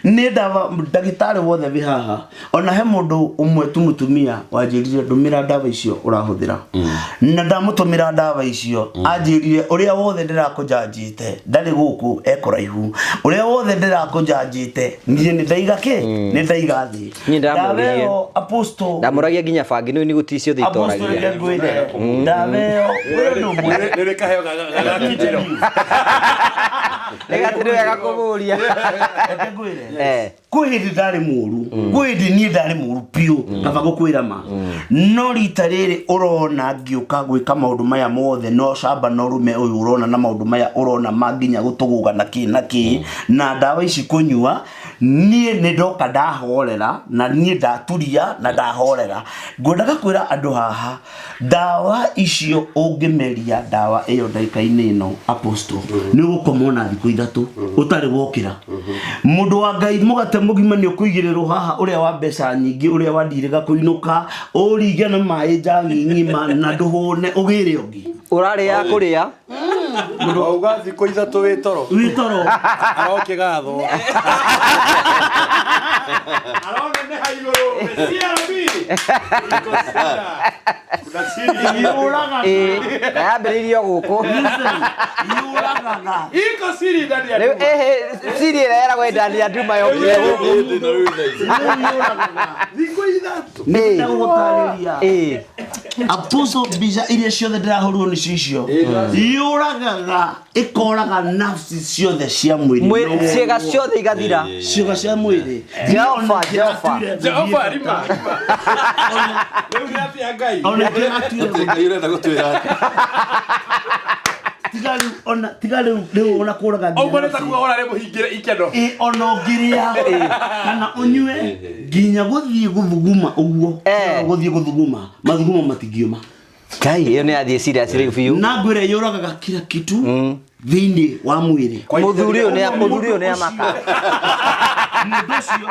nĩ ndawa. Ndagĩtarĩ wothe wĩ haha, ona he mũndũ ũmwe tu mũtumia wanjĩrire ndũmĩra ndawa icio ũrahũthĩra, na ndamũtũmĩra ndawa icio, anjĩrire ũrĩa wothe ndĩrakũnjanjĩte ndarĩ gũkũ, ekũraihu, ũrĩa wothe ndĩrakũnjanjĩte niĩ nĩ ndaiga kĩ, nĩ ndaiga thĩ. Niĩ Ndawa ndamũririe. ĩyo, apostle. Ndamũragia nginya bangi nĩ gũtirĩ ciothe Apostle, itoragia. reke ngwĩre, ndawa ĩyo kwĩ ũndũ ũmwe. Nĩ rĩ kaheo gagakinjĩro. Reke atĩ nĩ wega kũmũria. Reke ngwĩre, kwĩ hĩndĩ ndarĩ mũru, kwĩ hĩndĩ niĩ ndarĩ mũru biũ, kaba gũkwĩra ma. No rita rĩrĩ ũrona ngĩũka gwĩka maũndũ maya mothe no camba na ũrũme ũyũ ũrona na maũndũ maya ũrona ma nginya gũtũgũga na kĩ na kĩ na ndawa ici kũnyua, niĩ nĩ ndoka ndahorera na niĩ ndaturia na ndahorera. Ngwendaga kwĩra andũ haha, ndawa icio ũngĩmeria ndawa ĩyo ndagĩka-inĩ ĩno, apostle, nĩ ũgũkoma ona thikũ 3 ũtarĩ wokĩra. Mũndũ wa Ngai, mũgate mũgima nĩ ũkũigĩrĩrwo haha, ũrĩa wa mbeca nyingĩ, ũrĩa wandirĩga kũinũka, ũringe na maĩ njangi ng'ima na ndũhũne ũgĩre ũngĩ. Ũrarĩa kũrĩa. Wauga thikũ 3 wĩ toro. Wĩ toro. Arokĩgathwo. Aroneneha igũrũ. CRB. Iko shida. Kuna Yũragaga. Ĩĩ, na yambĩrĩirio gũkũ. Yũragaga. Iko siri ndani ya Rĩu nduma. ĩhĩ siri ĩrĩa yeragwo ndani ya nduma yokire gũkũ. Thikũ ithatũ. Nĩ gũtarĩria. Ĩĩ. Apostle mbica iria ciothe ndĩrahũrirwo nĩcio icio yũragaga ĩkoraga nafsi ciothe cia mwĩrĩ Ciĩga ciothe igathira. ciĩga cia mwĩrĩ Jehova, Jehova. Jehova rima. Rĩu nĩ atĩa Ngai? ona ndĩratuire Ngai ũrenda gũtwĩra atĩa? tiga rĩu ona tiga rĩu rĩu ona kũraga nginya Ũguo nĩ ta nafsi. kuga ũrarĩ mũhingĩre ikeno. Ĩ, ona ũngĩrĩa kana ũnyue nginya gũthiĩ gũthuguma ũguo gũthiĩ gũthuguma mathuguma matingiuma Ngai ĩyo nĩ yathiĩ serious rĩu biũ. na ngwĩre yũragaga kila kitu thĩinĩ wa mwĩrĩ Mũthuri ũyũ nĩ mũthuri ũyũ nĩ amaka. mũndũ ũcio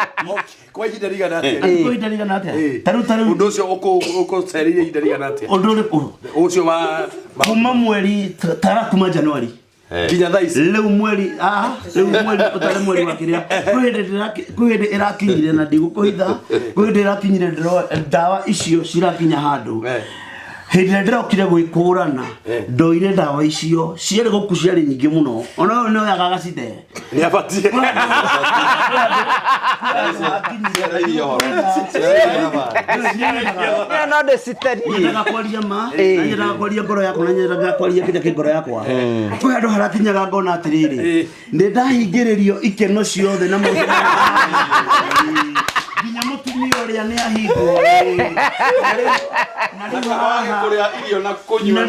Kwa ihinda rĩigana atĩa? kwa ihinda rĩigana atĩa tarĩu tarĩu Ũndũ ũcio ũkũcereire ihinda rĩigana atĩa? ũndũ ũrĩkũ Ũcio wa kuma mweri tara kuma Januari nginya thaa ici. rĩu mweri ah rĩu mweri ũtarĩ mweri wa kĩrĩa kwĩ hĩndĩ kwĩ hĩndĩ ĩrakinyire na ndigũkũhitha kwĩ hĩndĩ ĩrakinyire ndawa icio cirakinya handũ hĩndĩ ĩrĩa ndĩrokire gwĩkũrana ndoire ndawa icio ciarĩ gũkũ ciarĩ nyingĩ mũno ona ũyũ nĩoyaga agacite Nĩ abatiĩ. Ĩyo no ndĩciterie. nyendaga kwaria ma na nyendaga kwaria ngoro yakwa na nyendaga kwaria kĩrĩa kĩ ngoro yakwa kwĩ handũ harakinyaga ngona atĩrĩrĩ nĩ ndahingĩrĩrio ikeno ciothe na maũndũ nginya mũtumia ũrĩa nĩ ahingwo Kũrĩa irio na kũnyua.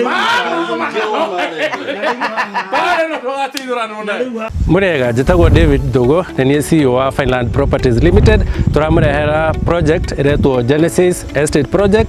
Pale no tũgateithũranwo nayo. Murega njĩtagwo David Ndugu nĩ niĩ CEO wa Fineland Properties Limited tũramũrehera project ĩretwo Genesis Estate Project.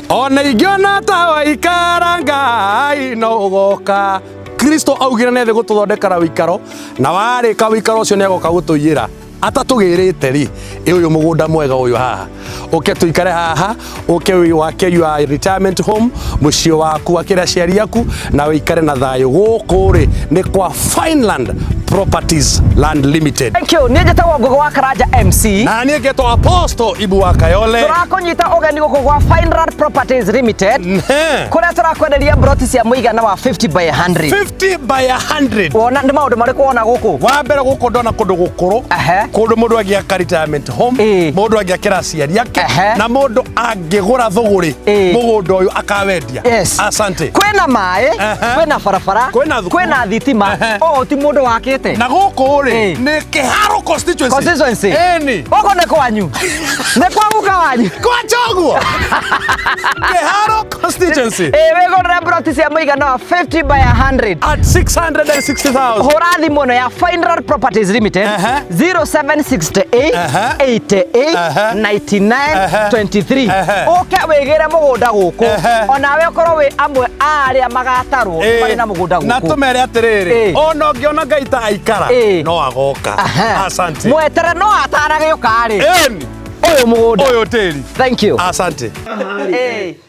Ona ingĩona ta waikara Ngai no ũgoka. Kristo augire nĩ thĩ gũtũthondekera wĩikaro na warĩka wĩikaro ũcio nĩ agoka gũtũiyĩra atatũgĩrĩte rĩ ĩ ũyũ mũgũnda mwega ũyũ haha ũke tũikare haha ũke wake your retirement home mũciĩ waku wakĩre aciari aku na wĩikare na thayũ gũkũ rĩ nĩ kwa Fineland Properties Land Limited. Thank you. Niĩ njĩtagwo Ngũgĩ wa Karanja MC. Na niĩ ngetwo Apostle Ibu wa Kayole. Tũrakũnyita ũgeni gũkũ gwa Fineland Properties Limited kũrĩa tũrakwenderia broti cia mũigana wa 50 by 100. 50 by 100. Wona nĩ maũndũ marĩkũ wona gũkũ? Wa mbere gũkũ ndona kũndũ gũkũrũ kũndũ mũndũ angĩaka retirement home mũndũ angĩakĩra aciari ake na mũndũ angĩgũra thũgũrĩ mũgũnda ũyũ akawendia. Yes. Asante. Kwĩna maĩ, kwĩna barabara, Kwĩna thukuru. kwĩna thitima, ũũ ti mũndũ wakĩte. Na gũkũ rĩ nĩ Kĩharũ constituency. Constituency. Ĩni. Gũkũ nĩ kwanyu. Nĩ kwa guka wanyu. Kwa Choguo. Kĩharũ constituency. Ĩ wĩgũrĩre broti cia mũigana wa 50 by 100 at 660,000. Hũra thimũ ĩno ya Fineland Properties Limited 0768 88 99 23 ũke wĩgĩre mũgũnda gũkũ onawe ũkorwo wĩ amwe a arĩa magatarwo marĩ na mũgũnda na gũkũ tũmere atĩrĩrĩ ona ũngĩona Ngai ta aikara no agoka. Asante. Mwetere no atanagĩũka rĩ Ĩni. Ũyũ mũgũnda ũyũ tĩri. Thank you. Asante.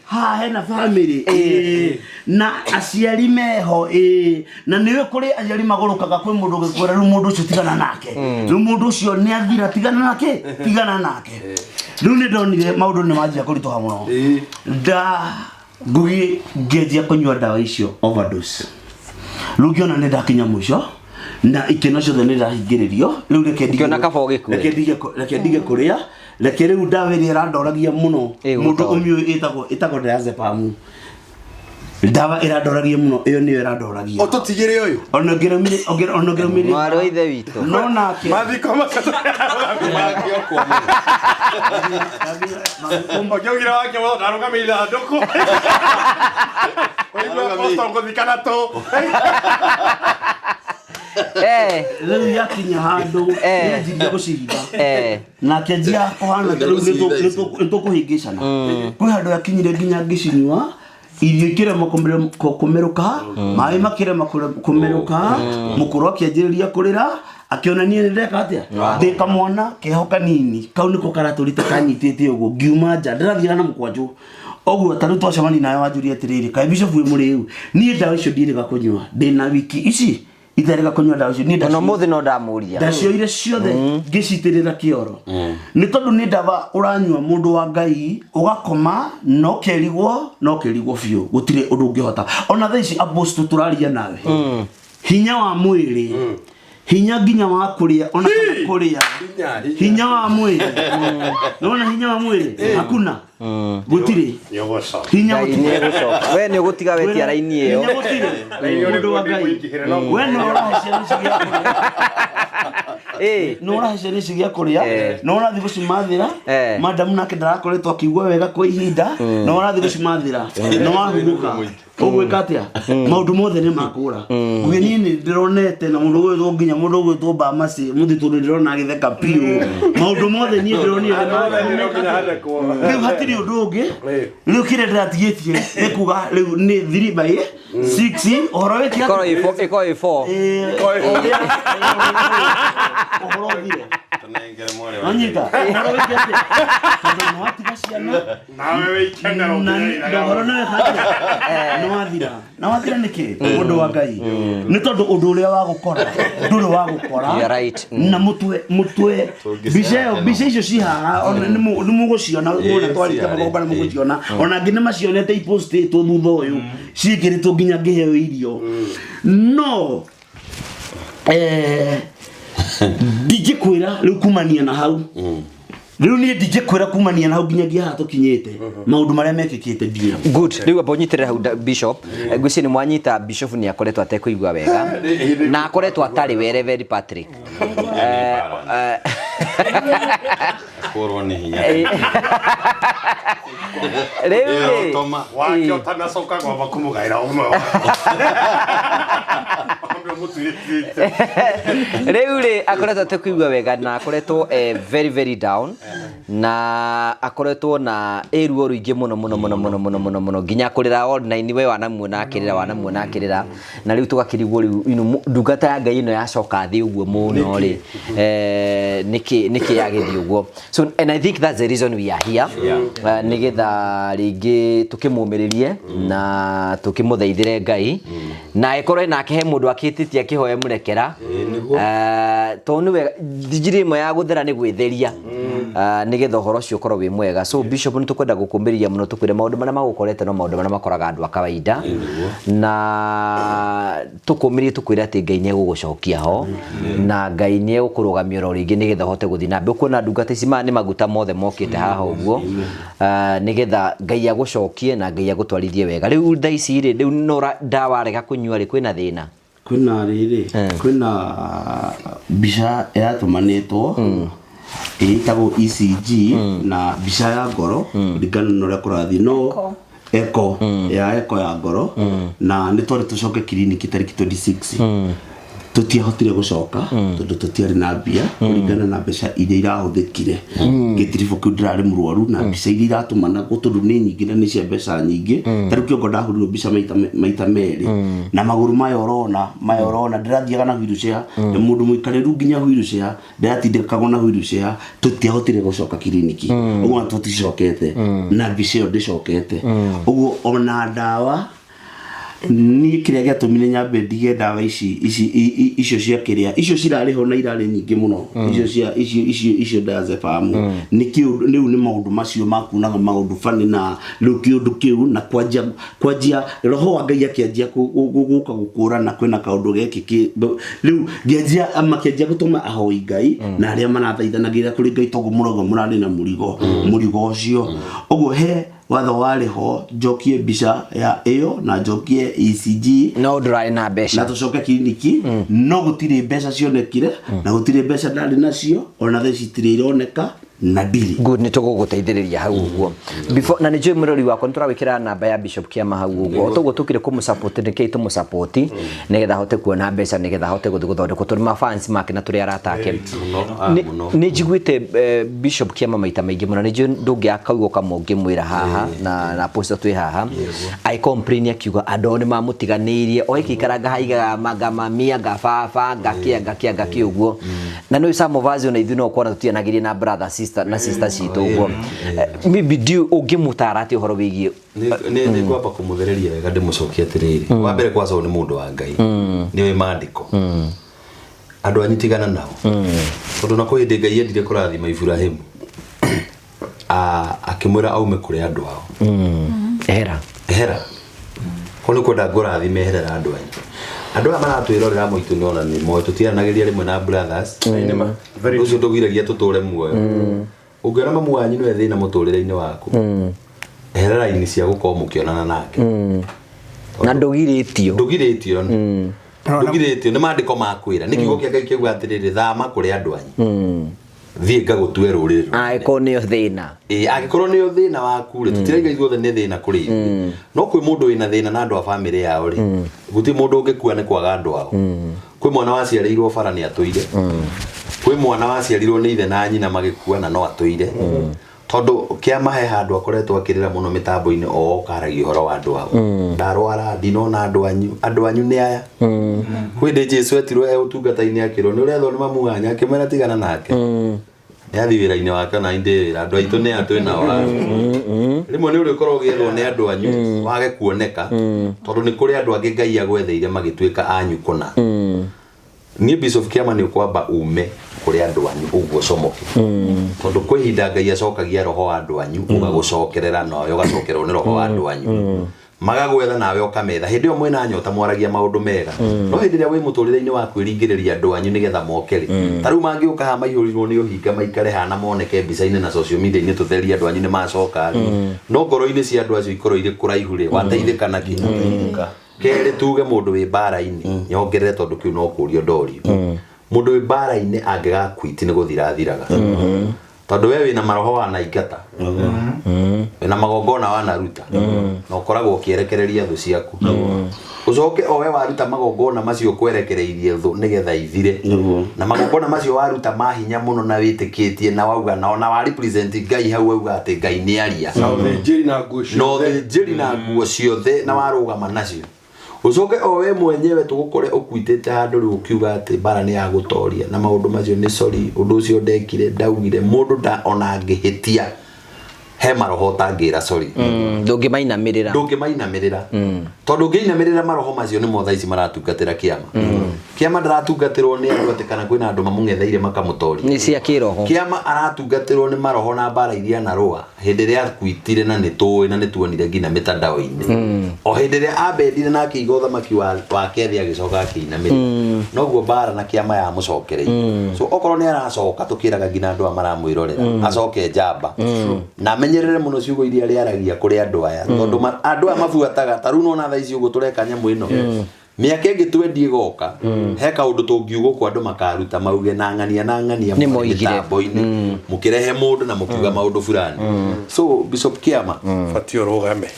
Haha hena family ĩĩ na aciari meho ĩĩ na nĩwe kũrĩ aciari magũrũkaga kwĩ mũndũ ũgĩkwĩra rĩu mũndũ ũcio tigana nake rĩu mũndũ ũcio nĩ athira tigana nake tigana nake rĩu nĩ ndonire maũndũ nĩ manjia kũritũha mũno nda ngugi ngĩanjia kũnyua ndawa icio overdose rĩu ngĩona nĩ ndakinya mũico na ikeno ciothe nĩ ndahingĩrĩrio rĩu reke ndige Ũkĩona kaba ũgĩkue. reke ndige reke ndige kũrĩa reke rĩu ndawa ĩrĩa ĩrandoragia mũno mũndũ ũmĩũĩ ĩtagwo ĩtagwo diazepam ndawa ĩrandoragia mũno ĩyo nĩyo ĩrandoragia Ũtũtigĩre ũyũ. ona ũngĩrũmire ona ũngĩrũmire Mwarĩ wa ithe witũ. no nake Mathiko macio Ũngĩaugire wake wothe ndarũgamĩrĩire ithandũkũ. Ũigua Apostle ngũthikana tũ. Rĩu yakinya handũ nĩanjirie gũcihitha na akĩanjia kũhana ta rĩu nĩ tũkũhĩngĩcana kwĩ handũ yakinyire nginya ngĩcinyua irio ikĩrema kũmerũka maĩ makĩrema kũmerũka mũkũrũ akĩanjĩrĩria kũrĩra akĩona niĩ nĩ ndeka atĩa ndĩ kamwana keho kanini kau nĩko karatũrĩte kanyitĩte ũguo ngiuma nja ndĩrathiaga na mũkwanjũ ũguo ta rĩu twacemania nawe wanjũria atĩrĩrĩ kaĩ bishop wĩ mũrĩu niĩ ndawa icio ndiĩrĩga kũnyua ndĩna wiki ici Itarega kũnyua ndawa icio niĩ Ona mũthĩ no ndamũria. Ndacioire ciothe ngĩcitĩrĩra kĩoro nĩ tondũ nĩ ndawa ũranyua mũndũ wa Ngai ũgakoma no kerigwo no kerigwo biũ gũtirĩ ũndũ ũngĩhota ona thaa ici apostle tũraria nawe hinya wa mwĩrĩ hinya nginya wa kũrĩa ona kana kũrĩa hinya wa mwĩrĩ nona hinya wa mwĩrĩ hakuna gũtirĩ hinya Ngai gũtirĩ nĩegũcoka. We nĩ ũgũtiga wetia raini ĩyo. Hinya gũtirĩ mũndũ wa Ngai we nĩ ũrahe ciana ici gĩa kũrĩa nĩ ũrahe ciana ici gĩa kũrĩa nĩ ũrathiĩ gũcimathĩra madamu nake ndarakoretwo akĩigua wega kwa ihinda nĩ ũrathiĩ gũcimathĩra nĩ wahurũka ũgwĩka atĩa maũndũ mothe nĩ makũra nguge niĩ nĩ ndĩronete na mũndũ ũgwĩtwo nginya mũndũ ũgwĩtwo Bamasi mũthitũ nĩ ndĩrona agĩtheka biũ maũndũ mothe niĩ ndĩronire rĩu hatirĩ ũndũ ũngĩ rĩu kĩrĩa ndĩratigĩtie nĩ kuga rĩu nĩ 3 by 6 ũhoro wĩke Ĩkorwo ĩ four- ĩkorwo ĩ four. Ũhoro ũthire wanyita ũhoro wĩke atĩa tondũ nĩ watiga ciana Nawe wĩkenera na ũhoro nawe nĩ wathira na wathira nĩkĩ mũndũ wa Ngai nĩ tondũ ũndũ ũrĩa wa gũkora ndũrĩ wa gũkora You are right. na mũtwe mũtwe mbica ĩyo mbica icio ci haha ona nĩ mũgũciona muona twarĩte ciarĩ. magongona mũgũciona ona angĩ nĩ macionete ipostĩtwo thutha ũyũ ciĩkĩrĩtwo nginya ngĩheo irio no ndingĩkwĩra rĩu kumania na hau rĩu niĩ ndingĩkwĩra kumania na hau nginyagia haha tũkinyĩte maũndũ marĩa mekĩkĩte ndiũĩ. Good. Rĩu amba ũnyitĩrĩre hau Bishop. Ngwĩciria nĩ mwanyita Bishop nĩ akoretwo atekũigua wega na akoretwo atarĩ we Reverend Patrick. Kũrwo nĩ hinya. Rĩu rĩ, Toma. Wake ũtanacoka gwamba kũmũgaĩra ũmwe Wambe ũmũtuĩrĩte. Rĩu rĩ akoretwo atekũigua wega na akoretwo very very down na akoretwo na ĩruo rũingĩ mũno mũno mũno mũno mũno mũno mũno nginya kũrĩra online we wanamuona akĩrĩra wanamuona akĩrĩra na rĩu tũgakĩrigwo rĩu you know, ndungata ya Ngai ĩno yacoka thĩ ũguo mũno rĩ nĩkĩ nĩkĩ yagĩthiĩ ũguo. So and I think that's the reason we are here, nĩgetha rĩngĩ tũkĩmũmĩrĩrie na tũkĩmũthaithĩre Ngai na ĩkorwo nake he mũndũ akĩtĩtie akĩhoe mũrekera. Tondũ nĩ wega njĩra ĩmwe ya gũthera nĩ gwĩtheria nĩgetha ũhoro ũcio ũkorwo wĩ mwega. So Bishop nĩ tũkwenda gũkũmĩrĩria mũno tũkwĩre maũndũ marĩa magũkorete no maũndũ marĩa makoraga andũ a kawaida na tũkũmĩrĩrie tũkwĩre atĩ Ngai nĩ egũgũcokia ho na Ngai nĩ egũkũrũgamia oro rĩngĩ nĩgetha ũhote gũthiĩ na mbere. Ũkuona ndungata ici maya nĩ maguta mothe mokĩte haha ũguo nĩgetha Ngai agũcokie na Ngai agũtwarithie wega. Rĩu thaa ici rĩ, rĩu no ndawa arega kũnyua rĩ, kwĩna thĩna? Kwĩna rĩrĩ kwĩna mbica ĩratũmanĩtwo ĩtagwo ECG na mbica ya ngoro kũringana na ũrĩa kũrathiĩ no echo ya echo ya ngoro na nĩ twarĩ tũcoke kiriniki tarĩki 26 tũtiahotire gũcoka tondũ tũtiarĩ na mbia kũringana na mbeca iria irahũthĩkire gĩtiribũ kĩu ndĩrarĩ mũrwaru na mbica iria iratũmanagwo tondũ nĩ nyingĩ na nĩ cia mbeca nyingĩ ta rĩu kĩongo ndahũrirwo mbica maita merĩ na magũrũ maya ũrona maya ũrona ndĩrathiaga na wheelchair nĩ mũndũ mũikarĩru nginya wheelchair ndĩratindĩkagwo na wheelchair tũtiahotire gũcoka kiriniki ũguo tũticokete na mbica ĩyo ndĩcokete ũguo ona ndawa niĩ kĩrĩa gĩatũmire nyambe ndige ndawa ici ici icio cia kĩrĩa icio cirarĩ ho na irarĩ nyingĩ mũno icio cia icio icio icio diazepam nĩ kĩũndũ rĩu nĩ maũndũ macio makunaga maũndũ bani na rĩu kĩũndũ kĩu na kwanjia kwanjia roho wa Ngai akĩanjia gũka gũkũrana kwĩna kaũndũ geki rĩu ngĩanjia makĩanjia gũtũma ahoi Ngai na arĩa marathaithanagĩra kũrĩ Ngai toguo mũrauga mũrarĩ na mũrigo mũrigo ũcio ũguo he watho warĩ ho njokie mbica ya ĩyo na njokie ECG no ndũrarĩ na mbeca na tũcoke kiriniki no gũtirĩ mbeca cionekire na gũtirĩ mbeca ndarĩ nacio ona thaa ici itirĩ ironeka na ndirĩ. Good, nĩ tũgũgũteithĩrĩria hau ũguo before na nĩ njũĩ mũrori wakwa nĩ tũrawĩkĩra namba ya Bishop Kĩama hau ũguo o toguo tũkire kũmũsupport nĩkĩĩ tũmũsupport nĩgetha ahote kuona mbeca nĩgetha ahote gũthiĩ gũthondekwo tũrĩ ma fans make na tũrĩ arata ake. Nĩ njiguĩte Bishop Kĩama maita maingĩ mũno nĩ njũĩ ndũngĩaga kaugo kamwe ũngĩmwĩra haha na apostle twĩ haha I complain akiuga andũ ao nĩ mamũtiganĩirie o ĩkĩikaranga haigaga manga mami anga baba ngakĩa ngakĩa ngakĩa ũguo na nĩ some of us ona ithuĩ no ũkona tũtianagĩria na brother sister. sister na sister citũ ũguo. Maybe ndiũ ũngĩmũtara atĩ ũhoro wĩgiĩ Nĩ ngwamba kũmũthereria wega ndĩmũcokie atĩrĩrĩ. Wa mbere kwaca ũyũ nĩ mũndũ wa Ngai, nĩ ũĩ maandĩko. Andũ anyu tigana nao, tondũ na kwĩ hĩndĩ Ngai endire kũrathima Iburahĩmu, akĩmwĩra aume kũrĩ andũ ao. Ehera. Ehera. Ko nĩ kwenda ngũrathime, eherera andũ anyu. Andũ aya maratwĩrorera mũitũ nĩ ona nĩ moĩ tũtiaranagĩria rĩmwe na brothers. Very Ũcio ndũgiragia tũtũre muoyo. Ũngĩona mamu wanyu nĩwe thĩna mũtũrĩre-inĩ waku, eherera raini cia gũkorwo mũkĩonana nake. Na ndũgirĩtio. Ndũgirĩtio. Ndũgirĩtio nĩ maandĩko makwĩra. Nĩ kiugo kĩa Ngai kĩuga atĩrĩrĩ, thama kũrĩ andũ anyu, thiĩ ngagũtue rũrĩrĩ. Angĩkorwo nĩyo thĩna. Ĩĩ, angĩkorwo nĩyo thĩna waku rĩ, tũtiraiga ithuothe nĩ thĩna kũrĩ ithuĩ, no kwĩ mũndũ wĩna thĩna na andũ a bamĩrĩ yao rĩ, gũtirĩ mũndũ ũngĩkua nĩ kwaga andũ ao. Kwĩ mwana waciarĩirwo bara nĩ atũire, kwĩ mwana waciarirwo nĩ ithe na nyina magĩkua na no atũire, tondũ kĩama he handũ akoretwo akĩrĩra mũno mĩtambo-inĩ o okaragia ũhoro wa andũ ao. Ndarwara ndinona andũ anyu, andũ anyu nĩ aya. Kwĩ hĩndĩ Jesu etirwo e ũtungata-inĩ akĩrwo nĩ ũrethwo nĩ mamu wanyu, akĩmwĩra tigana nake, nĩ athiĩ wĩra-inĩ wake na indĩ wĩra andũ aitũ nĩ atwĩ nao haha. Rĩmwe nĩ ũrĩkorwo ũgĩethwo nĩ andũ anyu wage kuoneka, tondũ nĩ kũrĩ andũ angĩ Ngai agwetheire magĩtuĩka anyu kũna. Niĩ Bishop Kĩama nĩ ũkwamba ume kũrĩ andũ anyu ũguo comoke, tondũ kwĩ ihinda Ngai acokagia roho wa andũ anyu ũgagũcokerera, nawe ũgacokererwo nĩ roho wa andũ anyu, magagwetha nawe ũkametha. Hĩndĩ ĩyo mwĩna nyota mwaragia maũndũ mega, no hĩndĩ ĩrĩa wĩ mũtũrĩre-inĩ wa kwĩringĩrĩria andũ anyu nĩgetha moke rĩ, ta rĩu mangĩũka haha maihũrirwo nĩ ũhinga maikare haha na moneke mbica-inĩ na social media-inĩ tũtherie andũ anyu nĩ macoka rĩ, no ngoro-inĩ cia andũ acio ikorwo irĩ kũraihu rĩ, wateithĩka na kĩ? Kerĩ tuge mũndũ wĩ mbara-inĩ, nyongerere tondũ kĩu no kũrio ndorio, mũndũ wĩ mbara-inĩ angĩgakuiti nĩ gũthira athiraga, tondũ we wĩna maroho wanaingata, wĩna magongona wanaruta, na ũkoragwo ũkĩerekereria thũ ciaku, ũcoke o we waruta magongona macio kwerekereirie thũ nĩgetha ithire, na magongona macio waruta ma hinya mũno na wĩtĩkĩtie na wauga na ona wa represent Ngai hau wauga atĩ Ngai nĩ aria, na ũthĩnjĩri na nguo na ciothe. ũthĩnjĩri na nguo ciothe na warũgama nacio, ũcoke o we mwenyewe tũgũkore ũkuitĩte handũ rĩu ũkiuga atĩ mbara nĩ ya gũtoria na maũndũ macio nĩ sorry, ũndũ ũcio ndekire ndaugire mũndũ nda ona angĩhĩtia he maroho ũtangĩra sorry. Ndũngĩmainamĩrĩra. Ndũngĩmainamĩrĩra, tondũ ũngĩinamĩrĩra maroho macio nĩmo thaa ici maratungatĩra kĩama. Kĩama ndaratungatĩrwo nĩ andũ atĩ kana kwĩna andũ mamũng'etheire makamũtoria. Nĩ cia kĩroho. Kĩama aratungatĩrwo nĩ maroho na mbara iria anarũa hĩndĩ ĩrĩa akuitire, na nĩ tũĩ na nĩ tuonire nginya mĩtandao-inĩ, o hĩndĩ ĩrĩa ambendire na akĩiga ũthamaki wake thĩ agĩcoka akĩinamĩrĩra, noguo mbara na kĩama yamũcokereire. So okorwo nĩ aracoka, tũkĩraga nginya andũ aya maramwĩrorera acoke njamba na amenyerere mũno ciugo iria rĩaragia kũrĩ andũ aya, tondũ andũ aya mabuataga. Ta rĩu nona thaa ici ũguo tũreka nyamũ ĩno, mĩaka ĩngĩ twendi ĩgoka he kaũndũ tũngiuga ũkũ andũ makaruta mauge na ng'ania na ng'ania Nĩ mũrĩ moigire. mĩtambo-inĩ mũkĩrehe mũndũ na mũkiuga maũndũ fulani. So Bishop Kĩama Batiĩ ũrũgame.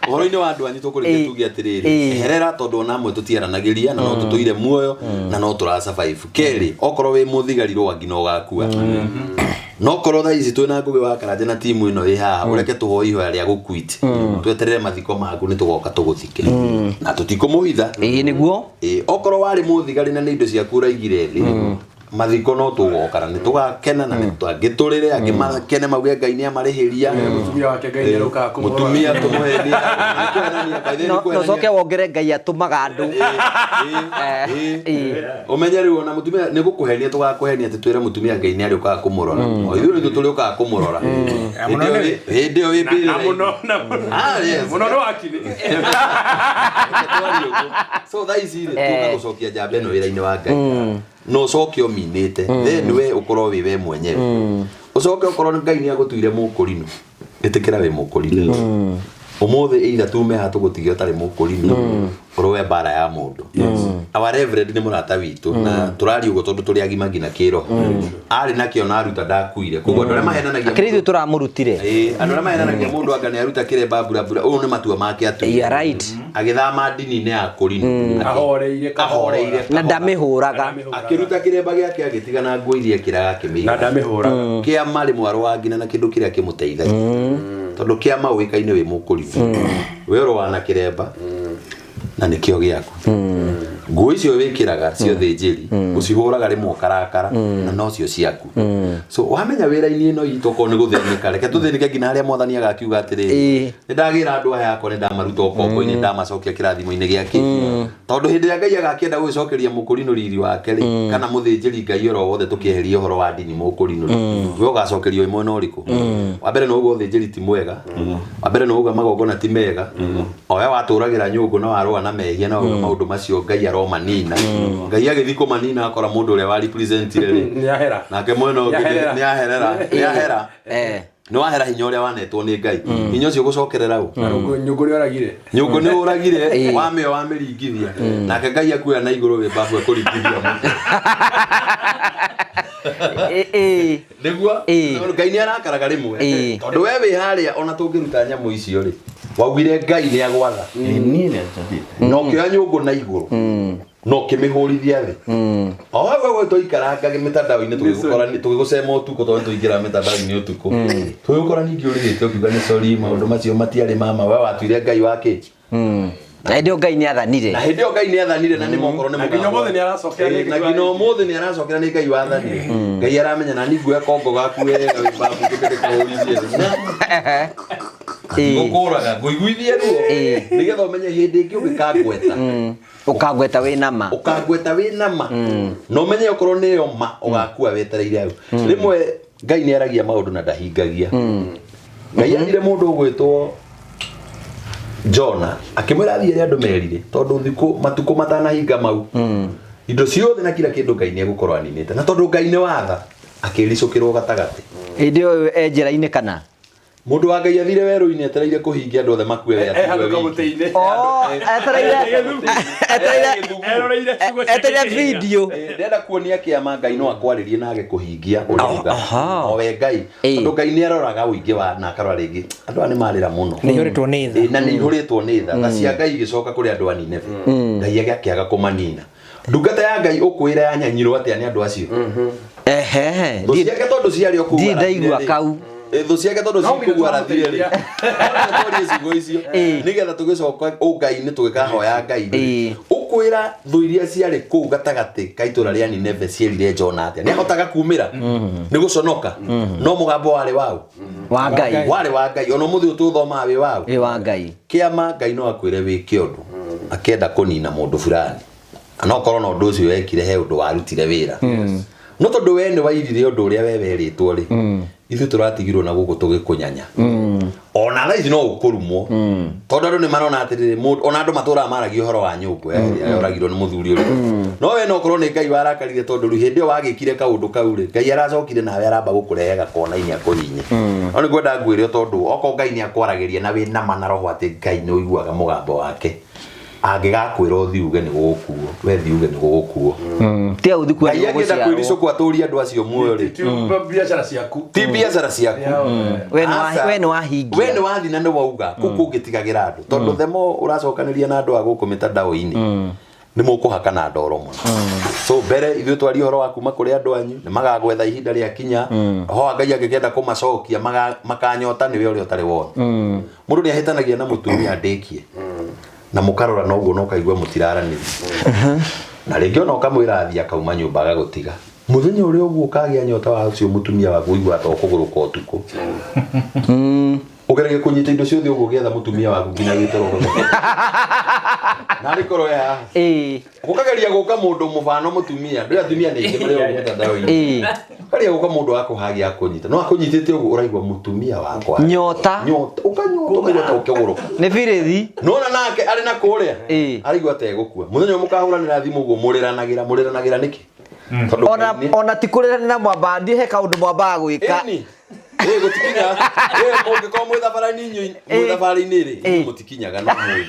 Ũhoro-inĩ wa andũ anyu tũkũrĩkia tuge atĩrĩrĩ, eherera, tondũ ona amwe tũtiaranagĩria na no tũtũire muoyo na no tũra survive. Kerĩ, okorwo wĩ mũthigari rũa nginya ũgakua, no korwo thaa ici twĩna Ngũgĩ wa Karanja na timu ĩno ĩ haha, ũreke tũhoe ihoya rĩa gũquit, tweterere mathiko maku nĩ tũgoka tũgũthike na tũtikũmũhitha. Ĩĩ nĩguo. Ĩĩ, okorwo warĩ mũthigari na nĩ indo ciaku ũraigire thĩ, mathiko no tũgoka na nĩ tũgakena na nĩ angĩ tũrĩre, angĩ makene mauge Ngai nĩ amarĩhĩria. Mũtumia wake Ngai nĩ arũkaga kũmũrora. Mũtumia tũmũhenia nĩ kũhenania, by the way, nĩ No kũhenania. ũcoke wongere Ngai atũmaga andũ. Ũmenye rĩu ona mũtumia nĩ gũkũhenia tũgakũhenia atĩ twĩre mũtumia Ngai nĩ arĩũkaga kũmũrora, o ithuĩ nĩtũ tũrĩũkaga kũmũrora hĩndĩ ĩyo wĩ Na mbĩrĩra-inĩ. mũno na mũno. Ah, yes. Mũno nĩ wakiri. Twarie ũguo. So thaa ici rĩ, tũka gũcokia njamba ĩno wĩra-inĩ wa Ngai na ũcoke ũminĩte, then we ũkorwo wĩ we mwenyewe, ũcoke ũkorwo nĩ Ngai nĩ agũtuire mũkũrinũ, ĩtĩkĩra wĩ mũkũrinũ ũmũthĩ, either tume haha tũgũtige ũtarĩ mũkũrinũ ũrũe mbara ya mũndũ. Our reverend nĩ mũrata witũ na tũraria ũguo tondũ tũrĩ agima nginya kĩroho, arĩ nakĩo na aruta ndakuire, koguo andũ arĩa mahenanagia Akĩrĩ ithuĩ tũramũrutire. Ĩĩ, andũ arĩa mahenanagia mũndũ anga nĩ aruta kĩremba mbura ũyũ nĩ matua make atuire. You are right. Agĩthama ndini-inĩ ya kũrinũ. Ahoreire kahora. Ahoreire Na ndamĩhũraga. Akĩruta kĩremba gĩake agĩtiga na nguo iria ekĩraga akĩmĩiga. Na ndamĩhũraga. Kĩama rĩmwe arũaga nginya na kĩndũ kĩrĩa kĩmũteithagia, tondũ kĩama ũĩkaine wĩ mũkũrinũ, we ũrũaga na kĩremba na nĩkĩo gĩaku. Nguo icio wĩkĩraga cia ũthĩnjĩri ũcihũraga rĩmwe ũkarakara na nocio ciaku. So wamenya wĩra-inĩ ĩno itũ okorwo nĩ gũthĩnĩka, reke tũthĩnĩke nginya harĩa mwathani agakiuga atĩrĩrĩ, nĩ ndagĩra andũ aya akwa, nĩ ndamaruta ũkombo-inĩ, ndamacokia kĩrathimo-inĩ gĩake. Tondũ hĩndĩ ĩrĩa Ngai agakĩenda gũgĩcokeria mũkũrinũ riri wake rĩ, kana mũthĩnjĩri Ngai oro wothe, tũkĩeheria ũhoro wa ndini mũkũrinũ rĩ, we ũgacokerio wĩ mwena ũrĩkũ? Wa mbere nĩ ũguo ũthĩnjĩri ti mwega, wa mbere nĩ ũguo magongona ti mega, o we watũragĩra nyũngũ na warũa na mehia na wauga maũndũ macio Ngai aromanina. Ngai agĩthiĩ kũmanina akora mũndũ ũrĩa wa representire rĩ, Nĩahera. nake mwena ũngĩ Nĩaherera. nĩaherera, nĩahera, nĩ wahera hinya ũrĩa wanetwo nĩ Ngai, hinya ũcio ũgũcokerera ũ? Nyũngũ nĩ oragire. Nyũngũ nĩ ũragire, wamĩo wamĩringithia, nake Ngai akuoya na igũrũ wĩ mbabu ekũringithia mũtwe. Nĩguo Ngai nĩ arakaraga rĩmwe, tondũ we wĩ harĩa ona tũngĩruta nyamũ icio rĩ, waugire Ngai nĩ agwatha. Niĩ nĩ njathĩte. Na ũkĩoya nyũngũ na igũrũ na ũkĩmĩhũrithia thĩ o hau hau tũikaranga mĩtandao-inĩ, tũgĩgũkora tũgĩgũcema ũtukũ, tondũ tũingĩra mĩtandao-inĩ ũtukũ, tũgĩgũkora ningĩ ũrĩrĩte ũkiuga nĩ sorry, maũndũ macio matiarĩ mama, we watuire Ngai wa kĩ? Na hĩndĩ ĩyo Ngai nĩ athanire. Na hĩndĩ ĩyo Ngai nĩ athanire, na nĩ mokorwo nĩ Na nginya ũmũthĩ nĩ aracokera nĩ Ĩĩ, na Ngai nginya ũmũthĩ nĩ aracokera nĩ Ngai wathanire. Ngai aramenya na niĩ nguoya kongo gaku wega wĩ mbabu njũke ndĩkũhũrithie thĩ. Ngũkũraga ngũiguithie ruo nĩgetha ũmenye hĩndĩ ĩngĩ ũngĩkangweta, Ũkangweta wĩ nama. Ũkangweta wĩ nama na ũmenye okorwo nĩ yo ma ũgakua wetereire hau. Rĩmwe Ngai nĩ aragia maũndũ na ndahingagia. Ngai athire mũndũ ũgwĩtwo Jona akĩmwĩra athiĩ arĩa andũ merire, tondũ thikũ matukũ matanahinga mau indo ciothe na kila kĩndũ Ngai nĩ egũkorwo aninĩte, na tondũ Ngai nĩ watha akĩricũkĩrwo gatagatĩ. Hĩndĩ ĩyo e njĩra-inĩ kana? Mũndũ wa Ngai athire werũ-inĩ etereire kũhingia andũ othe makue, we E handũ atigwe wiki. kamũtĩ-inĩ. Oh, etereire Eroreire ciugo ciake etereire ikĩhinga. video. Ndĩrenda kuonia kĩama Ngai no akwarĩrie na age kũhingia ũrĩa uga. Aha. O we Ngai, tondũ Ngai nĩ aroraga ũingĩ wa na akarora rĩngĩ andũ aya nĩ marĩra mũno. Nĩ ihũrĩtwo nĩ tha. Na nĩ ihũrĩtwo nĩ tha. Tha cia Ngai igĩcoka kũrĩ andũ a Nineve, Ngai agĩakĩaga kũmanina. Ndungata ya Ngai ũkwĩra yanyanyirwo atĩa nĩ andũ acio? Ehe. Thũ ciake tondũ ciarĩ o kũu Ndirĩ arathire ndaigua rĩ. kau. Thũ ciake tondũ No nginya cikũu arathire rĩ, tũramũteithia. twarie ciugo icio nĩgetha tũgĩcoka ũngai-inĩ tũgĩkahoya Ngai rĩ. Ũkwĩra thũ iria ciarĩ kũu gatagatĩ ka itũra rĩa Nineve cierire Jona atĩa? Nĩ ahotaga kumĩra nĩ gũconoka, no mũgambo warĩ waũ? Wa Ngai. Warĩ wa Ngai. Ona ũmũthĩ ũyũ tũthomaga wĩ waũ? Wĩ wa Ngai. Kĩama Ngai no akwĩre wĩke ũndũ akĩenda kũnina mũndũ fulani, na okorwo na ũndũ ũcio wekire he ũndũ warutire wĩra, no tondũ we nĩ wairire ũndũ ũrĩa we werĩtwo rĩ, ithuĩ tũratigirwo na gũkũ tũgĩkũnyanya. Ona thaa ici no ũkũrumwo, tondũ andũ nĩ marona atĩrĩrĩ, ona andũ matũraga maragia ũhoro wa nyũngũ ĩrĩa yoragirwo nĩ mũthuri ũrĩa, no we no korwo nĩ Ngai warakarire, tondũ rĩu hĩndĩ ĩyo wagĩkire kaũndũ kau rĩ, Ngai aracokire nawe aramba gũkũrehe gakona-inĩ akũhinye. No nĩ ngwenda ngwĩre, tondũ okorwo Ngai nĩ akwaragĩria na wĩ nama na roho atĩ Ngai nĩ ũiguaga mũgambo wake, angĩgakwĩra ũthiĩ uge nĩ gũgũkuo, we thiĩ uge nĩ gũgũkuo. Tiga gũthiĩ kuo. Ngai angĩenda kwĩricũkwo atũrie andũ acio muoyo rĩ, Ti biacara ciaku. Ti biacara ciaku. We nĩ Aca. we nĩ wahingia. We nĩ wathi na nĩ wauga kũu kũngĩtigagĩra andũ, tondũ themo ũracokanĩria na andũ a gũkũ mĩtandao-inĩ nĩ mũkũhakana ndoro mũno. So mbere ithuĩ twarie ũhoro wa kuma kũrĩ andũ anyu, nĩ magagwetha ihinda rĩa kinya roho wa Ngai angĩkenda kũmacokia makanyota nĩwe ũrĩa ũtarĩ wona. Mũndũ nĩ ahĩtanagia na mũtumia ndĩkie na mũkarora na ũguo na ũkaigua mũtiraranĩria, na rĩngĩ ona ũkamwĩra athiĩ akauma nyũmba agagũtiga. Mũthenya ũrĩa ũguo ũkagĩa nyota wa ũcio mũtumia waku, ũigua ta ũkũgũrũka ũtukũ, ũgeragia kũnyita indo ciothe ũguo ũgĩetha mũtumia waku nginya gĩtoro na arĩ korwo e haha. Gũkageria gũka mũndũ mũbano mũtumia ndũĩ atumia nĩ aingĩ marĩ gũkũ mĩtandao-inĩ. Kageria gũka mũndũ wa kũhagia akũnyita, no akũnyitĩte ũguo ũraigua mũtumia wakwa. Nyota. Nyota ũkanyota ũkaigua ta ũkĩgũrũka. Nĩ birithi. Nona nake arĩ na kũrĩa araigua ta egũkua. Mũthenya ũmwe mũkahũranĩra thimũ ũguo mũrĩranagĩra mũrĩranagĩra nĩkĩ? Tondũ Ona Ngai nĩ- ona ti kũrĩranĩra mwamba ndiĩ he kaũndũ mwambaga gwĩka. Ĩni. Ĩ gũtikinya. Ĩ mũngĩkorwo mwĩ thabarĩ-inĩ inyuĩ mwĩ thabarĩ-inĩ rĩ, inyuĩ mũtikinyaga no mwĩ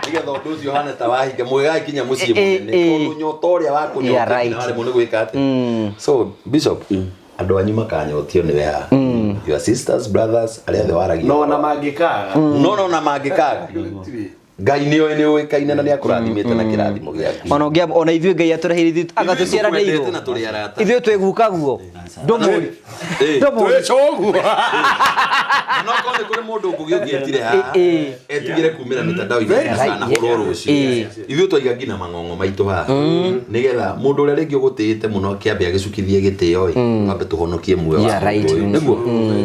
nĩgetha ũndũ ũcio ũhane ta wahinga mũgĩgakinya mũciĩ mũnene, tondũ nyota ũrĩa wa Yeah, kũnyota right. waremwo nĩ gwĩka atĩa. So bishop, andũ anyu makanyotio nĩwe haha, your sisters, brothers, arĩa othe waragia No ona mangĩkaga. No na mangĩkaga. Gũtirĩ. Ngai nĩ oĩ nĩ ũĩkaine na nĩ akũrathimĩte na kĩrathimo gĩaku. Ona ũngĩ ona ithuĩ Ngai atũreheire ithuĩ anga tũciaranĩirwo. Tũkwendete na tũrĩ arata. Ithuĩ twĩ guka guo. Ndũmũĩ. Ndũmũĩ. Twĩcũguo. Na no korwo nĩ kũrĩ mũndũ ũngĩ ũngĩetire haha etigĩre kumĩra mĩtandao-inĩ akanahũrwo rũciũ. Ithuĩ twaiga nginya mang'ong'o maitũ haha nĩgetha mũndũ ũrĩa rĩngĩ ũgũtĩĩte mũno akĩambe agĩcukithie gĩtĩo ĩ twambe tũhonokie muoyo wa Yeah, right. mũndũ ũyũ. Nĩguo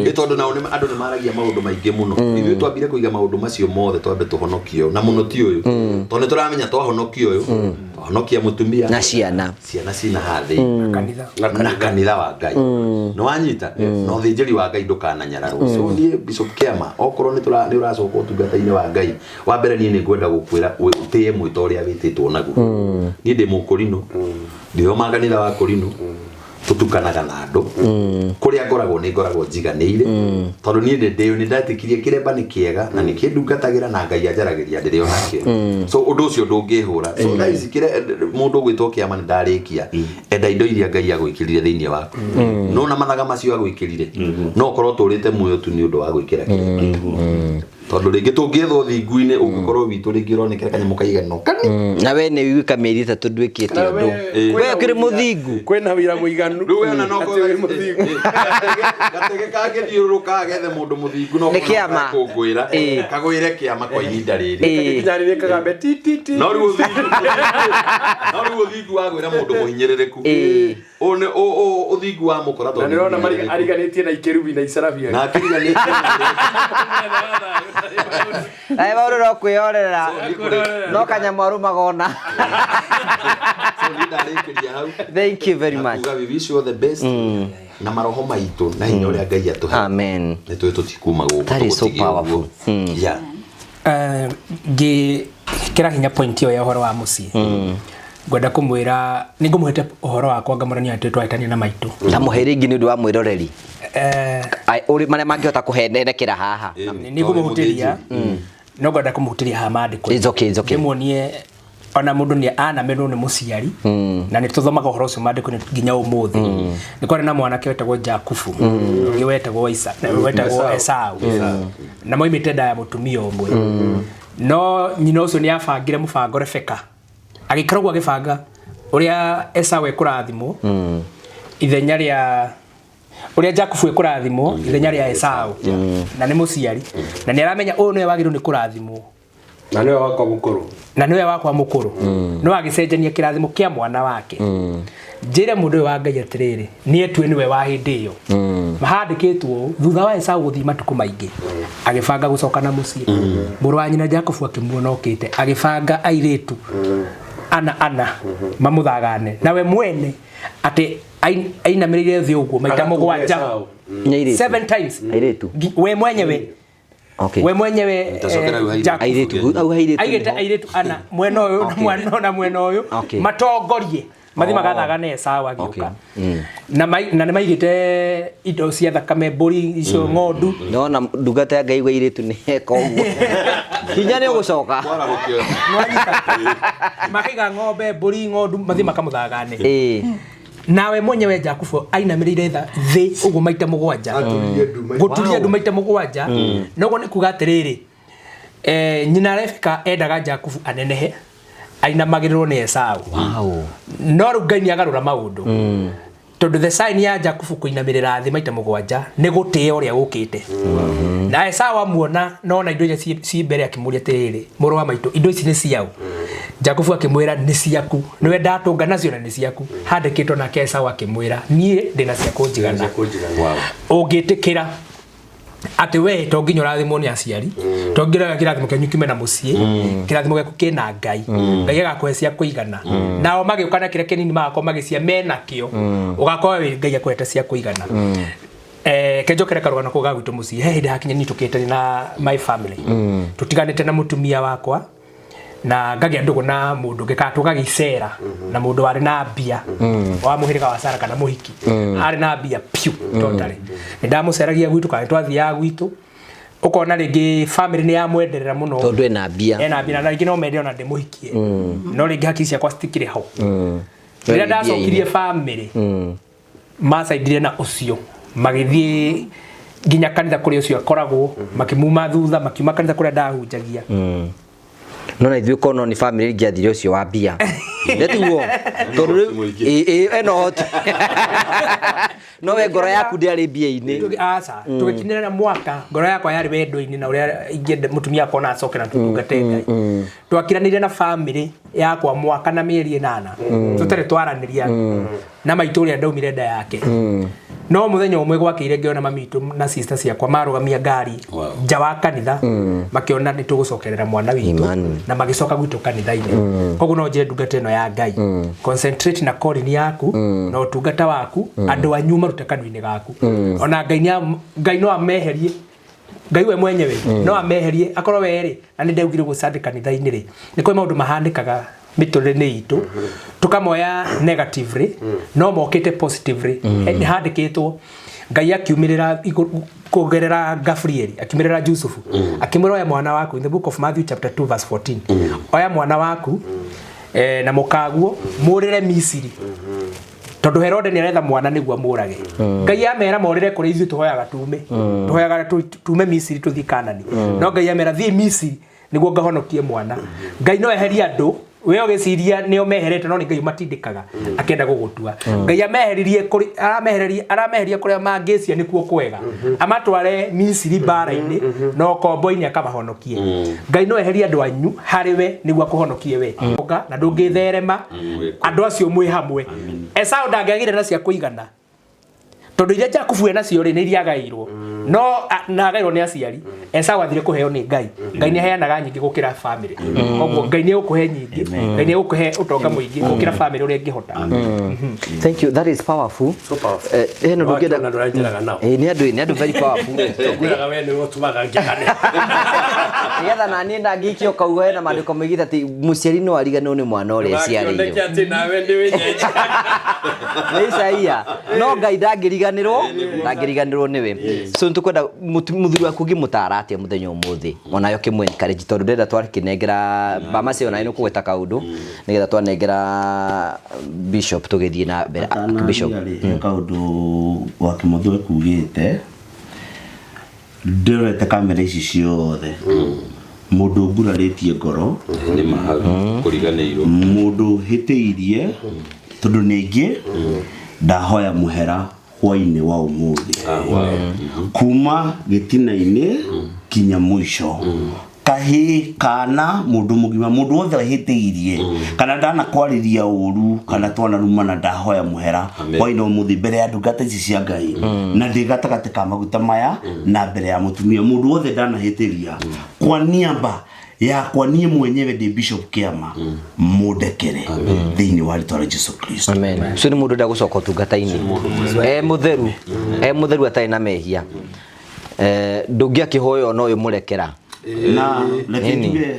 ĩ tondũ nao andũ nĩ maragia maũndũ maingĩ mũno. Ithuĩ twambire kũiga maũndũ macio mothe twambe tũhonokie ũyũ na mũno ti ũyũ tondũ nĩ tũramenya twahonokia ũyũ twahonokia mũtumia Na ciana. Ciana cina haha thĩinĩ Kanitha. Na kanitha wa Ngai nĩ wanyita na ũthĩnjĩri wa Ngai ndũkananyararwo. So niĩ Bishop Kĩama, okorwo nĩ nĩ ũracoka ũtungata-inĩ wa Ngai, wa mbere niĩ nĩ ngwenda gũkwĩra ũtĩe mwĩto ũrĩa wĩtĩtwo naguo. Niĩ ndĩ mũkũrinũ, ndithoma kanitha wa kũrinũ, tũtukanaga na andũ kũrĩa ngoragwo nĩ ngoragwo njiganĩire tondũ niĩ nĩ ndĩũ nĩ ndetĩkirie kĩremba nĩ kĩega na nĩ kĩndungatagĩra na Ngai anjaragĩria ndĩrĩ onakĩo, so ũndũ ũcio ndũngĩhũra. So thaa ici mũndũ ũgwĩtwo Kĩama nĩ ndarĩkia enda indo iria Ngai agwĩkĩrire thĩinĩ waku no na mathaga macio agwĩkĩrire no ũkorwo ũtũrĩte muoyo tu nĩ ũndũ wa gwĩkĩra kĩremba tondũ rĩngĩ tũngĩethwo thingu-inĩ ũngĩkorwo witũ rĩngĩ ũronekera kanyamũ kaigana kani. Na we nĩ wika mĩeri 3 ndwĩkĩte ũndũ. We ũkĩrĩ mũthingu. Kwĩna wĩra mũiganu. Rĩu we ona no Atĩ wĩ mũthingu. Gatege kangĩthiũrũrũka gethe mũndũ mũthingu no Nĩ kĩama. kũngwĩra kagwĩre kĩama kwa ihinda rĩrĩ. Kinyarire kagambe ti ti ti. No rĩu ũthingu no rĩu ũthingu wagwĩra mũndũ mũhinyĩrĩrĩku ũũ nĩ ũthingu wa mũkora Na tondũ nĩ ũrona ariganĩtie na ikerubi na icarabia. Na akĩriganĩtie. Nawe maũndũ no kwĩyorera. No kanyamũ arũmaga ona. So niĩ ndarĩkĩria hau. Thank you very Na much. kuga we wish you all the best na maroho maitũ na hinya ũrĩa Ngai atũhe. Amen. Nĩ tũĩ tũtikuma gũkũ That is so tũgũtigie ũguo. powerful. Yeah. Ngĩkĩra hinya point ĩyo ya ũhoro wa mũciĩ, ngwenda kũmwĩra nĩ ngũmũhete ũhoro wakwa ngamũrania atĩ twahĩtania na maitũ. Ndamũhe rĩngĩ nĩ ũndũ wa mwĩroreri. Ai, ũrĩ marĩa mangĩhota kũhenenekera haha. Nĩ ngũmũhutĩria no ngwenda kũmũhutĩria haha maandĩko. It's okay, it's okay. Ndĩmuonie ona mũndũ nĩ anamenwo nĩ mũciari na nĩ tũthomaga ũhoro ũcio maandĩko-inĩ nginya ũmũthĩ. Nĩ kwarĩ na mwanake wetagwo Jakubu ũngĩ wetagwo Isa wetagwo Esau na moimĩte nda ya mũtumia ũmwe, no nyina ũcio nĩ abangire mũbango. Rebeka agĩikara ũguo agĩbanga ũrĩa Esau ekũrathimwo ithenya rĩa ũrĩa Jakubu ekũrathimwo ithenya rĩa Esau, na nĩ mũciari na nĩ aramenya ũyũ nĩwe wagĩrĩirwo nĩ kũrathimwo Na nĩwe wakwa mũkũrũ. Na nĩwe wakwa mũkũrũ, no agĩcenjania kĩrathimo kĩa mwana wake. Njĩre mũndũ ũyũ wa Ngai atĩrĩrĩ, nĩ etue nĩwe wa hĩndĩ ĩyo mahandĩkĩtwo ũũ, thutha wa Esau gũthiĩ matukũ maingĩ agĩbanga gũcoka na mũciĩ, mũrũ wa nyina Jakubu akĩmuona okĩte, agĩbanga airĩtu ana ana mamũthagane nawe mwene atĩ ainamĩrĩire thĩ ũguo maita Agatũnga 7. Esau. Nĩ airĩtu. Seven times. Airĩtu. We mwenyewe. Okay. We mwenyewe. Nitacokera hau hairĩtu. Jakubu. Airĩtu. Au airĩtu. Aigĩte nĩho. airĩtu ana mwena ũyũ na mwena ũyũ na mwena ũyũ matongorie mathi Oh. magathagane Esau agĩũka na nĩ maigĩte indo cia thakame, mbũri icio, ng'ondu. Nona ndungata ya Ngai gwa airĩtu nĩ eka ũguo. Hinya nĩ ũgũcoka. Kwarahũkio. Nĩwanyita? Makaiga ng'ombe, mbũri, ng'ondu, mathi makamũthagane. Nawe mwenyewe Jakubu ainamĩrĩire thĩ ũguo maita 7. Aturirie ndu maita- Gũturia ndu maita 7. Noguo nĩ kuga atĩrĩrĩ, nyina Rebeka endaga Jakubu anenehe ainamagĩrĩrwo nĩ Esau. No rĩu Ngai nĩ agarũra maũndũ tondũ the sign ya Jakubu kũinamĩrĩra thĩ maita 7 nĩ gũtĩĩa ũrĩa ũkĩte na Esau amuona nona indo iria ciĩ mbere, akĩmũria atĩrĩrĩ, mũrũ wa maitũ, indo ici nĩ ciaũ? Jakubu akĩmwĩra, nĩ ciaku, nĩwe ndatũnga nacio na nĩ ciaku handĩkĩtwo. Nake Esau akĩmwĩra, niĩ ndĩna cia kũnjigana. Ũngĩtĩkĩra atĩ we to nginya ũrathimwo nĩ aciari, to nginya kĩrathimo kĩanyu kiume na mũciĩ, kĩrathimo gĩaku kĩna Ngai, Ngai agakũhe cia kũigana, nao magĩũka na kĩrĩa kĩnini magakorwo magĩcia menakĩo, ũgakorwo wĩ Ngai akũhete cia kũigana. Kenjokere karũgano kau ga gwitũ mũciĩ. He hĩndĩ hakinya niĩ tũkĩte na my family, tũtiganĩte na mũtumia wakwa na ngagĩa ndũgũ na mũndũ ũngĩ kana tũgagĩcera na mũndũ warĩ na mbia wa mũhĩrĩga wa Sara kana mũhiki arĩ na mbia piũ totally. Nĩ ndamũceragia gwitũ kana nĩ twathiaga gwitũ, ũkona rĩngĩ family nĩ yamwenderera mũno. Tondũ ena mbia. Ena mbia na rĩngĩ no mende ona ndĩmũhikie, no rĩngĩ hakiri ciakwa citikĩrĩ ho. Rĩrĩa Mbia-inĩ. ndacokirie family macaindire na ũcio magĩthiĩ nginya kanitha kũrĩa ũcio akoragwo, makĩmuma thutha, makiuma kanitha kũrĩa ndahunjagia. No na ithuĩ kono nĩ family ingĩathire ũcio wa mbia. Nĩtiguo tondũ rĩu ĩ ĩ ena ũhoti. No we ngoro yaku ndĩarĩ mbia-inĩ. Aca tũgĩkinyĩrĩra mwaka ngoro yakwa yarĩ wendo-inĩ na ũrĩa ingĩenda mũtumia akwa ona acoke na tũtungate Ngai. Twakiranĩire na family yakwa mwaka na mĩeri 8 tũtarĩ twaranĩria na maitũ ũrĩa ndaumire nda yake. No mũthenya ũmwe gwakĩire ngĩona mami witũ na sister ciakwa marũgamia ngari nja wa kanitha, makĩona nĩ tũgũcokerera mwana witũ Imani. na magĩcoka gwitũ kanitha-inĩ. Koguo no njĩre ndungata ĩno ya Ngai, concentrate na calling yaku na ũtungata waku, andũ anyu marute kanua-inĩ gaku. Ona Ngai Ngai no ameherie, Ngai we mwenyewe no ameherie akorwo we rĩ, na nĩ ndaugire ũguo Sunday kanitha-inĩ rĩ, nĩ kwĩ maũndũ mahanĩkaga mĩtũrĩre-inĩ itũ tũkamoya negatively no mokĩte positively. Nĩ handĩkĩtwo Ngai akiumĩrĩra kũgerera Gabriel, akiumĩrĩra Jusufu akĩmwĩra oya mwana waku, in the book of Matthew chapter 2 verse 14, oya mwana waku na mũkaguo mũrĩre Misiri tondũ Herode nĩ aretha mwana nĩguo amũrage. Ngai amera morĩre kũrĩa ithuĩ tũhoyaga tume, tũhoyaga tume Misiri tũthiĩ Kanani, no Ngai amera thiĩ Misiri nĩguo ngahonokie mwana. Ngai no eherie andũ we ũgĩciria nĩo meherete, no nĩ Ngai ũmatindĩkaga akĩenda gũgũtua. Ngai ameheririe kũrĩ aramehereria arameheria kũrĩa mangĩcia nĩkuo kwega, amatware Misiri mbara-inĩ na ũkombo-inĩ akamahonokie. Ngai no eherie andũ anyu harĩ we nĩguo akũhonokie we. Ũka na ndũngĩtherema andũ acio mwĩ hamwe. Esau ndangĩagĩire na cia kũigana tondũ iria Jakubu enacio rĩ nĩ iria agaĩirwo, no na agaĩirwo nĩ aciari. Esau athire kũheo nĩ Ngai. Ngai nĩ aheanaga nyingĩ gũkĩra family, koguo Ngai nĩ egũkũhe nyingĩ, Ngai nĩ egũkũhe ũtonga mũingĩ gũkĩra family ũrĩa ĩngĩhota. Thank you, that is powerful. So powerful. Hena ũndũ ũngĩenda? Ndũngĩenda ndũranjĩraga nao. Nĩ andũ, nĩ andũ very powerful. Ngwĩraga we nĩwe ũtũmaga ngegane. Nĩgetha naniĩ ndangĩikio kauga hena maandĩko moigĩte atĩ mũciari no ariganĩrwo nĩ mwana ũrĩa Ndũgakĩoneke aciarĩirwo. atĩ nawe nĩ wĩnyenje. Nĩ Isaia. No Ngai ndangĩriganĩrwo, ndangĩriganĩrwo nĩwe. So nĩtũkwenda mũthuri waku ũngĩmũtara atĩa mũthenya ũmũthĩ onawe ũkĩmũ encourage tondũ ndĩrenda twakĩnengera Bamasi onawe nĩ ũkũgweta kaũndũ nĩgetha twanengera bishop tũgĩthiĩ na mbere. Bishop. Atanambia rĩ, he kaũndũ wa Kĩmotho ekugĩte, ndĩrorete kamera ici ciothe, mũndũ ngurarĩtie ngoro nĩ mahau kũriganĩirwo, mũndũ hĩtĩirie tondũ nĩ ingĩ ndahoya mũhera hwainĩ wa ũmũthĩ kuma gĩtina-inĩ kinya mũico, kahĩ kana mũndũ mũgima, mũndũ wothe hĩtĩirie kana ndanakwarĩria ũru kana twanarumana, ndahoya mũhera Amen. hwainĩ wa ũmũthĩ mbere ya ndungata ici cia Ngai na ndĩ gatagatĩ ka maguta maya na mbere ya mũtumia, mũndũ wothe ndanahĩtĩria kwa niaba yakwa niĩ mwenyewe ndĩ Bishop Kĩama, mũndekere thĩinĩ wa rĩtwa rĩa Jesu Kristo. Amen. Ũcio nĩ mũndũ ũrenda gũcoka ũtungata-inĩ e mũtheru, e mũtheru atarĩ na mehia. Ndũngĩakĩhoya ona ũyũ mũrekera. Na reke Nini? njuge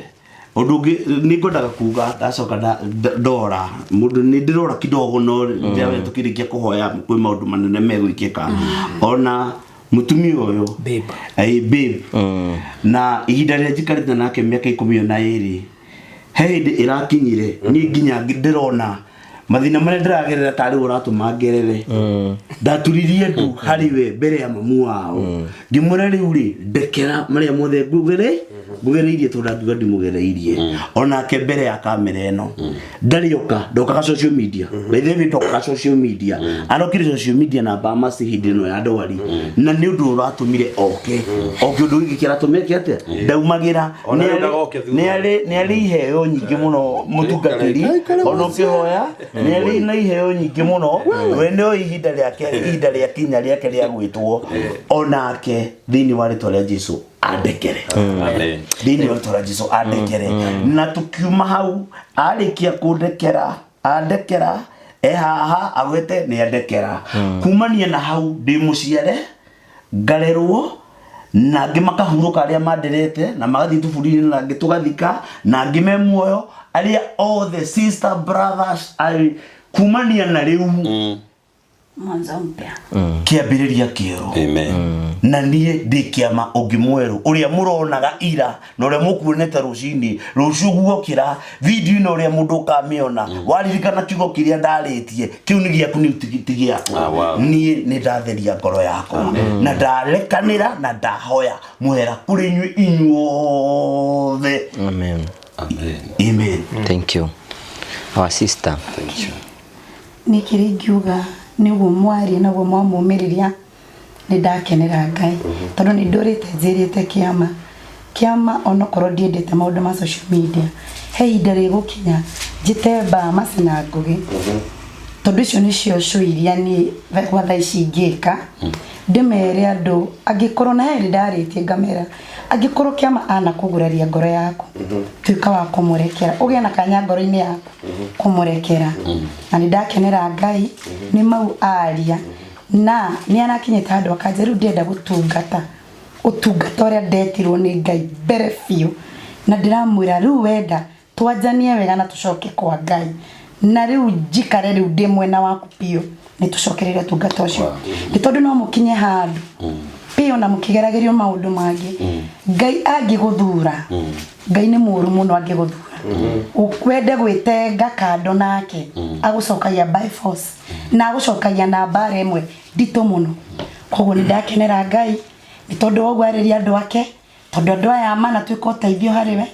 ũndũ ũngĩ nĩ ngwendaga kuga, ndacoka ndora mũndũ nĩ ndĩrora kidogo, no rĩrĩa tũkĩrĩkia kũhoya kwĩ maũndũ manene megwĩkĩka ona mũtumia ũyũ. Babe. Ĩĩ, babe, na ihinda rĩrĩa njikarĩte nake mĩaka 12, he hĩndĩ ĩrakinyire niĩ nginya ndĩrona mathĩna marĩa ndĩragerera tarĩ ũratũma ngerere. Ndaturirie ndu harĩ we mbere ya mamu wao, ngĩmwĩra rĩu rĩ, ndekera marĩa mothe ngũgereirie tondũ ndangiuga ndimũgereirie. Onake mbere ya kamera ĩno ndarĩ oka, ndokaga social media. By the way, ndokaga social media, arokire social media na Bamasi hĩndĩ ĩno ya ndwari, na nĩ ũndũ ũratũmire oke oke ũndũ gĩkĩ kĩratũmĩke atĩa ndaumagĩra. Ona rĩu ndagoke thutha. Nĩ arĩ iheo nyingĩ mũno mũtungatĩri, ona ũkĩhoya nĩ arĩ na iheo nyingĩ mũno. We no ihinda rĩake, ihinda rĩa kinya rĩake rĩa gwĩtwo, onake thĩinĩ wa rĩtwa rĩa Jesu andekere. Amen. Thĩinĩ wa rĩtwa rĩa Jesu andekere. Na tũkiuma hau, arĩkia kũndekera, andekera e haha agwete nĩ andekera. Kumania na hau ndĩ mũciare ngarerwo na angĩ makahurũka, arĩa manderete na magathiĩ tũburi-inĩ, na angĩ tũgathika, na angĩ me muoyo, arĩa othe sister brothers kumania na rĩu Mwanzo mpya. Kĩambĩrĩria kĩerũ. Amen. Na niĩ ndĩ kĩama ũngĩ mwerũ, ũrĩa mũronaga ira na ũrĩa mũkuonete rũcinĩ rũciũ guokĩra video ĩno, ũrĩa mũndũ ũkamĩona waririkana kiugo kĩrĩa ndarĩtie kĩu nĩ gĩaku, nĩ ti gĩakwa. Ah, wow. Niĩ nĩ ndatheria ngoro yakwa na ndarekanĩra na ndahoya mũhera kũrĩ inyuĩ inyuothe. Amen. Amen. Thank you. Our sister. Nä kä rä ingiuga nä guo mwaria naguo mwamå ria nä ndakenera Ngai tondå nä ndå rä te njä rä te kä ama kä ama onokorwo ndiendete maå ndå ma social media he ihinda rä gå kinya njä te mbamaci na ngå gä tondå icio nä cio show iria niä gwa thaa ici ingä ka ndĩmere andũ angĩkorwo na herĩ ndarĩtie ngamera angĩkorwo kĩama anakũguraria ngoro yaku tuĩka wa kũmũrekera ũgĩe na kanya ngoro-inĩ yaku kũmũrekera na nĩ ndakenera Ngai nĩ mau aria na nĩ arakinyĩte handũ akanja rĩu ndĩrenda gũtungata ũtungata ũrĩa ndetirwo nĩ Ngai mbere biũ na ndĩramwĩra rĩu wenda twanjanie wega na tũcoke kwa Ngai na rĩu njikare rĩu ndĩ mwena waku biũ nĩ tũcokereire ũtungata ũcio nĩ tondũ no mũkinye handũ biũ na mũkĩgeragĩrio maũndũ mangĩ Ngai angĩgũthura Ngai nĩ mũũru mũno angĩgũthura wende gwĩtenga kando nake agũcokagia by force na agũcokagia na mbara ĩmwe nditũ mũno koguo nĩ ndakenera Ngai nĩ tondũ wa ũguo arĩria andũ ake tondũ andũ aya manatuĩka ũteithio harĩ we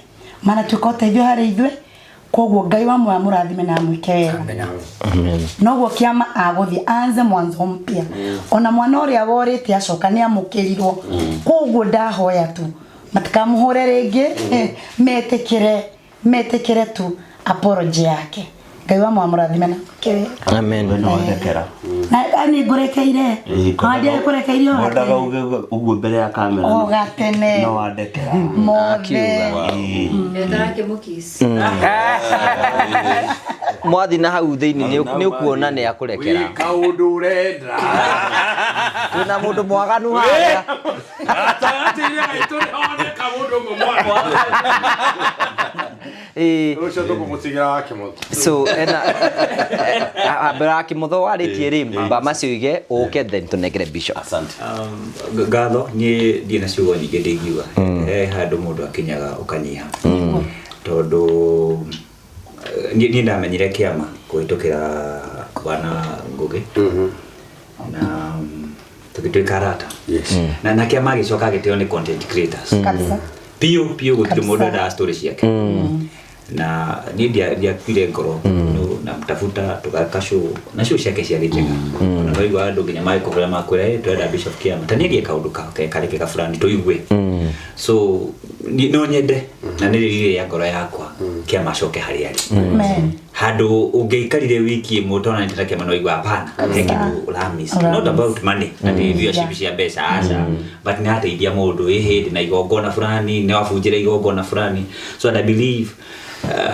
manatuĩka ũteithio harĩ ithuĩ koguo Ngai wa muoyo amũrathime na amwĩke wega noguo kĩama agũthiĩ anze mwanzo mpya ona mwana ũrĩa worĩte acoka nĩ amũkĩrirwo koguo ndahoya tu matikamũhũre rĩngĩ metĩkĩre metĩkĩre tu apology yake Ngai wa muoyo amũrathime na amwĩke wega Amen. We no wandekera. na nĩ ngũrekeire ona ngũrekeire o Ngwendaga gatene uge ũguo mbere ya kamera. o gatene No wandekera. mothe Ndarakä Mwathi na hau thĩinĩ nĩ ũkuona nĩ akũrekera. Kaũndũ ũrenda. Twĩna mũndũ mwaganu harĩa. Gatagatĩ-inĩ gaitũ nĩhoneka mũndũ ũmwe mwaganu. Ĩĩ. Ũcio tũkũmũtigĩra wa Kĩmotho. So ena mbere ya Kĩmotho warĩtie rĩ mbamaci ũige ũke then tũnengere bishop. Asante. Ngatho niĩ ndirĩ na ciugo nyingĩ ndingiuga he handũ mũndũ akinyaga ũkanyiha tondũ niĩ ndamenyire kĩama kũhĩtũkĩra bwana Ngũgĩ na tũgĩtuĩka arata na kĩama agĩcoka agĩtĩo nĩ content creators kabisa piũ piũ gũtirĩ Kabisa. mũndũ endaga story ciake na niĩ ndiakuire ngoro No, namtafuta tũgaka show na show ciake ciarĩ njega na noigua andũ nginya magĩkũhũra makwĩra "Ĩ, tũrenda Bishop Kĩama ta nĩarie kaũndũ karĩ kega fulani tũigue so no nyende na nĩ rĩrĩ rĩa ngoro yakwa Kĩama acoke harĩa arĩ Amen. handũ ũngĩikarire wiki ĩmwe ũtonanĩte na Kĩama no igua hapana he kĩndũ ũramiss not about money na nĩ leadership cia mbeca aca but nĩ ateithia mũndũ ĩ hĩndĩ na igongona fulani nĩ wabunjĩra igongona fulani so and I believe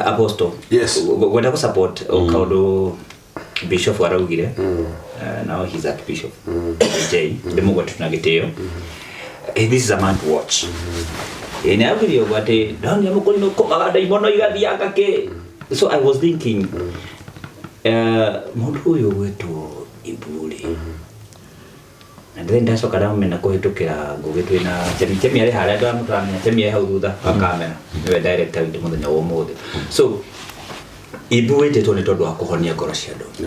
apostle Yes. gwenda kũ support kaũndũ bishop araugire now he's archbishop J ndĩmũgwete na gĩtĩo this is a man to watch nĩ augire ũguo atĩ ndonire mũkũrinũ kũmaga ndaimono igathianga kĩ so I was thinking mũndũ ũyũ ũgwĩtwo Iburi na then ndacoka ndamũmena kũhĩtũkĩra Ngũgĩ twĩna Chemi Chemi arĩ harĩa ndamũtũramenya Chemi arĩ hau thutha wa kamera nĩwe director witũ mũthenya wa ũmũthĩ so Ibu wĩtĩtwo nĩ tondũ wa kũhonia ngoro cia andũ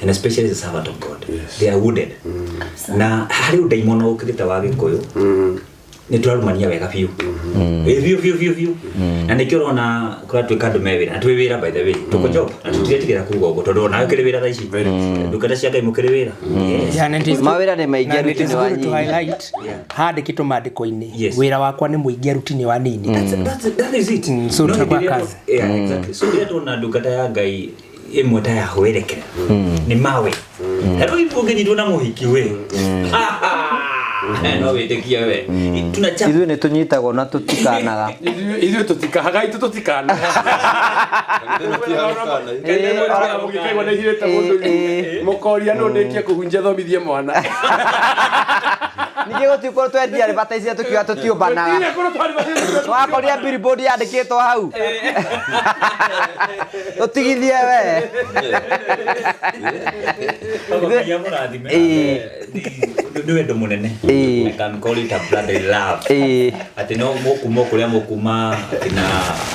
and especially the servant of God they are wounded na harĩ ũndaimono ũkĩrĩte wa Gĩkũyũ nĩ tũrarumania wega biũ Ĩ, biũ biũ biũ biũ na nĩkĩo ũrona kũratuĩka andũ me wĩra na twĩ wĩra by the way tũkũ job na tũtiretigĩra kuga ũguo tondũ onawe ũkĩrĩ wĩra thaa ici ndungata cia Ngai mũkĩrĩ wĩra Yes. Yeah, and it is good- Mawĩra nĩ maingĩ, na it aruti is nĩ good to wanini. highlight handĩkĩtwo maandĩko-inĩ Yes. wĩra wakwa nĩ mũingĩ aruti nĩ wanini That is it. So No, tutakuwa hĩndĩ ĩrĩa kazi. Yeah, exactly. So rĩrĩa tuona ndungata ya Ngai ĩmwe ta ya hwerekera nĩ mawe na rĩu Ibu ũngĩnyitwo na mũhiki we no wĩtĩkie we tunachapa Ithuĩ nĩ tũnyitagwo na tũtikanaga. Ithuĩ tũtikahaga itũ tũtikanaga. Mũgĩkaigua nĩ ihirĩte mũndũ mũkoria nũ ndĩkie kũhunjia thomithie mwana. Ningĩ gũtikorwo twendia advertise tũkiuga tũtiũmbanaga. Gũtirĩ kũndũ twarĩ- Twakorire billboard yandĩkĩtwo hau. Tũtigithie we. Ngai amũrathime. Ĩĩ. Nĩ wendo mũnene. Ĩĩ. I can call it a brotherly love. Ĩĩ. Atĩ no mũkuma kũrĩa mũkuma atĩ na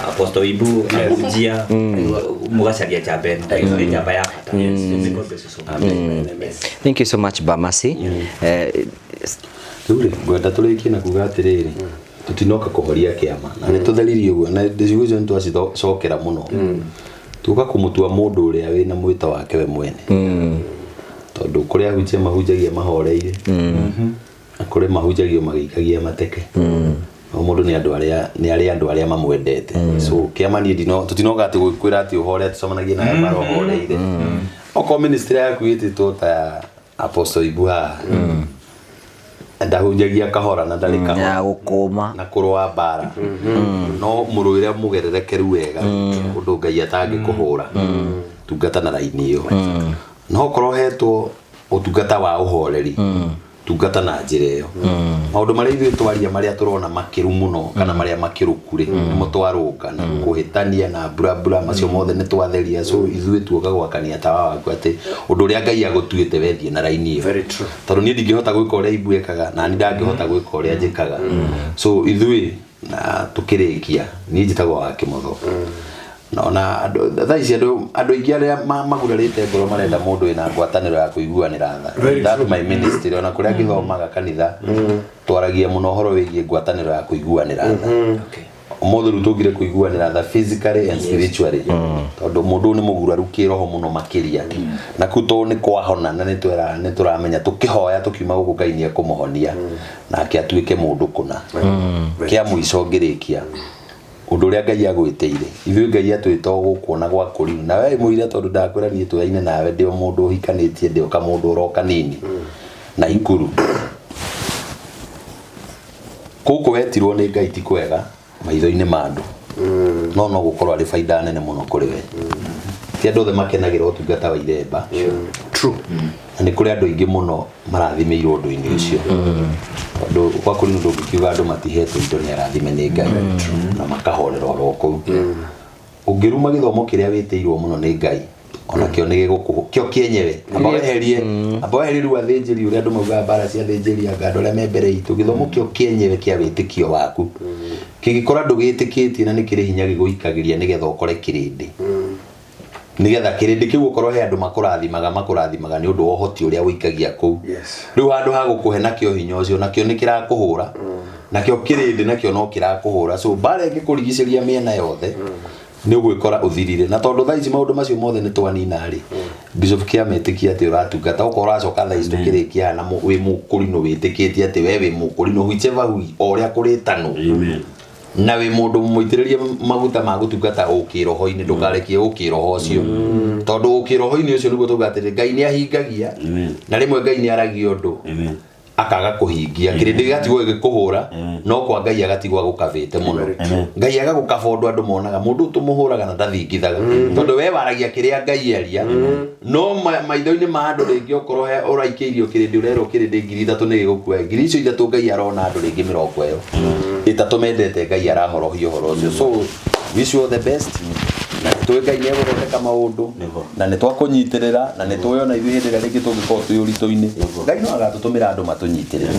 Apostle Ibu ahunjia mũgacaria njamba ĩno nĩ njamba ya bata. So may God bless you so much. Thank you so much Bamasi. Rĩu rĩ ngwenda tũrĩkie na kuga atĩrĩrĩ Tũtinoka kũhoria kĩama na nĩ tũtheririe ũguo na ciugo icio nĩ twacicokera mũno. Tuoka kũmũtua mũndũ ũrĩa wĩna mwĩto wake we mwene, tondũ kũrĩa ahunjia mahunjagia mahoreire na kũrĩ mahunjagio magĩikagia mateke, no mũndũ nĩ andũ arĩa nĩ arĩ andũ arĩa mamwendete. So kĩama niĩ ndino tũtinoka atĩ gwĩkwĩra atĩ ũhore, tũcemanagie nawe marohoreire. Okorwo ministry yaku ĩtĩtwo ta ya Apostle Ibu haha, ndahunjagia kahora na ndarĩ kahora ya gũkũma na kũrũa mbara, no mũrũĩre mũgererekeru wega ũndũ Ngai atangĩkũhũra, tungata na raini ĩyo. No okorwo hetwo ũtungata wa ũhoreri, tungata na njĩra ĩyo. Maũndũ marĩa ithuĩ twaria, marĩa tũrona makĩru mũno kana marĩa makĩrũku rĩ, nĩmo twarũnga na kũhĩtania na mbura macio mothe nĩ twatheria. So ithuĩ tuoka gwakania tawa waku atĩ ũndũ ũrĩa Ngai agũtuĩte wethiĩ na raini ĩyo. Very true. Tondũ niĩ ndingĩhota gwĩka ũrĩa Ibu ekaga na niĩ ndangĩhota gwĩka ũrĩa njĩkaga. So ithuĩ na tũkĩrĩkia, niĩ njĩtagwo wa Kĩmotho, na ona andũ thaa ici, andũ aingĩ arĩa magurarĩte ngoro marenda mũndũ wĩna ngwatanĩro ya kũiguanĩra tha. That my ministry, ona kũrĩa ngĩthomaga kanitha, twaragia mũno ũhoro wĩgiĩ ngwatanĩro ya kũiguanĩra tha. Ũmũthĩ rĩu tũngire kũiguanĩra tha physically and spiritually, tondũ mũndũ ũyũ nĩ mũguraru kĩroho mũno makĩria, na kũu tondũ nĩ kwahona na nĩ twera nĩ tũramenya tũkĩhoya tũkiuma gũkũ Ngai nĩ ekũmũhonia nake atuĩke mũndũ kũna. Kĩa mũico ngĩrĩkia, ũndũ ũrĩa Ngai agwĩtĩire, ithuĩ Ngai atwĩta o gũkũ ona gwa kũriu na we mũira, tondũ ndakwĩra niĩ tũyaine nawe ndĩ o mũndũ ũhikanĩtie, ndĩ o kamũndũ ũroka nini na ikuru gũkũ wetirwo nĩ Ngai ti kwega maitho-inĩ ma andũ, no gũkorwo arĩ baida nene mũno kũrĩ we. Ti andũ othe makenagĩra ũtungata wa iremba. True. Na nĩ kũrĩ andũ aingĩ mũno marathimĩirwo ũndũ-inĩ ũcio, tondũ gwa kũrĩ ndũngĩkiuga andũ matihetwo indo nĩ arathime nĩ Ngai na makahorera oro kũu. Ũngĩruma gĩthomo kĩrĩa wĩtĩirwo mũno nĩ Ngai, onakĩo nĩ gĩgũkũhũ kĩo kĩenyewe. Amba weherie rĩu athĩnjĩri, ũrĩa andũ maugaga mbara cia athĩnjĩri, anga andũ arĩa me mbere itũ. Gĩthomo kĩo kĩenyewe kĩa wĩtĩkio waku kĩngĩkorwo ndũgĩtĩkĩtie na nĩ kĩrĩ hinya gĩgũikagĩria nĩgetha ũkore kĩrĩndĩ, nĩgetha kĩrĩndĩ kĩu ũkorwo he andũ makũrathimaga nĩ ũndũ wa ũhoti ũrĩa ũikagia kũu. Rĩu handũ ha gũkũhe nakĩo hinya ũcio, nakĩo nĩ kĩrakũhũra, nakĩo kĩrĩndĩ nakĩo no kĩrakũhũra. So mbara ĩngĩkũrigicĩria mĩena yothe, nĩ ũgwĩkora ũthirire. Na tondũ thaa ici maũndũ macio mothe nĩ twanina rĩ, Bishop kĩametĩkia atĩ ũratungata okorwo ũracoka thaa ici tũkĩrĩkia na wĩ mũkũrinũ, wĩtĩkĩtie atĩ we wĩ mũkũrinũ whichever way o ũrĩa kũrĩtanwo, na wĩ mũndũ mũitĩrĩrie maguta ma gũtungata ũkĩroho-inĩ, ndũkarekie ũkĩroho ũcio, tondũ ũkĩroho-inĩ ũcio nĩguo tuga atĩrĩ Ngai nĩ ahingagia. Na rĩmwe Ngai nĩ aragia ũndũ akaga kũhingia, kĩrĩndĩ gĩgatigwo gĩgĩkũhũra, no kwa Ngai agatigwo agũkabĩte mũno. Ngai agagũkaba ũndũ andũ monaga mũndũ ũyũ tũmũhũraga na ndathingithaga, tondũ we waragia kĩrĩa Ngai aria, no maitho-inĩ ma andũ rĩngĩ okorwo he ũraikĩirio kĩrĩndĩ, ũrerwo kĩrĩndĩ 3,000 nĩ gĩgũkua, 3,000 Ngai arona andũ rĩngĩ 33 mendete Ngai arahorohia ũhoro ũcio. So wish you all the best, na nĩ tũĩ Ngai nĩ egũthondeka maũndũ na nĩ twakũnyitĩrĩra, na nĩ tũĩ ona ithuĩ hĩndĩ ĩrĩa rĩngĩ tũngĩkorwo twĩ ũritũ-inĩ, Ngai no agatũtũmĩra andũ matũnyitĩrĩre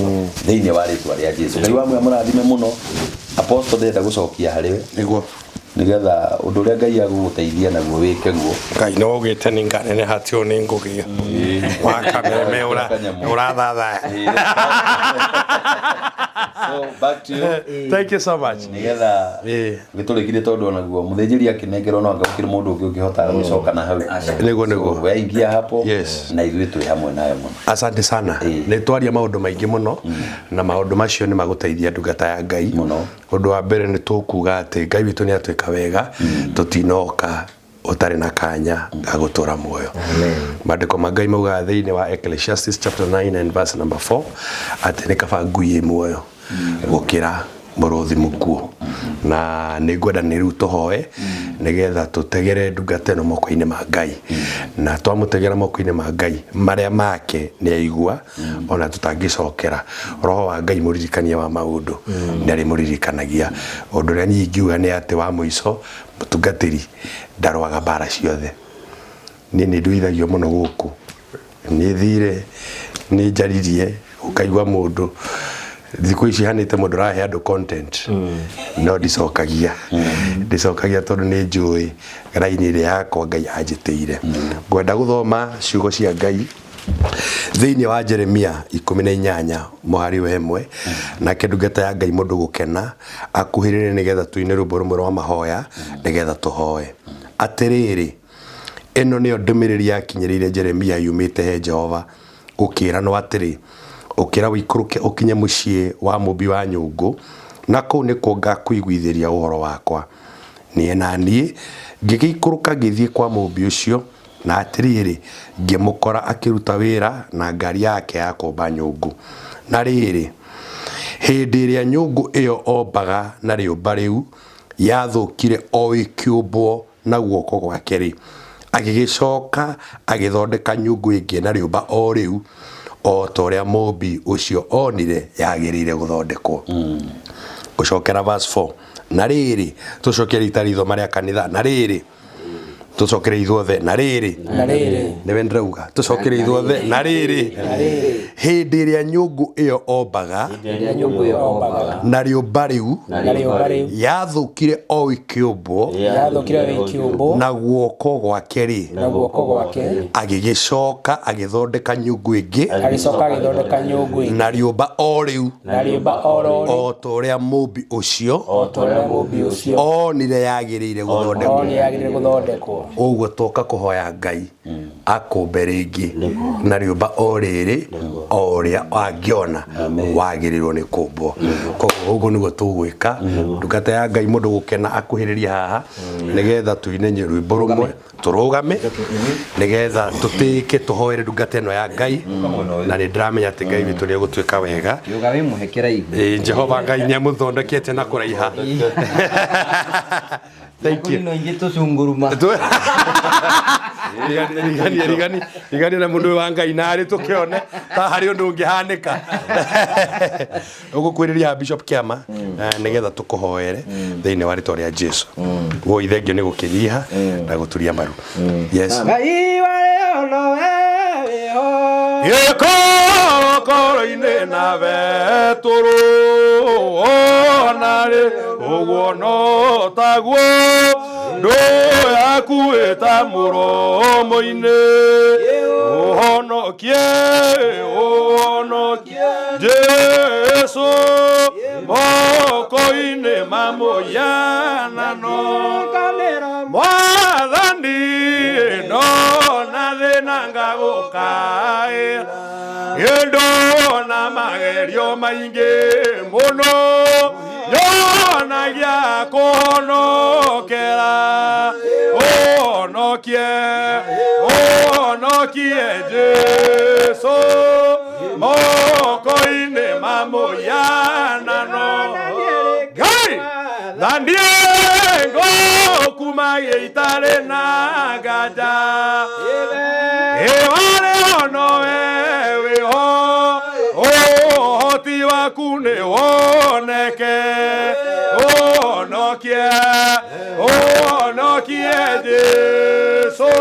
thĩinĩ wa rĩtwa rĩa Jesu. Ngai wa muoyo mũrathime mũno. Apostle, ndĩrenda gũcokia harĩ we nĩgetha ũndũ ũrĩa Ngai agũgũteithia naguo wĩke guo. Ngai no ugite nĩ nganeneha tio nĩ ngũgĩa wakameme ũrathathaya. So back to you. Thank you so much. Nĩgetha gĩtũrĩkire, tondũ onaguo mũthĩnjĩri akĩnengerwo no anga gũkĩrĩ mũndũ ũngĩ ũngĩhota gũcoka na hau. Nĩguo. So, we ingia hapo. Yes. Na ithuĩ twĩ hamwe nawe mũno. Asante sana. Nĩ twaria maũndũ maingĩ mũno na maũndũ macio nĩ magũteithia ndungata ya Ngai mũno. Ũndũ wa mbere nĩ tũkuga atĩ Ngai witũ nĩ atwĩka wega, tũtinoka ũtarĩ na kanya ga gũtũra muoyo. Maandĩko ma Ngai maugaga thĩinĩ wa Ecclesiastes chapter 9 and verse number 4 atĩ nĩ kaba ngui ĩ muoyo gũkĩra mũrũthi mũkuũ. Na nĩ ngwenda nĩ rĩu tũhoe nĩgetha tũtegere ndungata ĩno moko-inĩ ma Ngai, na twamũtegera moko-inĩ ma Ngai, marĩa make nĩ aigua ona tũtangĩcokera. Roho wa Ngai mũririkania wa maũndũ nĩ arĩmũririkanagia. Ũndũ ũrĩa niĩ ingiuga nĩ atĩ wa mũico, mũtungatĩri ndarũaga mbara ciothe. Niĩ nĩ nduithagio mũno gũkũ, nĩ thire nĩ njaririe ũkaigua mũndũ thikũ ici hanĩte mũndũ ũrahe andũ content, no ndicokagia tondũ nĩ njũĩ raini ĩrĩa yakwa Ngai anjĩtĩire. Ngwenda gũthoma ciugo cia Ngai. Thĩinĩ wa Jeremia 18 mũhari wa 1, nake ndungata ya Ngai mũndũ gũkena akuhĩrĩre nĩgetha tũine rwĩmbo rũmwe rwa mahoya nĩgetha tũhoe. Atĩrĩrĩ, ĩno nĩyo ndũmĩrĩri yakinyĩrĩire Jeremia yumĩte he Jehova gũkĩĩranwo atĩrĩ, ũkĩra ũikũrũke ũkinye mũciĩ wa mũmbi wa nyũngũ, na kũu nĩkuo ngakũiguithĩria ũhoro wakwa. Niĩ na niĩ ngĩgĩikũrũka ngĩthiĩ kwa mũmbi ũcio, na atĩrĩrĩ, ngĩmũkora akĩruta wĩra na ngari yake ya kũmba nyũngũ. Na rĩrĩ, hĩndĩ ĩrĩa nyũngũ ĩyo ombaga na rĩũmba rĩu yathũkire o ĩkĩũmbwo na guoko gwake-rĩ, agĩgĩcoka agĩthondeka nyũngũ ĩngĩ na rĩũmba o rĩu, o ta ũrĩa mũmbi ũcio onire yagĩrĩire gũthondekwo. Gũcokera verse 4. Na rĩrĩ, tũcoke rita rĩthoma rĩa kanitha, na rĩrĩ, tũcokere ithuothe, na rĩrĩ, Na rĩrĩ. nĩwe ndĩrauga, tũcokere ithuothe, na rĩrĩ, hĩndĩ ĩrĩa nyũngũ ĩyo ombaga Rĩrĩa nyũngũ ĩyo ombaga na rĩũmba rĩu na rĩũmba rĩu yathũkire o ĩkĩũmbwo yathũkire o ĩkĩũmbwo na guoko gwake rĩ, na guoko gwake, agĩgĩcoka agĩthondeka nyũngũ ĩngĩ agĩcoka agĩthondeka nyũngũ ĩngĩ na rĩũmba o rĩu na rĩũmba o ro rĩu o ta ũrĩa mũmbi ũcio o ta ũrĩa mũmbi ũcio onire yagĩrĩire gũthondekwo. onire yagĩrĩire gũthondekwo. Ũguo toka kũhoya Ngai akũmbe rĩngĩ na rĩũmba o rĩrĩ o ũrĩa angĩona wagĩrĩirwo nĩ kũmbwo. Koguo ũguo nĩguo tũgwĩka. Ndungata ya Ngai mũndũ gũkena akuhĩrĩrie haha nĩgetha tũine rwĩmbo rũmwe, tũrũgame nĩgetha tũtĩke tũhoere ndungata ĩno ya Ngai, na nĩ ndĩramenya atĩ Ngai witũ nĩ egũtuĩka wega. Rũgame mũhekera ihu. Ĩĩ, Jehova Ngai nĩ amũthondekete na kũraiha. Thank you. No ingĩ tũcunguruma. Rigani rigani rigani na mundu wa Ngai na arĩ tũkĩone ta harĩ ũndũ ũngĩhanĩka. Ũgũkwĩrĩria Bishop Kĩama nĩgetha tũkũhoere thĩinĩ wa rĩtwa rĩa Jesu. Guo ithengio nĩ gũkĩnyiha na gũturia maru. Yes. Ngai warĩ ono we wĩho Gĩkorokoro-inĩ na betũrũ ona rĩ ũguo no taguo ndũ yaku ĩta mũromo-inĩ ũhonokie ũhonokie Jesu moko-inĩ ma mũhianano Mwathani ndona thĩna ngagũkaĩra ndona magerio maingĩ mũno nyonagia kũhonokera ũhonokie ũhonokie Jesu moko-inĩ ma mũhianano Ngai thandie ngũkuma gĩitarĩ na nganja ĩwarĩ ono we wĩho ũhoti waku nĩ woneke ũhonokie ũhonokie Jesu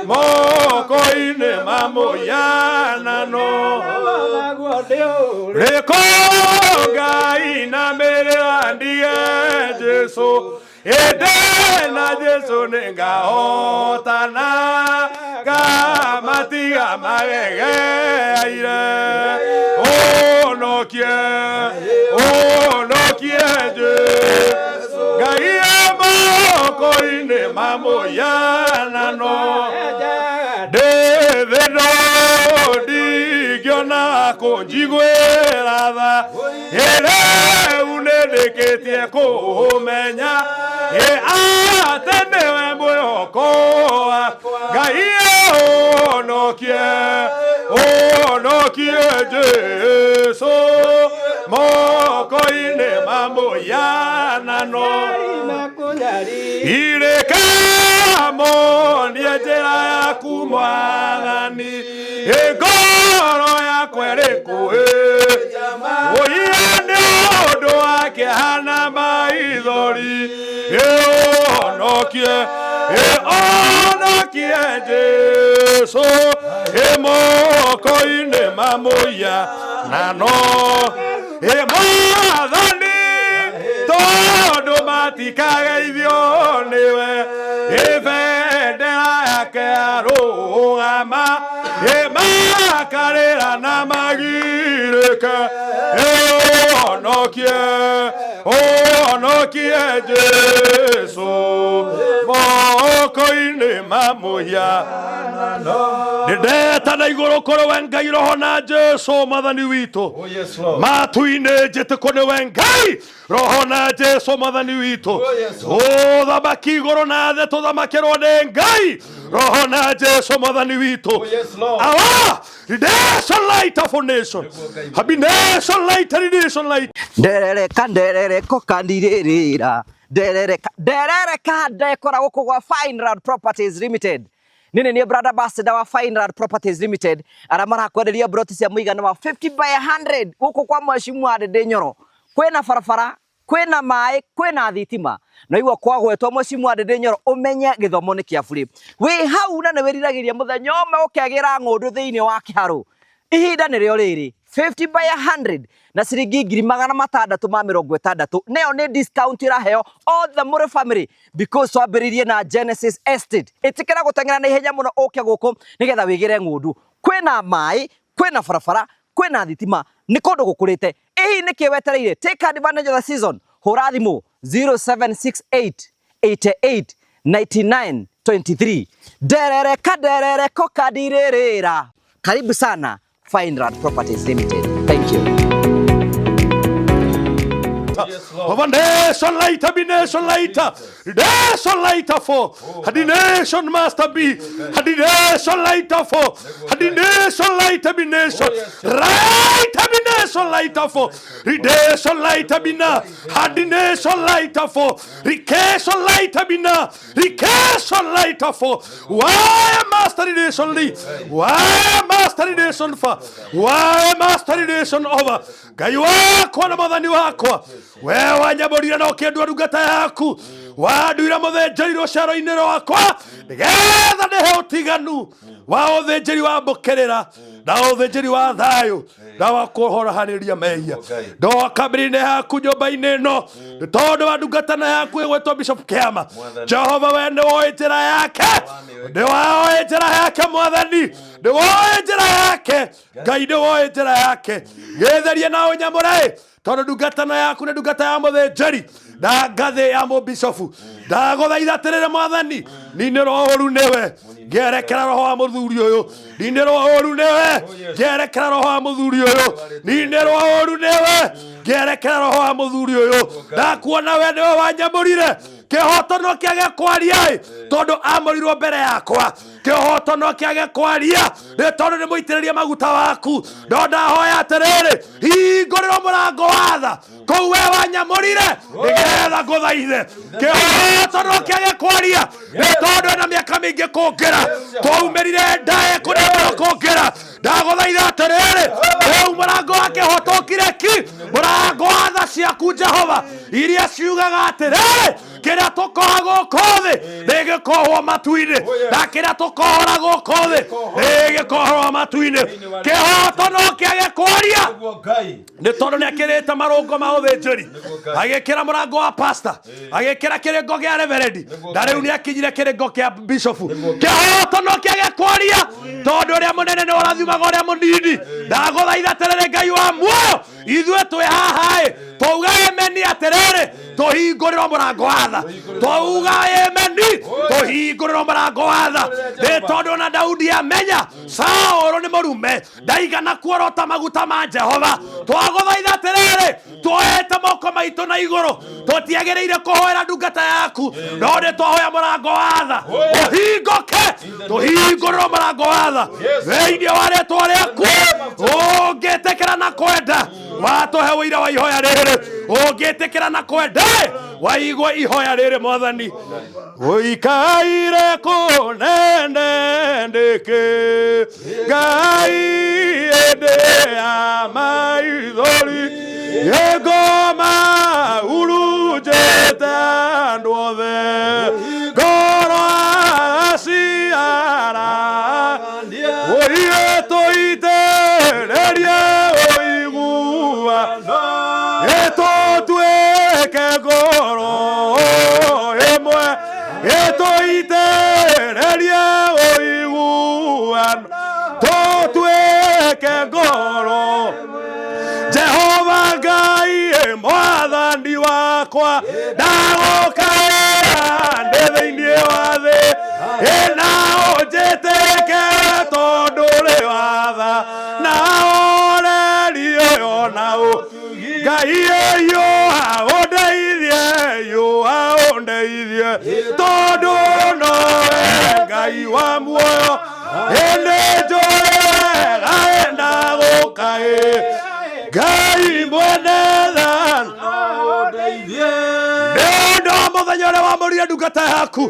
moko-inĩ ma mũhianano rĩko Ngai na mĩrĩra ndige Jesu ĩndĩ na Jesu nĩngahotana ngamatiga magegeaire ũhonokie ũhonokie Jesu Ngai e moko-inĩ ma mũhianano ndĩ thĩno ndingĩona kũnjiguĩra tha ĩrĩu nĩndĩkĩtie kũmenya ĩ atĩ nĩwe mwĩhoko wakwa Ngai ũhonokie ũhonokie Jesu moko-inĩ ma mũhianano irĩkamonie njĩra yaku Mwathani ngoro yakwa ĩrĩ kũĩ ũiya nĩ ũndũ wa kĩeha na maithori ĩũhonokie ĩhonokie Jesu ĩ moko-inĩ ma mũhianano ĩ Mwathani tondũ matikageithio nĩwe ĩ bendera ya yake arũgama ĩmakarĩra na magirĩke ũhonokie ũhonokie Jesũ moko-inĩ ma mũhianano ndĩndetana igũrũ kũrĩ we Ngai roho na Jesũ mwathani witũ matu-inĩ njĩtĩkwo nĩ we Ngai roho na Jesũ mwathani witũ ũthamaki igũrũ na thĩ tũthamakĩrwo nĩ Ngai roho na Jesũ mwathani witũ awa redemption light of nation happination light redemption light nderereka nderereko kandirĩrĩra nderereka nderereka ndekora gũkũ gwa Fineland Properties Limited nini ni brand ambassador wa Fineland Properties Limited arĩa marakwenderia broti cia mũigana wa 50 by 100 gũkũ kwa mheshimiwa Ndindi Nyoro kwĩna barabara kwĩna maĩ kwĩna thitima na igua kwagwetwo mheshimiwa Ndindi Nyoro ũmenye gĩthomo nĩ kĩa burĩ wĩ hau na nĩ wĩriragĩria mũthenya ũmwe ũkegĩra ng'ũndũ thĩinĩ wa kĩharũ ihinda nĩrĩo rĩrĩ 50 by 100 na ciringi 660 neyo nĩ discount ĩraheo othe mũrĩ family because twambĩrĩirie na Genesis Estate ĩtĩkĩra gũteng'era na ihenya mũno ũke gũkũ nĩgetha wĩgĩre ng'ũndũ kwĩna maĩ kwĩna barabara kwĩna thitima nĩ kũndũ gũkũrĩte ĩhihi nĩkĩ wetereire take advantage of the season hũra thimũ 0768 88 99 23 nderereka nderereko kandirĩrĩra karibu sana Fineland Properties Limited. Thank you. Of a nation light, be nation light, nation light for, and the nation must be, and the nation light for, and the nation light be nation, right be nation light for, redemption light be na, and the nation light for, redemption light be na, redemption light for. Why must the nation lead? Why must the nation for? Why must the nation over? Ngai wakwa na mwathani wakwa we wanyamũrire na ũkĩndua ndungata yaku wanduire mũthĩnjĩri rũciaro-inĩ rwakwa nĩgetha ndĩhe ũtiganu wa ũthĩnjĩri wa mbũkĩrĩra na ũthĩnjĩri wa thayũ na wa kũhorohanĩria mehia ndoka mbere-inĩ yaku nyũmba-inĩ ĩno nĩ tondũ wa ndungatana yaku ĩgwĩtwo Bishop Kĩama Jehova we nĩ woĩ njĩra yake nĩ woĩ njĩra yake mwathani nĩ woĩ njĩra yake Ngai nĩ woĩ njĩra yake gĩtherie na ũnyamũre tondũ ndungatano yaku nĩ ndungata ya mũthĩnjĩri na ngathĩ ya mũbicobu ndagũthaitha atĩrĩrĩ mwathani ninĩrwo ũru nĩwe ngĩerekera roho wa mũthuri ũyũ ninĩrwo ũru nĩwe ngĩerekera roho wa mũthuri ũyũ ninĩrwo ũru nĩwe ngĩerekera roho wa mũthuri ũyũ ndakuona we nĩwe wanyamũrire kĩhoto no kĩage kwaria ĩ tondũ amũrirwo mbere yakwa kĩhoto no kĩage kwaria nĩ tondũ nĩ mũitĩrĩrie maguta waku no ndahoya atĩrĩrĩ hingũrĩrwo mũrango wa tha kũu we wanyamũrire nĩgetha ngũthaithe kĩhoto no kĩage kwaria nĩ tondũ ena mĩaka mĩingĩ kũngĩra twaumĩrire ndae kũrĩa kũngĩra ndagũthaitha atĩrĩrĩ rĩu mũrango wa kĩhoto ũkire ki mũrango wa tha ciaku Jehova iria ciugaga atĩrĩrĩ kĩrĩa tũkoha gũkũ thĩ nĩgĩkohwo matu-inĩ na kĩrĩa tũkohora gũkũ thĩ nĩgĩkohorwo matu-inĩ kĩhoto no kĩage kwaria nĩ tondũ nĩakĩrĩte marũngo ma ũthĩnjĩri agĩkĩra mũrango wa pastor agĩkĩra kĩrĩngo kĩa reverendi na rĩu nĩakinyire kĩrĩngo kĩa bishofu kĩhoto no kĩage kwaria tondũ ũrĩa mũnene nĩ ũrathimaga ũrĩa mũnini ndagũthaitha atĩrĩrĩ Ngai wa muoyo ithuĩ twĩ haha ĩ twauga emeni atĩrĩrĩ tũhingũrĩrwo mũrango wa tha twauga emeni tũhingũrĩrwo mũrango wa tha nĩ tondũ ona Daudi amenya Saũlũ nĩ mũrume ndaigana kuorota maguta ma Jehova twagũthaitha atĩrĩrĩ tuoete moko maitũ na igũrũ tũtiagĩrĩire kũhoera ndungata yaku no nĩ twahoya mũrango wa tha ũhingũke tũhingũrĩrwo mũrango wa tha thĩinĩ wa rĩtwa rĩaku ũngĩtĩkĩra na kwenda watũhe ũira wa ihoya rĩrĩ ũngĩtĩkĩra na kwenda waigua ihoya rĩrĩ mwathani ũikaire kũnene ndĩkĩ Ngai ĩndĩ ya maithori ĩngoma urunjĩte andũ othe ngoro aciara ũiye tũitĩrĩrie ũigua ĩtũtuĩke ngoro ĩmwe ĩtũitĩrĩrie Ngoro Jehova Ngai mwathani wakwa ndagũkaĩra ndĩ thĩinĩ wa thĩ ĩna ũnjĩtĩke tondũ ũrĩ watha na ũrerie ona ũtugi Ngai ĩyũa ũndeithie yũa ũndeithie tondũ nowe Ngai wa muoyo ĩndĩ njũĩ wega ĩndagũkaĩ Ngai mwene tha nĩ ũndũ wa mũthenya ũrĩa wamũrire ndungata yaku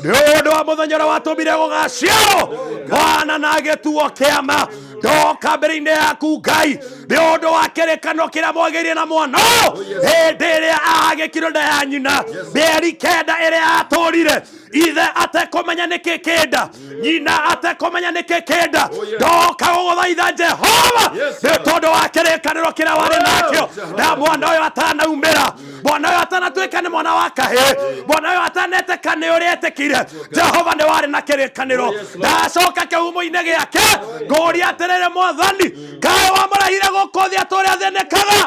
nĩ ũndũ wa mũthenya ũrĩa watũmire gũgaciarwo Bwana na gĩtuo kĩama ndoka mbere-inĩ yaku Ngai nĩ ũndũ wa kĩrĩkanĩro kĩrĩa mwagĩire na mwana ũyũ hĩndĩ ĩrĩa agĩkirwo nda ya nyina mĩeri kenda ĩrĩa atũrire ithe atekũmenya nĩkĩ kĩnda nyina atekũmenya nĩkĩ kĩnda ndoka gũgũthaitha Jehova nĩ tondũ wa kĩrĩkanĩro kĩrĩa warĩ nakĩo na mwana ũyũ atanaumĩra mwana ũyũ atanatuĩka nĩ mwana wa kahĩĩ mwana ũyũ atanetĩka nĩ ũrĩa etĩkire Jehova nĩ warĩ na kĩrĩkanĩro ndacoka kĩhumo-inĩ gĩake ngũria atĩrĩrĩ mwathani kaĩ wamũrehire gũkũ thĩ atũũre athĩnĩkaga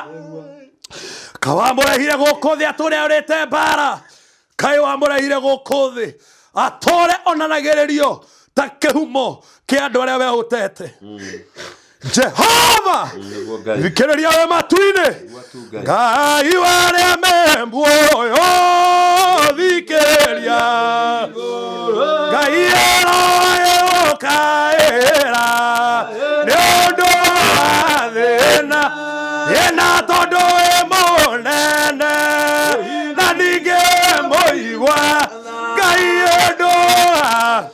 kaĩ wamũrehire gũkũ thĩ atũũre ũrĩte mbara kaĩ wamũrehire gũkũ thĩ atũũre onanagĩrĩrio ta kĩhumo kĩa andũ arĩa we ũtete Jehova thikĩrĩria we matu-inĩ Ngai wa arĩa me muoyo thikĩrĩria Ngai ĩroĩũkaĩra nĩ ũndũ wa thĩna ĩna tondũ wĩ mũnene na ningĩ mũigua Ngai ũndũ wa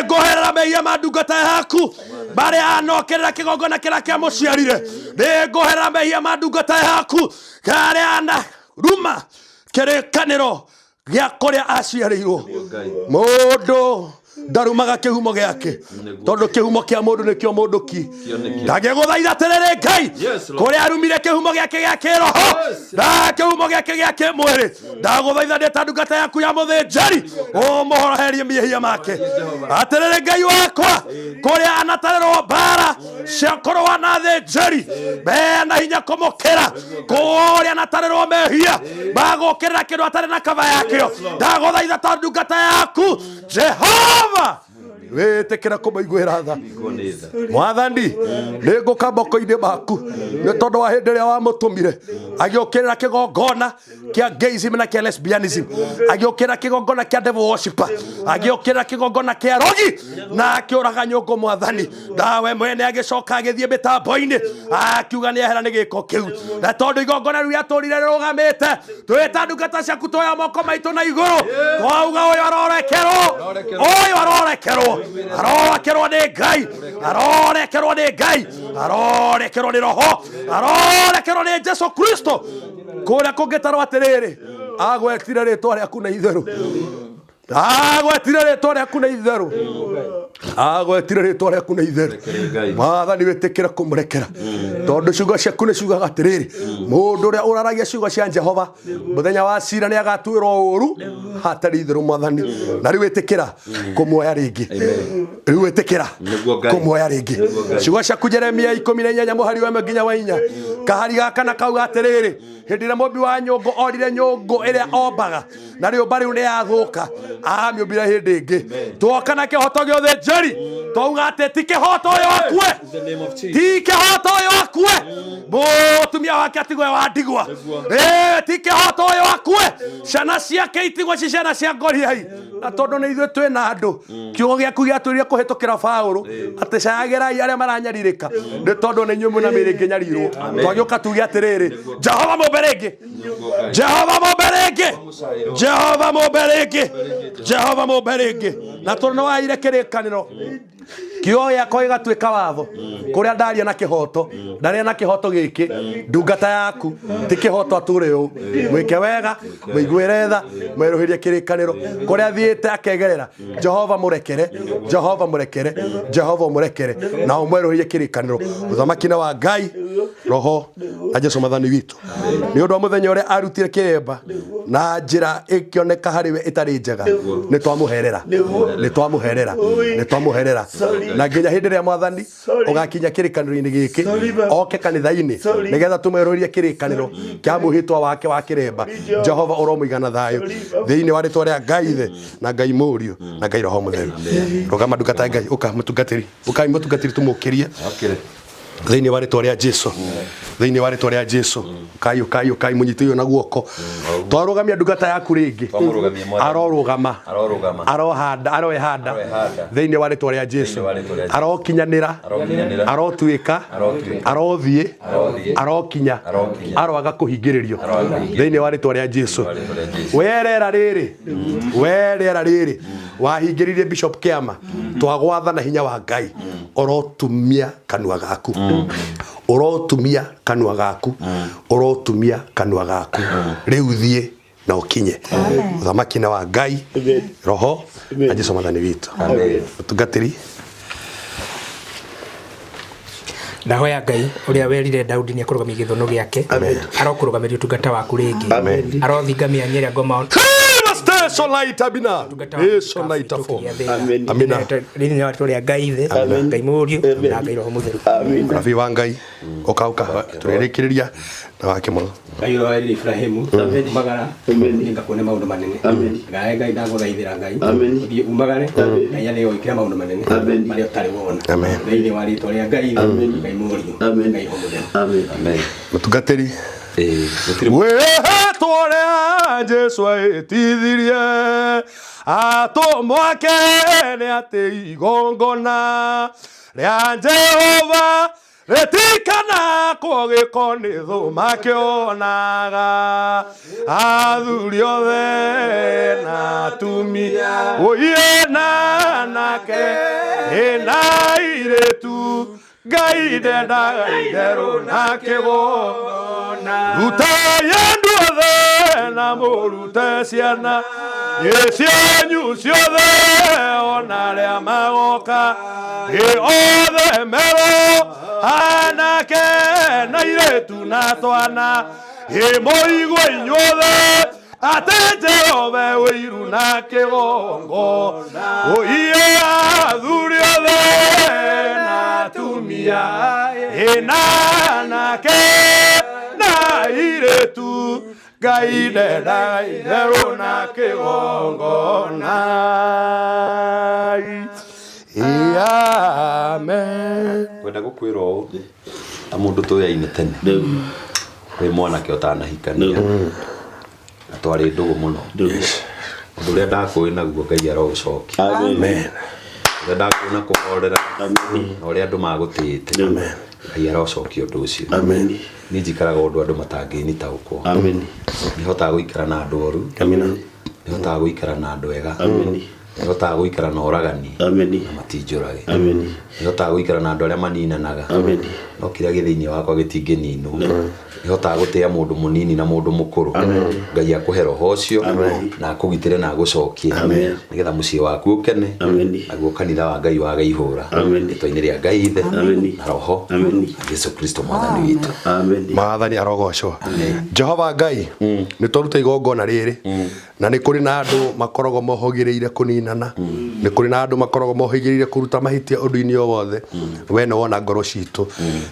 ngũherera mehia ma ndungata yaku marĩa anokĩrĩra kĩgongona kĩrĩa kĩamũciarire nĩngũherera mehia ma ndungata yaku karĩa anaruma kĩrĩkanĩro gĩa kũrĩa aciarĩirwo mũndũ ndarumaga kĩhumo gĩake tondũ kĩhumo kĩa mũndũ nĩkĩo mũndũ ki ndagĩgũthaitha atĩrĩrĩ Ngai kũrĩa arumire kĩhumo gĩake gĩa kĩroho na kĩhumo gĩake gĩa kĩmwĩrĩ ndagũthaitha ndĩ ta ndungata yaku ya mũthĩnjari ũmũhoroherie mehia make atĩrĩrĩ Ngai wakwa kũrĩa anatarĩrwo mbara cia kũrũa na thĩnjari mena hinya kũmũkĩra kũrĩa anatarĩrwo mehia magũkĩrĩra kĩndũ atarĩ na kaba yakĩo ndagũthaitha ta ndungata yaku Jehova wĩtĩkĩra kũmũiguĩra tha mwathani nĩ ngũka moko-inĩ maku nĩ tondũ wa hĩndĩ ĩrĩa wamũtũmire agĩũkĩrĩra kĩgongona kĩa gayism na kĩa lesbianism agĩũkĩrĩra kĩgongona kĩa devil worshiper agĩũkĩrĩra kĩgongona kĩa rogi na akĩũraga nyũngũ mwathani nawe mwene agĩcoka agĩthiĩ mĩtambo-inĩ akiuga nĩ ehera nĩ gĩko kĩu na tondũ igongona rĩu rĩatũrire rĩrũgamĩte twĩta ndungata ciaku twoya moko maitũ na igũrũ twauga ũyũ arorekerwo ũyũ arorekerwo arorekerwo nĩ Ngai arorekerwo nĩ Ngai arorekerwo nĩ roho arorekerwo nĩ Jesu Kristo kũrĩa kũngĩtarwo atĩrĩrĩ agwetire rĩtwa rĩaku na itherũ agwetire rĩtwa rĩaku na itherũ agwetire rĩtwa rĩaku na itherũ mwathani wĩtĩkĩra kũmũrekera tondũ ciugo ciaku nĩ ciugaga atĩrĩrĩ mũndũ ũrĩa ũraragia ciugo cia Jehova mũthenya wa cira nĩ agatuĩrwo ũũru hatarĩ itherũ mwathani na rĩu wĩtĩkĩra kũmuoya rĩngĩ rĩu wĩtĩkĩra kũmuoya rĩngĩ ciugo ciaku Jeremia 18 mũhari wa 1 nginya wa 4 kahari gaka na kauga atĩrĩrĩ hĩndĩ ĩrĩa mũmbi wa nyũngũ orire nyũngũ ĩrĩa ombaga na rĩũmba rĩu nĩ yathũka amĩũmbire hĩndĩ ĩngĩ twoka na kĩhoto gĩothe njeri twauga atĩ ti kĩhoto ũyũ akue ti kĩhoto ũyũ akue mũtumia wake atigwe wa ndigwa ti kĩhoto ũyũ akue ciana ciake itigwo ci ciana cia ngoriai na tondũ nĩ ithuĩ twĩ na andũ kiugo gĩaku gĩatwĩrire kũhĩtũkĩra Paũlũ atĩ cayagĩrai arĩa maranyarirĩka nĩ tondũ nĩ inyuĩ mwĩna mĩĩrĩ ĩngĩnyarirwo twagĩũka tuge atĩrĩrĩ Jehova mũmbe rĩngĩ Jehova mũmbe rĩngĩ Jehova mũmbe rĩngĩ Jehova mũmbe rĩngĩ na tondũ nĩ waire kĩrĩkanĩro kiugo gĩakwa gĩgatuĩka watho kũrĩa ndaria na kĩhoto ndaria na kĩhoto gĩkĩ ndungata yaku ti kĩhoto atũre ũũ mwĩke wega mũiguĩre tha mwerũhĩrie kĩrĩkanĩro kũrĩa athiĩte akegerera Jehova mũrekere Jehova mũrekere Jehova mũrekere na ũmwerũhĩrie kĩrĩkanĩro ũthamaki-inĩ wa Ngai Roho na Jesu mwathani witũ. Nĩ ũndũ wa mũthenya ũrĩa arutire kĩremba na njĩra ĩkĩoneka harĩ we ĩtarĩ njega, nĩ twamũherera, nĩ twamũherera, nĩ twamũherera, na nginya hĩndĩ ĩrĩa mwathani ũgakinya kĩrĩkanĩro-inĩ gĩkĩ oke kanitha-inĩ nĩgetha tũmwerũrie kĩrĩkanĩro kĩa mwĩhĩtwa wake wa kĩremba. Jehova ũromũigana thayũ thĩinĩ wa rĩtwa rĩa Ngai Ithe na Ngai Mũriũ na Ngai Roho Mũtheru. Rũgama ndungata ya Ngai, ũka mũtungatĩri, ũkai mũtungatĩri tũmũkĩrie thĩinĩ wa rĩtwa rĩa Jesu, thĩinĩ wa rĩtwa rĩa Jesu. Kai ũkai ũkai mũnyite na guoko, twarũgamia ndungata yaku rĩngĩ, Twamũrũgamia Mwathani. Arorũgama, Arorũgama. Arohanda, aroehanda Aroehanda. thĩinĩ wa rĩtwa rĩa Jesu, Thĩinĩ wa rĩtwa rĩa Jesu. arokinyanĩra, Arokinyanĩra. arotuĩka, Arotuĩka. arothiĩ, Arothiĩ. arokinya, Arokinya. aroaga kũhingĩrĩrio Aroaga kũhingĩrĩrio. thĩinĩ wa rĩtwa rĩa Jesu. Thĩinĩ wa rĩtwa rĩa Jesu. We rĩera rĩrĩ, we rĩera rĩrĩ wahingĩrĩrie Bishop Kĩama, twagwatha na hinya wa Ngai, ũrotumia kanua gaku, ũrotumia kanua gaku, ũrotumia kanua gaku, rĩu thiĩ na ũkinye ũthamaki na wa Ngai Roho na Jesu mwathani witũ. Mũtungatĩri. Ndahoya Ngai ũrĩa werire Daudi nĩ ekũrũgamia gĩthũnũ gĩake, arokũrũgamĩria ũtungata waku rĩngĩ, arothinga mĩanya ĩrĩa ngoma Station light abina. Station light for. Amina. Rĩinĩ wa rĩtwa rĩa Ngai Ithe, Ngai Mũriũ na Ngai Roho Mũtheru. Mũnabii wa Ngai, ũka ũka tũrĩrĩkĩrĩria na wake mũno. Ngai ũrĩa Ibrahimu umagara nĩngakuone maũndũ manene. Ngae Ngai ndagũthaithĩra Ngai ũthiĩ umagare Ngai arĩ gwĩkĩra maũndũ manene marĩa ũtarĩ wona Amen. thĩinĩ wa rĩtwa rĩa Ngai Ithe, Ngai Mũriũ Ngai Roho Mũtheru. Mũtungatĩri. Gũtirĩ Wĩhĩtwo rĩa Jesu aĩtithirie atũmwo ake nĩ atĩ igongona rĩa Jehova rĩtikana kwo gĩko nĩ thũ makĩonaga athuri othe na atumia ũiĩ na anake ĩna airĩtu Ngai ndendaga itherũ na kĩgongona. Rutai andũ othe na mũrute ciana ĩ cianyu ciothe ona arĩa magoka ĩ othe merwo anake na airĩtu na twana ĩ mũigue inyuothe atĩ Jehova ũiru na kĩgongona ũiye athuri othe na atumia ĩ na anake na airĩtu Ngai ndendaga itherũ na kĩgongona. Amen. Kwenda gũkwĩra ũũ ta mũndũ tũyaine tene wĩ mwanake ũtanahikania na twarĩ ndũgũ mũno, ũndũ ũrĩa ndakũĩ naguo Ngai aroũcokia. Amen. Ũrĩa ndakũĩ na kũhorera na ũrĩa andũ magũtĩĩte, Ngai arocokia ũndũ ũcio. Niĩ njikaraga ũndũ andũ matangĩnitaũkwo. Nĩhotaga gũikara na andũ oru, nĩhotaga gũikara na andũ ega, nĩhotaga gũikara na oragani na matinjũrage, nĩhotaga gũikara na andũ arĩa maninanaga no kĩrĩa gĩ thĩinĩ wakwa gĩtingĩninwo, nĩhotaga gũtĩa mũndũ mũnini na mũndũ mũkũrũ. Ngai akũhe roho ũcio na akũgitĩre na agũcokie nĩgetha mũciĩ waku ũkene naguo kanitha wa Ngai wage ihũra, rĩtwa-inĩ rĩa Ngai Ithe na Roho na Jesu Kristo mwathani witũ. Maathani arogocwo. Jehova Ngai, nĩ twaruta igongona rĩrĩ na nĩ kũrĩ na andũ makoragwo mohogĩrĩire kũninana, nĩ kũrĩ na andũ makoragwo mohĩgĩrĩire kũruta mahĩtia ũndũ-inĩ o wothe. We nĩ wona ngoro citũ,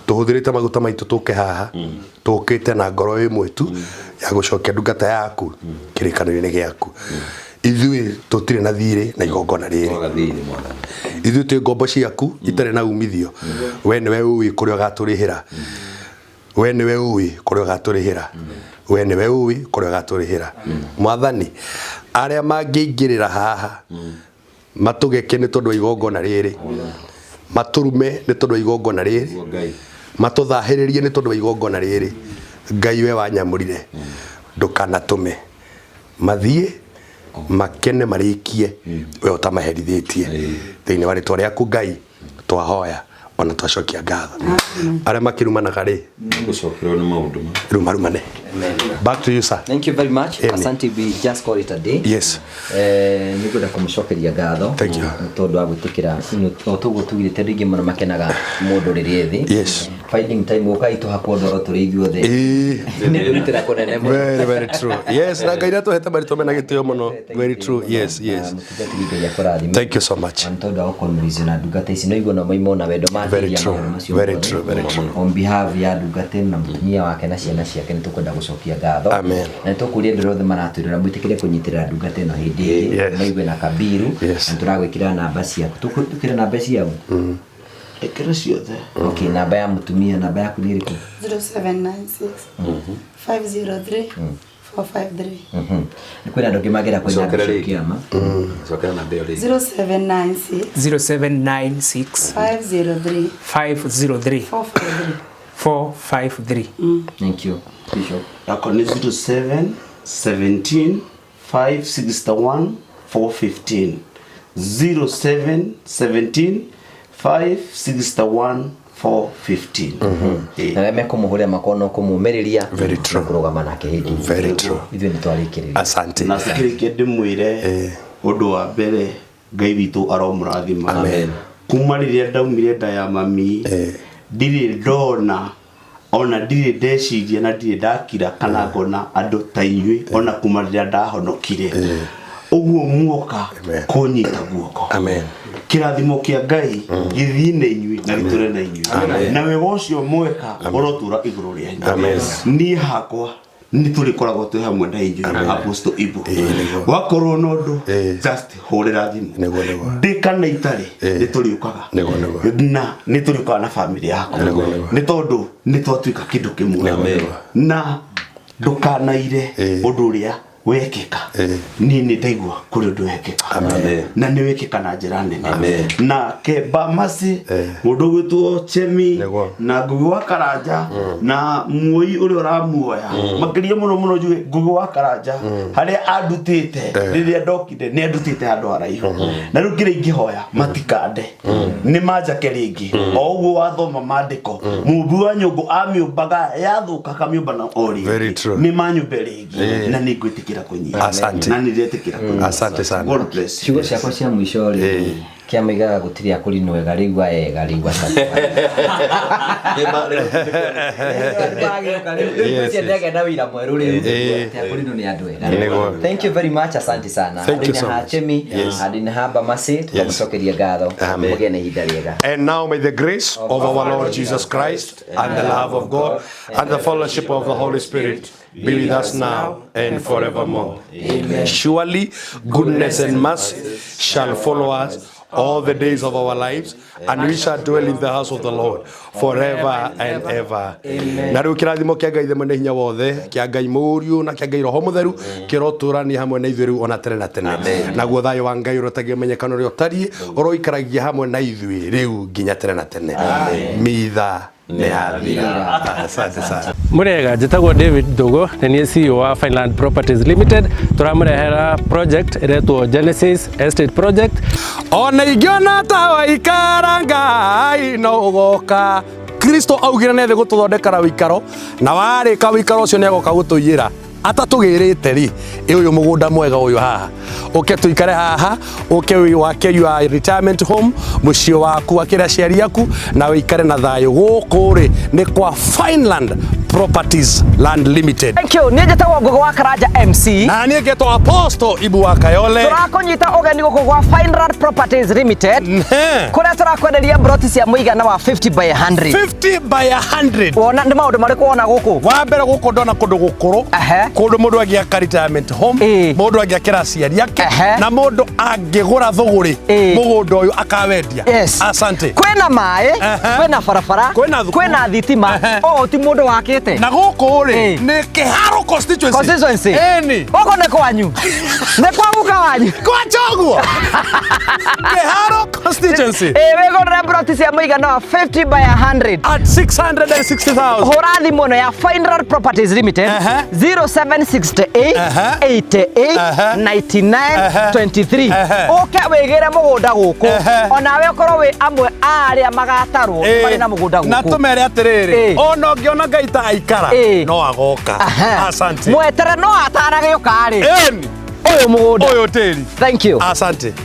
tũhũthĩrĩte maguta maitũ tũke haha, tũkĩte na ngoro ĩmwe tu ya gũcokia ndungata yaku kĩrĩkanĩro-inĩ gĩaku. Ithuĩ tũtirĩ na thirĩ na igongona rĩrĩ. Twaga thirĩ mwathani. Ithuĩ twĩ ngombo ciaku itarĩ na umithio. We nĩwe ũĩ kũrĩa ũgatũrĩhĩra, we nĩwe ũĩ kũrĩa ũgatũrĩhĩra, we nĩwe ũĩ kũrĩa ũgatũrĩhĩra. Mwathani, arĩa mangĩingĩrĩra haha matũgeke nĩ tondũ wa igongona rĩrĩ, matũrume nĩ tondũ wa igongona rĩrĩ, Nĩguo Ngai. matũthahĩrĩrie nĩ tondũ wa igongona rĩrĩ, Ngai we wanyamũrire, ndũkanatũme mathiĩ makene marĩkie we ũtamaherithĩtie. Thĩinĩ wa rĩtwa rĩaku Ngai twahoya ona twacokia ngatho. Arĩa makĩrumanaga rĩ, Gũcokerwo nĩ maũndũ ma rumarumane. Back to you, sir. Thank you very much. Ĩni. Asante, we just call it a day. Yes. Nĩ ngwenda kũmũcokeria ngatho Thank you. nĩ tondũ wa gwĩtĩkĩra o toguo tugire andũ aingĩ mũno makenaga mũndũ rĩrĩa ethĩ. Yes. Finding time gũka itũhakwo ndoro tũrĩ ithuothe. Nĩ kwĩrutĩra kũnene mũno. Very, very true. Yes, na Ngai nĩatũhete marĩtwa mena gĩtĩo mũno. Very true. Yes, yes. Mũtungatĩri Ngai akũrathime. Thank you so much. Na nĩ tondũ wa gũkũnũrizio na ndungata ici no igua no maimwo na wendo Very makĩria true. maũndũ macio Very mothe. true, very true. On behalf ya ndungata ĩno na mũtumia wake na ciana ciake nĩ tũkwenda gũcokia ngatho. Amen. Na nĩ tũkũria andũ arĩa othe maratwĩrora mwĩtĩkĩre kũnyitĩrĩra ndungata ĩno hĩndĩ ĩngĩ. Yes. Maigue na kabiru. Yes. Na tũragwĩkĩra namba ciaku. Tũkwĩra namba ciaku? Ĩkĩra ciothe. Okay, namba ya mũtumia, namba yaku nĩ ĩrĩkũ? 0796 503 453. Nĩ kwĩna andũ angĩ mangĩenda kwĩna Cokera Bishop rĩngĩ. Kĩama. Cokera namba ĩyo rĩngĩ. 0796 0796 503 503 453. 453. Thank you. Bishop. Yako nĩ 07 17 561 415. 07 17 561 415. Na arĩa mekũmũhũrĩra makorwo no kũmũmĩrĩria Very true. na kũrũgama nake hĩndĩ ĩyo. Very true. Ithuĩ nĩ twarĩkĩrĩria. Asante. Na sikĩrĩkia ndĩmwĩre ũndũ wa mbere Ngai witũ aromũrathima. Amen. Kuma rĩrĩa ndaumire nda ya mami ndirĩ ndona ona ndirĩ ndeciria na ndirĩ ndakira kana ngona andũ ta inyuĩ ona kuma rĩrĩa ndahonokire ũguo muoka Amen. kũnyita guoko. Amen. Kĩrathimo kĩa Ngai gĩthiĩ na inyuĩ na gĩtũre na inyuĩ na wega ũcio mweka ũrotũra igũrũ rĩanyu. Amen. Niĩ hakwa nĩ tũrĩkoragwo twĩ hamwe na inyuĩ Apostle Ibu. Wakorwo na ũndũ just hũrĩra thimũ. Nĩguo, nĩguo. Ndĩ kana itarĩ nĩ tũrĩũkaga. Nĩguo, nĩguo. Na nĩ tũrĩũkaga na bamĩrĩ yaku. Nĩguo, nĩguo. Nĩ tondũ nĩ twatuĩka kĩndũ kĩmwe. Nĩguo, nĩguo. Na ndũkanaire ũndũ ũrĩa wekĩka. Niĩ nĩ ndaigua kũrĩ ũndũ wekĩka. Amen. Na nĩ wekĩka na njĩra nene. Amen. Na Kemba Mercy mũndũ ũgwĩtwo Chemi Nĩguo. na Ngugi wa Karanja na muoi ũrĩa ũramuoya makĩria mũno mũno njuge Ngugi wa Karanja harĩa andutĩte rĩrĩa ndokire nĩ andutĩte handũ haraihu na rĩu kĩrĩa ingĩhoya matikande nĩ manjake rĩngĩ o ũguo wathoma maandĩko mũmbi wa nyũngũ amĩũmbaga yathũka akamĩũmba na o Very rĩngĩ true. nĩ manyũmbe rĩngĩ na nĩ ngwĩtĩkĩra kũnyita Asante. na nĩ ndetĩkĩra kũnyita. Asante sana. God bless you. Ciugo ciakwa cia mũico rĩ kĩama igaga gũtirĩ akũrinwo ega rĩu aega rĩu atatu na wĩra mwerũ rĩu atĩ akũrinwo nĩ andũ ega. Nĩguo. Thank you very much, asante sana. Thank you Handũ-inĩ so ha much. Chemi, handũ-inĩ ha Bamasi tũkamũcokeria ngatho. Amen. Mũgĩe na ihinda rĩega. And now may the grace of our Lord Jesus Christ and the love of God and the fellowship of the Holy Spirit be with us now and forevermore. Amen. Surely goodness and mercy shall follow us all the days of our lives, and we shall dwell in the house of the Lord forever and ever. Na rĩu kĩrathimo kĩa Ngai Ithe mwene hinya wothe, kĩa Ngai Mũriũ na kĩa Ngai Roho Mũtheru kĩrotũrania hamwe na ithuĩ rĩu ona tene na tene. Naguo thayũ wa Ngai ũrĩa ũtangĩmenyekana ũrĩa ũtariĩ ũroikaragia hamwe na ithuĩ rĩu nginya tene na tene. Mitha nĩ yathira. Asante sana. Murega njĩtagwo David Ndugu nĩ niĩ CEO wa Fineland Properties Limited tũramũrehera project ĩretwo Genesis Estate Project. Ona ingĩona ta waikara Ngai no ũgoka. Kristo augire nĩ thĩ gũtũthondekera wĩikaro na warĩka wĩikaro ũcio nĩ agoka gũtũiyĩra atatũgĩrĩte rĩ ĩ ũyũ mũgũnda mwega ũyũ haha ũke tũikare haha ũke wake your retirement home mũciĩ waku akĩra aciari aku na wĩikare na thayũ gũkũ rĩ nĩ kwa Fineland Properties Land Limited. Thank you. Niĩ njĩtagwo Ngugi wa Karanja MC. Na niĩ ngetwo Apostle Ibu wa Kayole. Tũrakũnyita ũgeni gũkũ gwa Fineland Properties Limited kũrĩa tũrakwenderia broti cia mũigana wa 50 by 100. 50 by 100. Wona nĩ maũndũ marĩkũ wona gũkũ? Wa mbere gũkũ ndona kũndũ gũkũrũ kũndũ mũndũ angĩaka retirement home mũndũ angĩakĩra aciari ake na mũndũ angĩgũra thũgũrĩ mũgũnda ũyũ akawendia. Yes. Asante. Kwĩna maĩ, kwĩna barabara, kwĩna thukuru, kwĩna thitima. Ũũ ti mũndũ wakĩte. Na gũkũ rĩ nĩ Kĩharo constituency. Constituency. Ĩni. Gũkũ nĩ kwanyu. Nĩ kwa guka wanyu. Kwa Choguo. Kĩharo constituency. Ĩ wĩgũrĩre broti cia mũigana wa 50 by 100 at 660,000. Hũra thimũ ĩno ya Fineland Properties Limited 0768 88 99 23 ũke wĩgĩre mũgũnda gũkũ onawe ũkorwo wĩ amwe a arĩa magatarwo marĩ na mũgũnda gũkũ Na tũmere atĩrĩrĩ ona ũngĩona Ngai ta aikara no agoka. Asante. Mwetere no ataragĩũka rĩ Ĩni. Ũyũ mũgũnda ũyũ tĩri. Thank you. Asante.